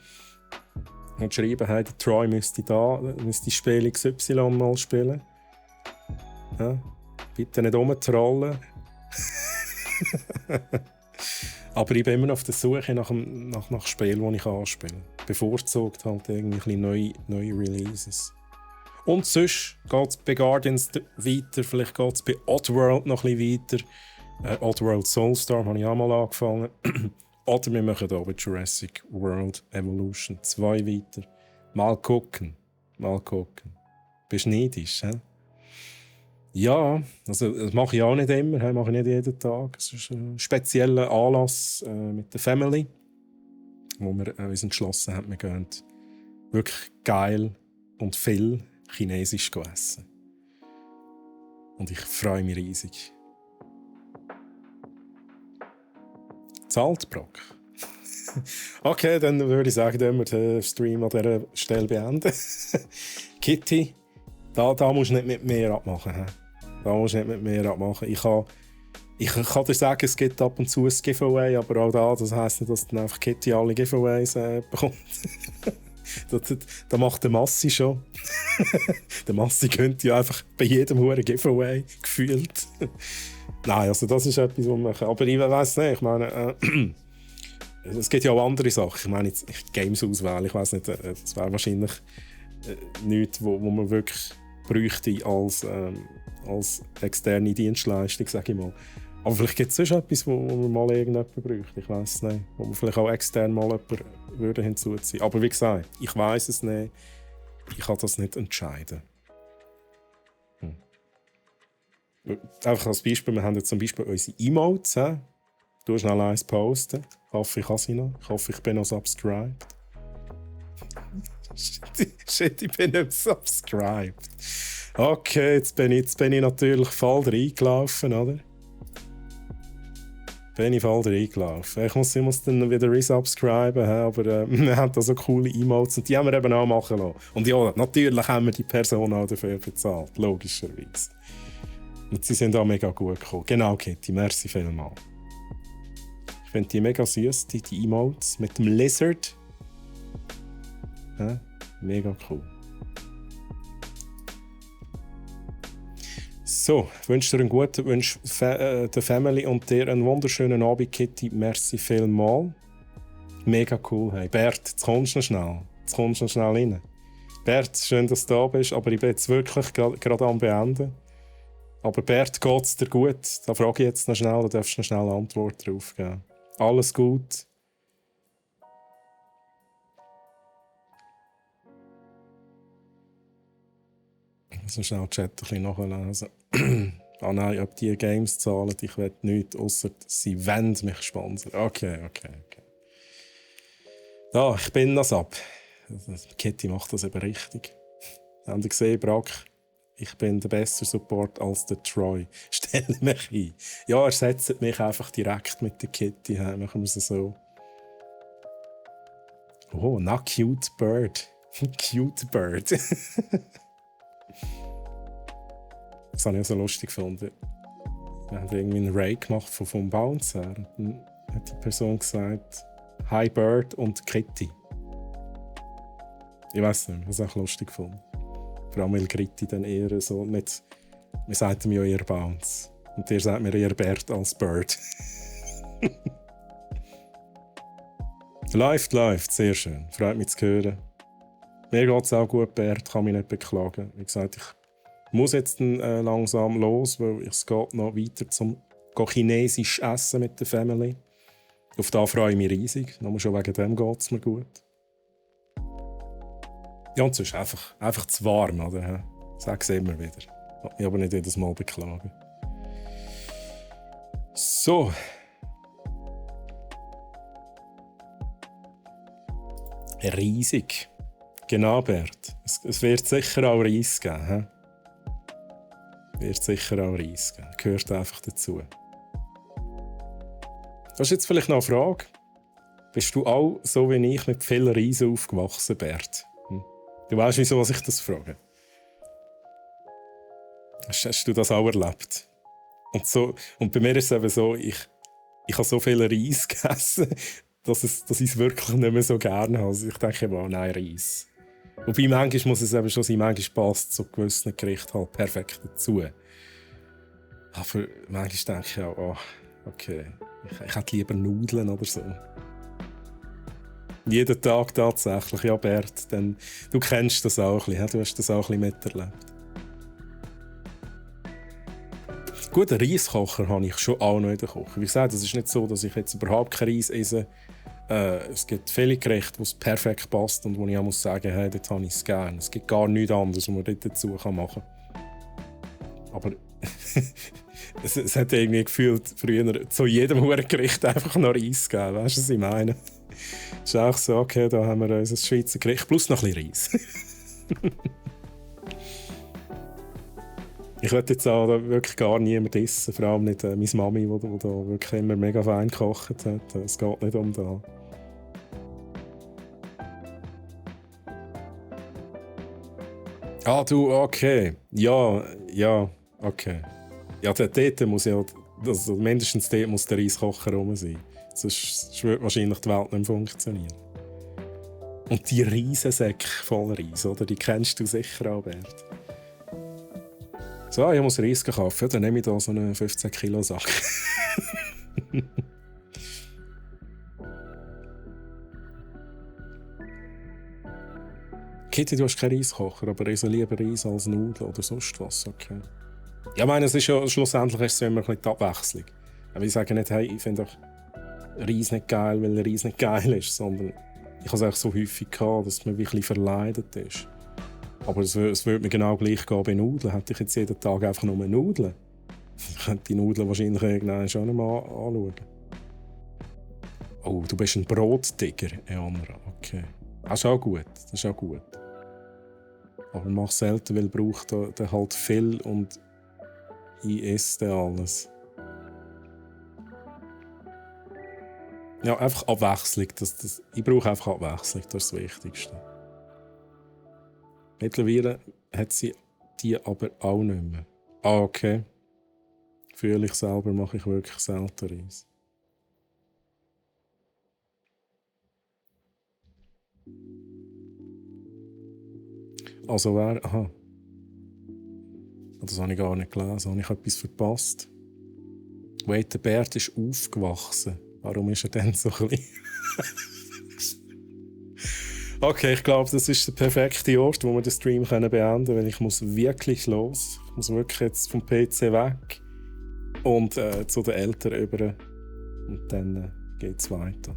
Und schreiben, hey, der Troy müsste das Spiel XY mal spielen. Ja, bitte nicht rumtrollen. Aber ich bin immer noch auf der Suche nach Spielen, die ich anspielen kann. Bevorzugt halt irgendwie neue Releases. Und sonst geht es bei Guardians weiter, vielleicht geht es bei Oddworld noch ein bisschen weiter. Oddworld Soulstorm habe ich auch mal angefangen. Oder wir machen hier bei Jurassic World Evolution 2 weiter. Mal gucken. Bist du neidisch, hä? Ja, also das mache ich auch nicht immer, das mache ich nicht jeden Tag. Es ist ein spezieller Anlass mit der Family, wo wir uns entschlossen haben, wir gehen wirklich geil und viel Chinesisch essen. Und ich freue mich riesig. Zaltbrock. Okay, dann würde ich sagen, dass wir den Stream an dieser Stelle beenden. Kitty, da musst du nicht mit mir abmachen. He? Da musst du nicht mit mir abmachen. Ich kann dir sagen, es gibt ab und zu ein Giveaway, aber auch das heisst nicht, dass dann einfach Kitty alle Giveaways bekommt. Das macht der Massi schon. Der Massi könnte ja einfach bei jedem Huren Giveaway gefühlt. Nein, also das ist etwas, was man machen. Aber ich weiss nicht, ich meine, es gibt ja auch andere Sachen. Ich meine, jetzt Games auswählen, ich weiss nicht, das wäre wahrscheinlich nichts, wo man wirklich bräuchte als externe Dienstleistung, sage ich mal. Aber vielleicht gibt es sonst etwas, wo man mal irgendjemanden bräuchte. Ich weiss es nicht. Wo man vielleicht auch extern mal jemanden würde hinzuziehen. Aber wie gesagt, ich weiss es nicht. Ich kann das nicht entscheiden. Einfach als Beispiel, wir haben jetzt zum Beispiel unsere Emotes. Du schnell eins posten. Ich hoffe, ich habe sie noch. Ich hoffe, ich bin noch subscribed. Shit, ich bin nicht subscribed. Okay, jetzt bin ich natürlich voll reingelaufen, oder? Ich muss dann wieder resubscriben, aber wir haben da so coole Emotes und die haben wir eben auch machen lassen. Und ja, natürlich haben wir die Person auch dafür bezahlt, logischerweise. Und sie sind auch mega gut gekommen. Genau, Kitty, merci vielmals. Ich finde die mega süß, die Emotes mit dem Lizard. Ja, mega cool. So, ich wünsche dir einen guten Wunsch der Family und dir einen wunderschönen Abend, Kitty. Merci vielmals. Mega cool. Hey, Bert, jetzt kommst du noch schnell rein. Bert, schön, dass du da bist, aber ich bin jetzt wirklich gerade am Beenden. Aber Bert, geht es dir gut? Da frage ich jetzt noch schnell, da darfst du noch schnell eine Antwort drauf geben. Alles gut? Ich muss noch schnell den Chat ein bisschen nachlesen. Ah nein, ob die Games zahlen, ich will nichts, ausser sie wollen mich sponsern. Okay. Da, ich bin das ab. Kitty macht das eben richtig. Habt ihr gesehen, Brack? Ich bin der bessere Support als der Troy. Stell mich ein. Ja, ersetzt mich einfach direkt mit der Kitty. Machen wir es so. Oh, na cute bird. Cute bird. Das habe ich auch so lustig gefunden. Wir haben irgendwie einen Ray gemacht vom Bounce her. Und dann hat die Person gesagt, Hi Bird und Kitty. Ich weiss nicht, das habe ich auch lustig gefunden. Vor allem, weil Kitty dann eher so mit, wir sagen mir ja ihr Bounce. Und ihr sagt mir ihr Bird als Bird. Läuft, sehr schön. Freut mich zu hören. Mir geht es auch gut, Bert, kann mich nicht beklagen. Wie gesagt, ich muss jetzt langsam los, weil es geht noch weiter zum chinesisch Essen mit der Family. Auf das freue ich mich riesig. Nur schon wegen dem geht es mir gut. Ja, und sonst einfach zu warm, oder? Sag's immer wieder. Ich aber nicht jedes Mal beklagen. So. Riesig. Genau, Bert. Es wird sicher auch Reis geben. Gehört einfach dazu. Das ist jetzt vielleicht noch eine Frage. Bist du auch so wie ich mit viel Reis aufgewachsen, Bert? Du weißt, wieso ich das frage? Hast du das auch erlebt? Und bei mir ist es eben so, ich habe so viel Reis gegessen, dass ich es wirklich nicht mehr so gerne habe. Also ich denke immer, nein, Reis. Wobei manchmal muss es eben schon sein, manchmal passt zu gewissen Gerichten halt perfekt dazu. Aber manchmal denke ich auch, okay. Ich hätte lieber Nudeln oder so. Jeden Tag tatsächlich, ja Bert, denn du kennst das auch ein bisschen, du hast das auch ein bisschen miterlebt. Gut, einen Reiskocher habe ich schon auch noch in der Küche. Wie gesagt, es ist nicht so, dass ich jetzt überhaupt kein Reis esse. Es gibt viele Gerichte, wo es perfekt passt und wo ich auch muss sagen, hey, dort habe ich es gerne. Es gibt gar nichts anderes, was man dort dazu machen kann. Aber es hat irgendwie gefühlt, früher zu jedem Gericht einfach noch Reis gegeben. Weißt du, was ich meine? Es ist auch so, okay, da haben wir unser Schweizer Gericht plus noch ein bisschen Reis. Ich würde jetzt auch wirklich gar niemand essen, vor allem nicht meine Mami, die da wirklich immer mega fein gekocht hat. Es geht nicht um das. Ah, du, okay. Ja, okay. Ja, dort muss ja, also mindestens dort muss der Reiskocher rum sein. Sonst würde wahrscheinlich die Welt nicht mehr funktionieren. Und die Riesensäcke voll Reis, oder? Die kennst du sicher auch, Bert. So, ich muss Reis kaufen. Ja, dann nehme ich da so einen 15 Kilo Sack. Kitty, du hast keinen Reiskocher, aber ich lieber Reis als Nudeln oder sonst was. Okay. Ja, ich meine, es ist ja, schlussendlich ist es immer ein bisschen die Abwechslung. Aber ich sage nicht, hey, ich finde doch Reis nicht geil, weil Reis nicht geil ist, sondern ich habe es auch so häufig gehabt, dass man wirklich verleidet ist. Aber es würde mir genau gleich gehen bei Nudeln. Hätte ich jetzt jeden Tag einfach nur Nudeln, ich könnte die Nudeln wahrscheinlich irgendwann schon mal anschauen. Oh, du bist ein Brotdigger, Eonra. Okay. Das ist auch gut. Das ist auch gut. Aber mach selten, weil braucht der halt viel und ich esse alles. Ja, einfach Abwechslung. Ich brauche einfach Abwechslung, das ist das Wichtigste. Mittlerweile hat sie die aber auch nicht mehr. Ah, okay. Fühle ich selber, mache ich wirklich selten Reis. Also wer... Aha. Das habe ich gar nicht gelesen. Habe ich etwas verpasst? Wait, der Bert ist aufgewachsen. Warum ist er denn so klein? Okay, ich glaube, das ist der perfekte Ort, wo wir den Stream beenden können, weil ich muss wirklich los. Ich muss wirklich jetzt vom PC weg und zu den Eltern über. Und dann geht's weiter.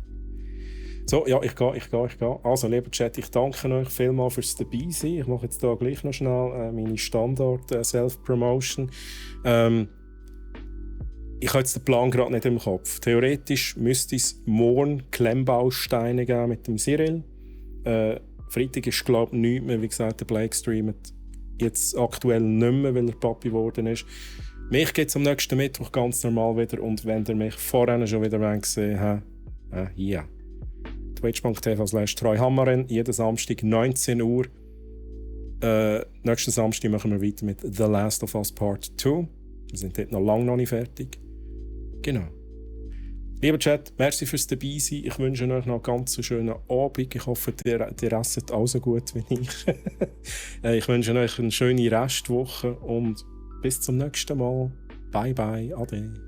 So, ja, ich gehe. Also, lieber Chat, ich danke euch vielmals fürs Dabeisein. Ich mache jetzt hier gleich noch schnell meine Standard-Self-Promotion. Ich habe jetzt den Plan gerade nicht im Kopf. Theoretisch müsste es morgen Klemmbausteine geben mit dem Cyril. Freitag ist, glaube ich, nichts mehr. Wie gesagt, der Blake streamt jetzt aktuell nicht mehr, weil er Papi geworden ist. Mich gibt es am nächsten Mittwoch ganz normal wieder. Und wenn ihr mich vorhin schon wieder gesehen habt, hier. twitch.tv/treuhammerin, jeden Samstag 19 Uhr. Nächsten Samstag machen wir weiter mit The Last of Us Part 2. Wir sind dort noch lange noch nicht fertig. Genau. Lieber Chat, merci fürs Dabeisein. Ich wünsche euch noch einen ganz schönen Abend. Ich hoffe, ihr esst auch so gut wie ich. Ich wünsche euch eine schöne Restwoche und bis zum nächsten Mal. Bye bye, ade.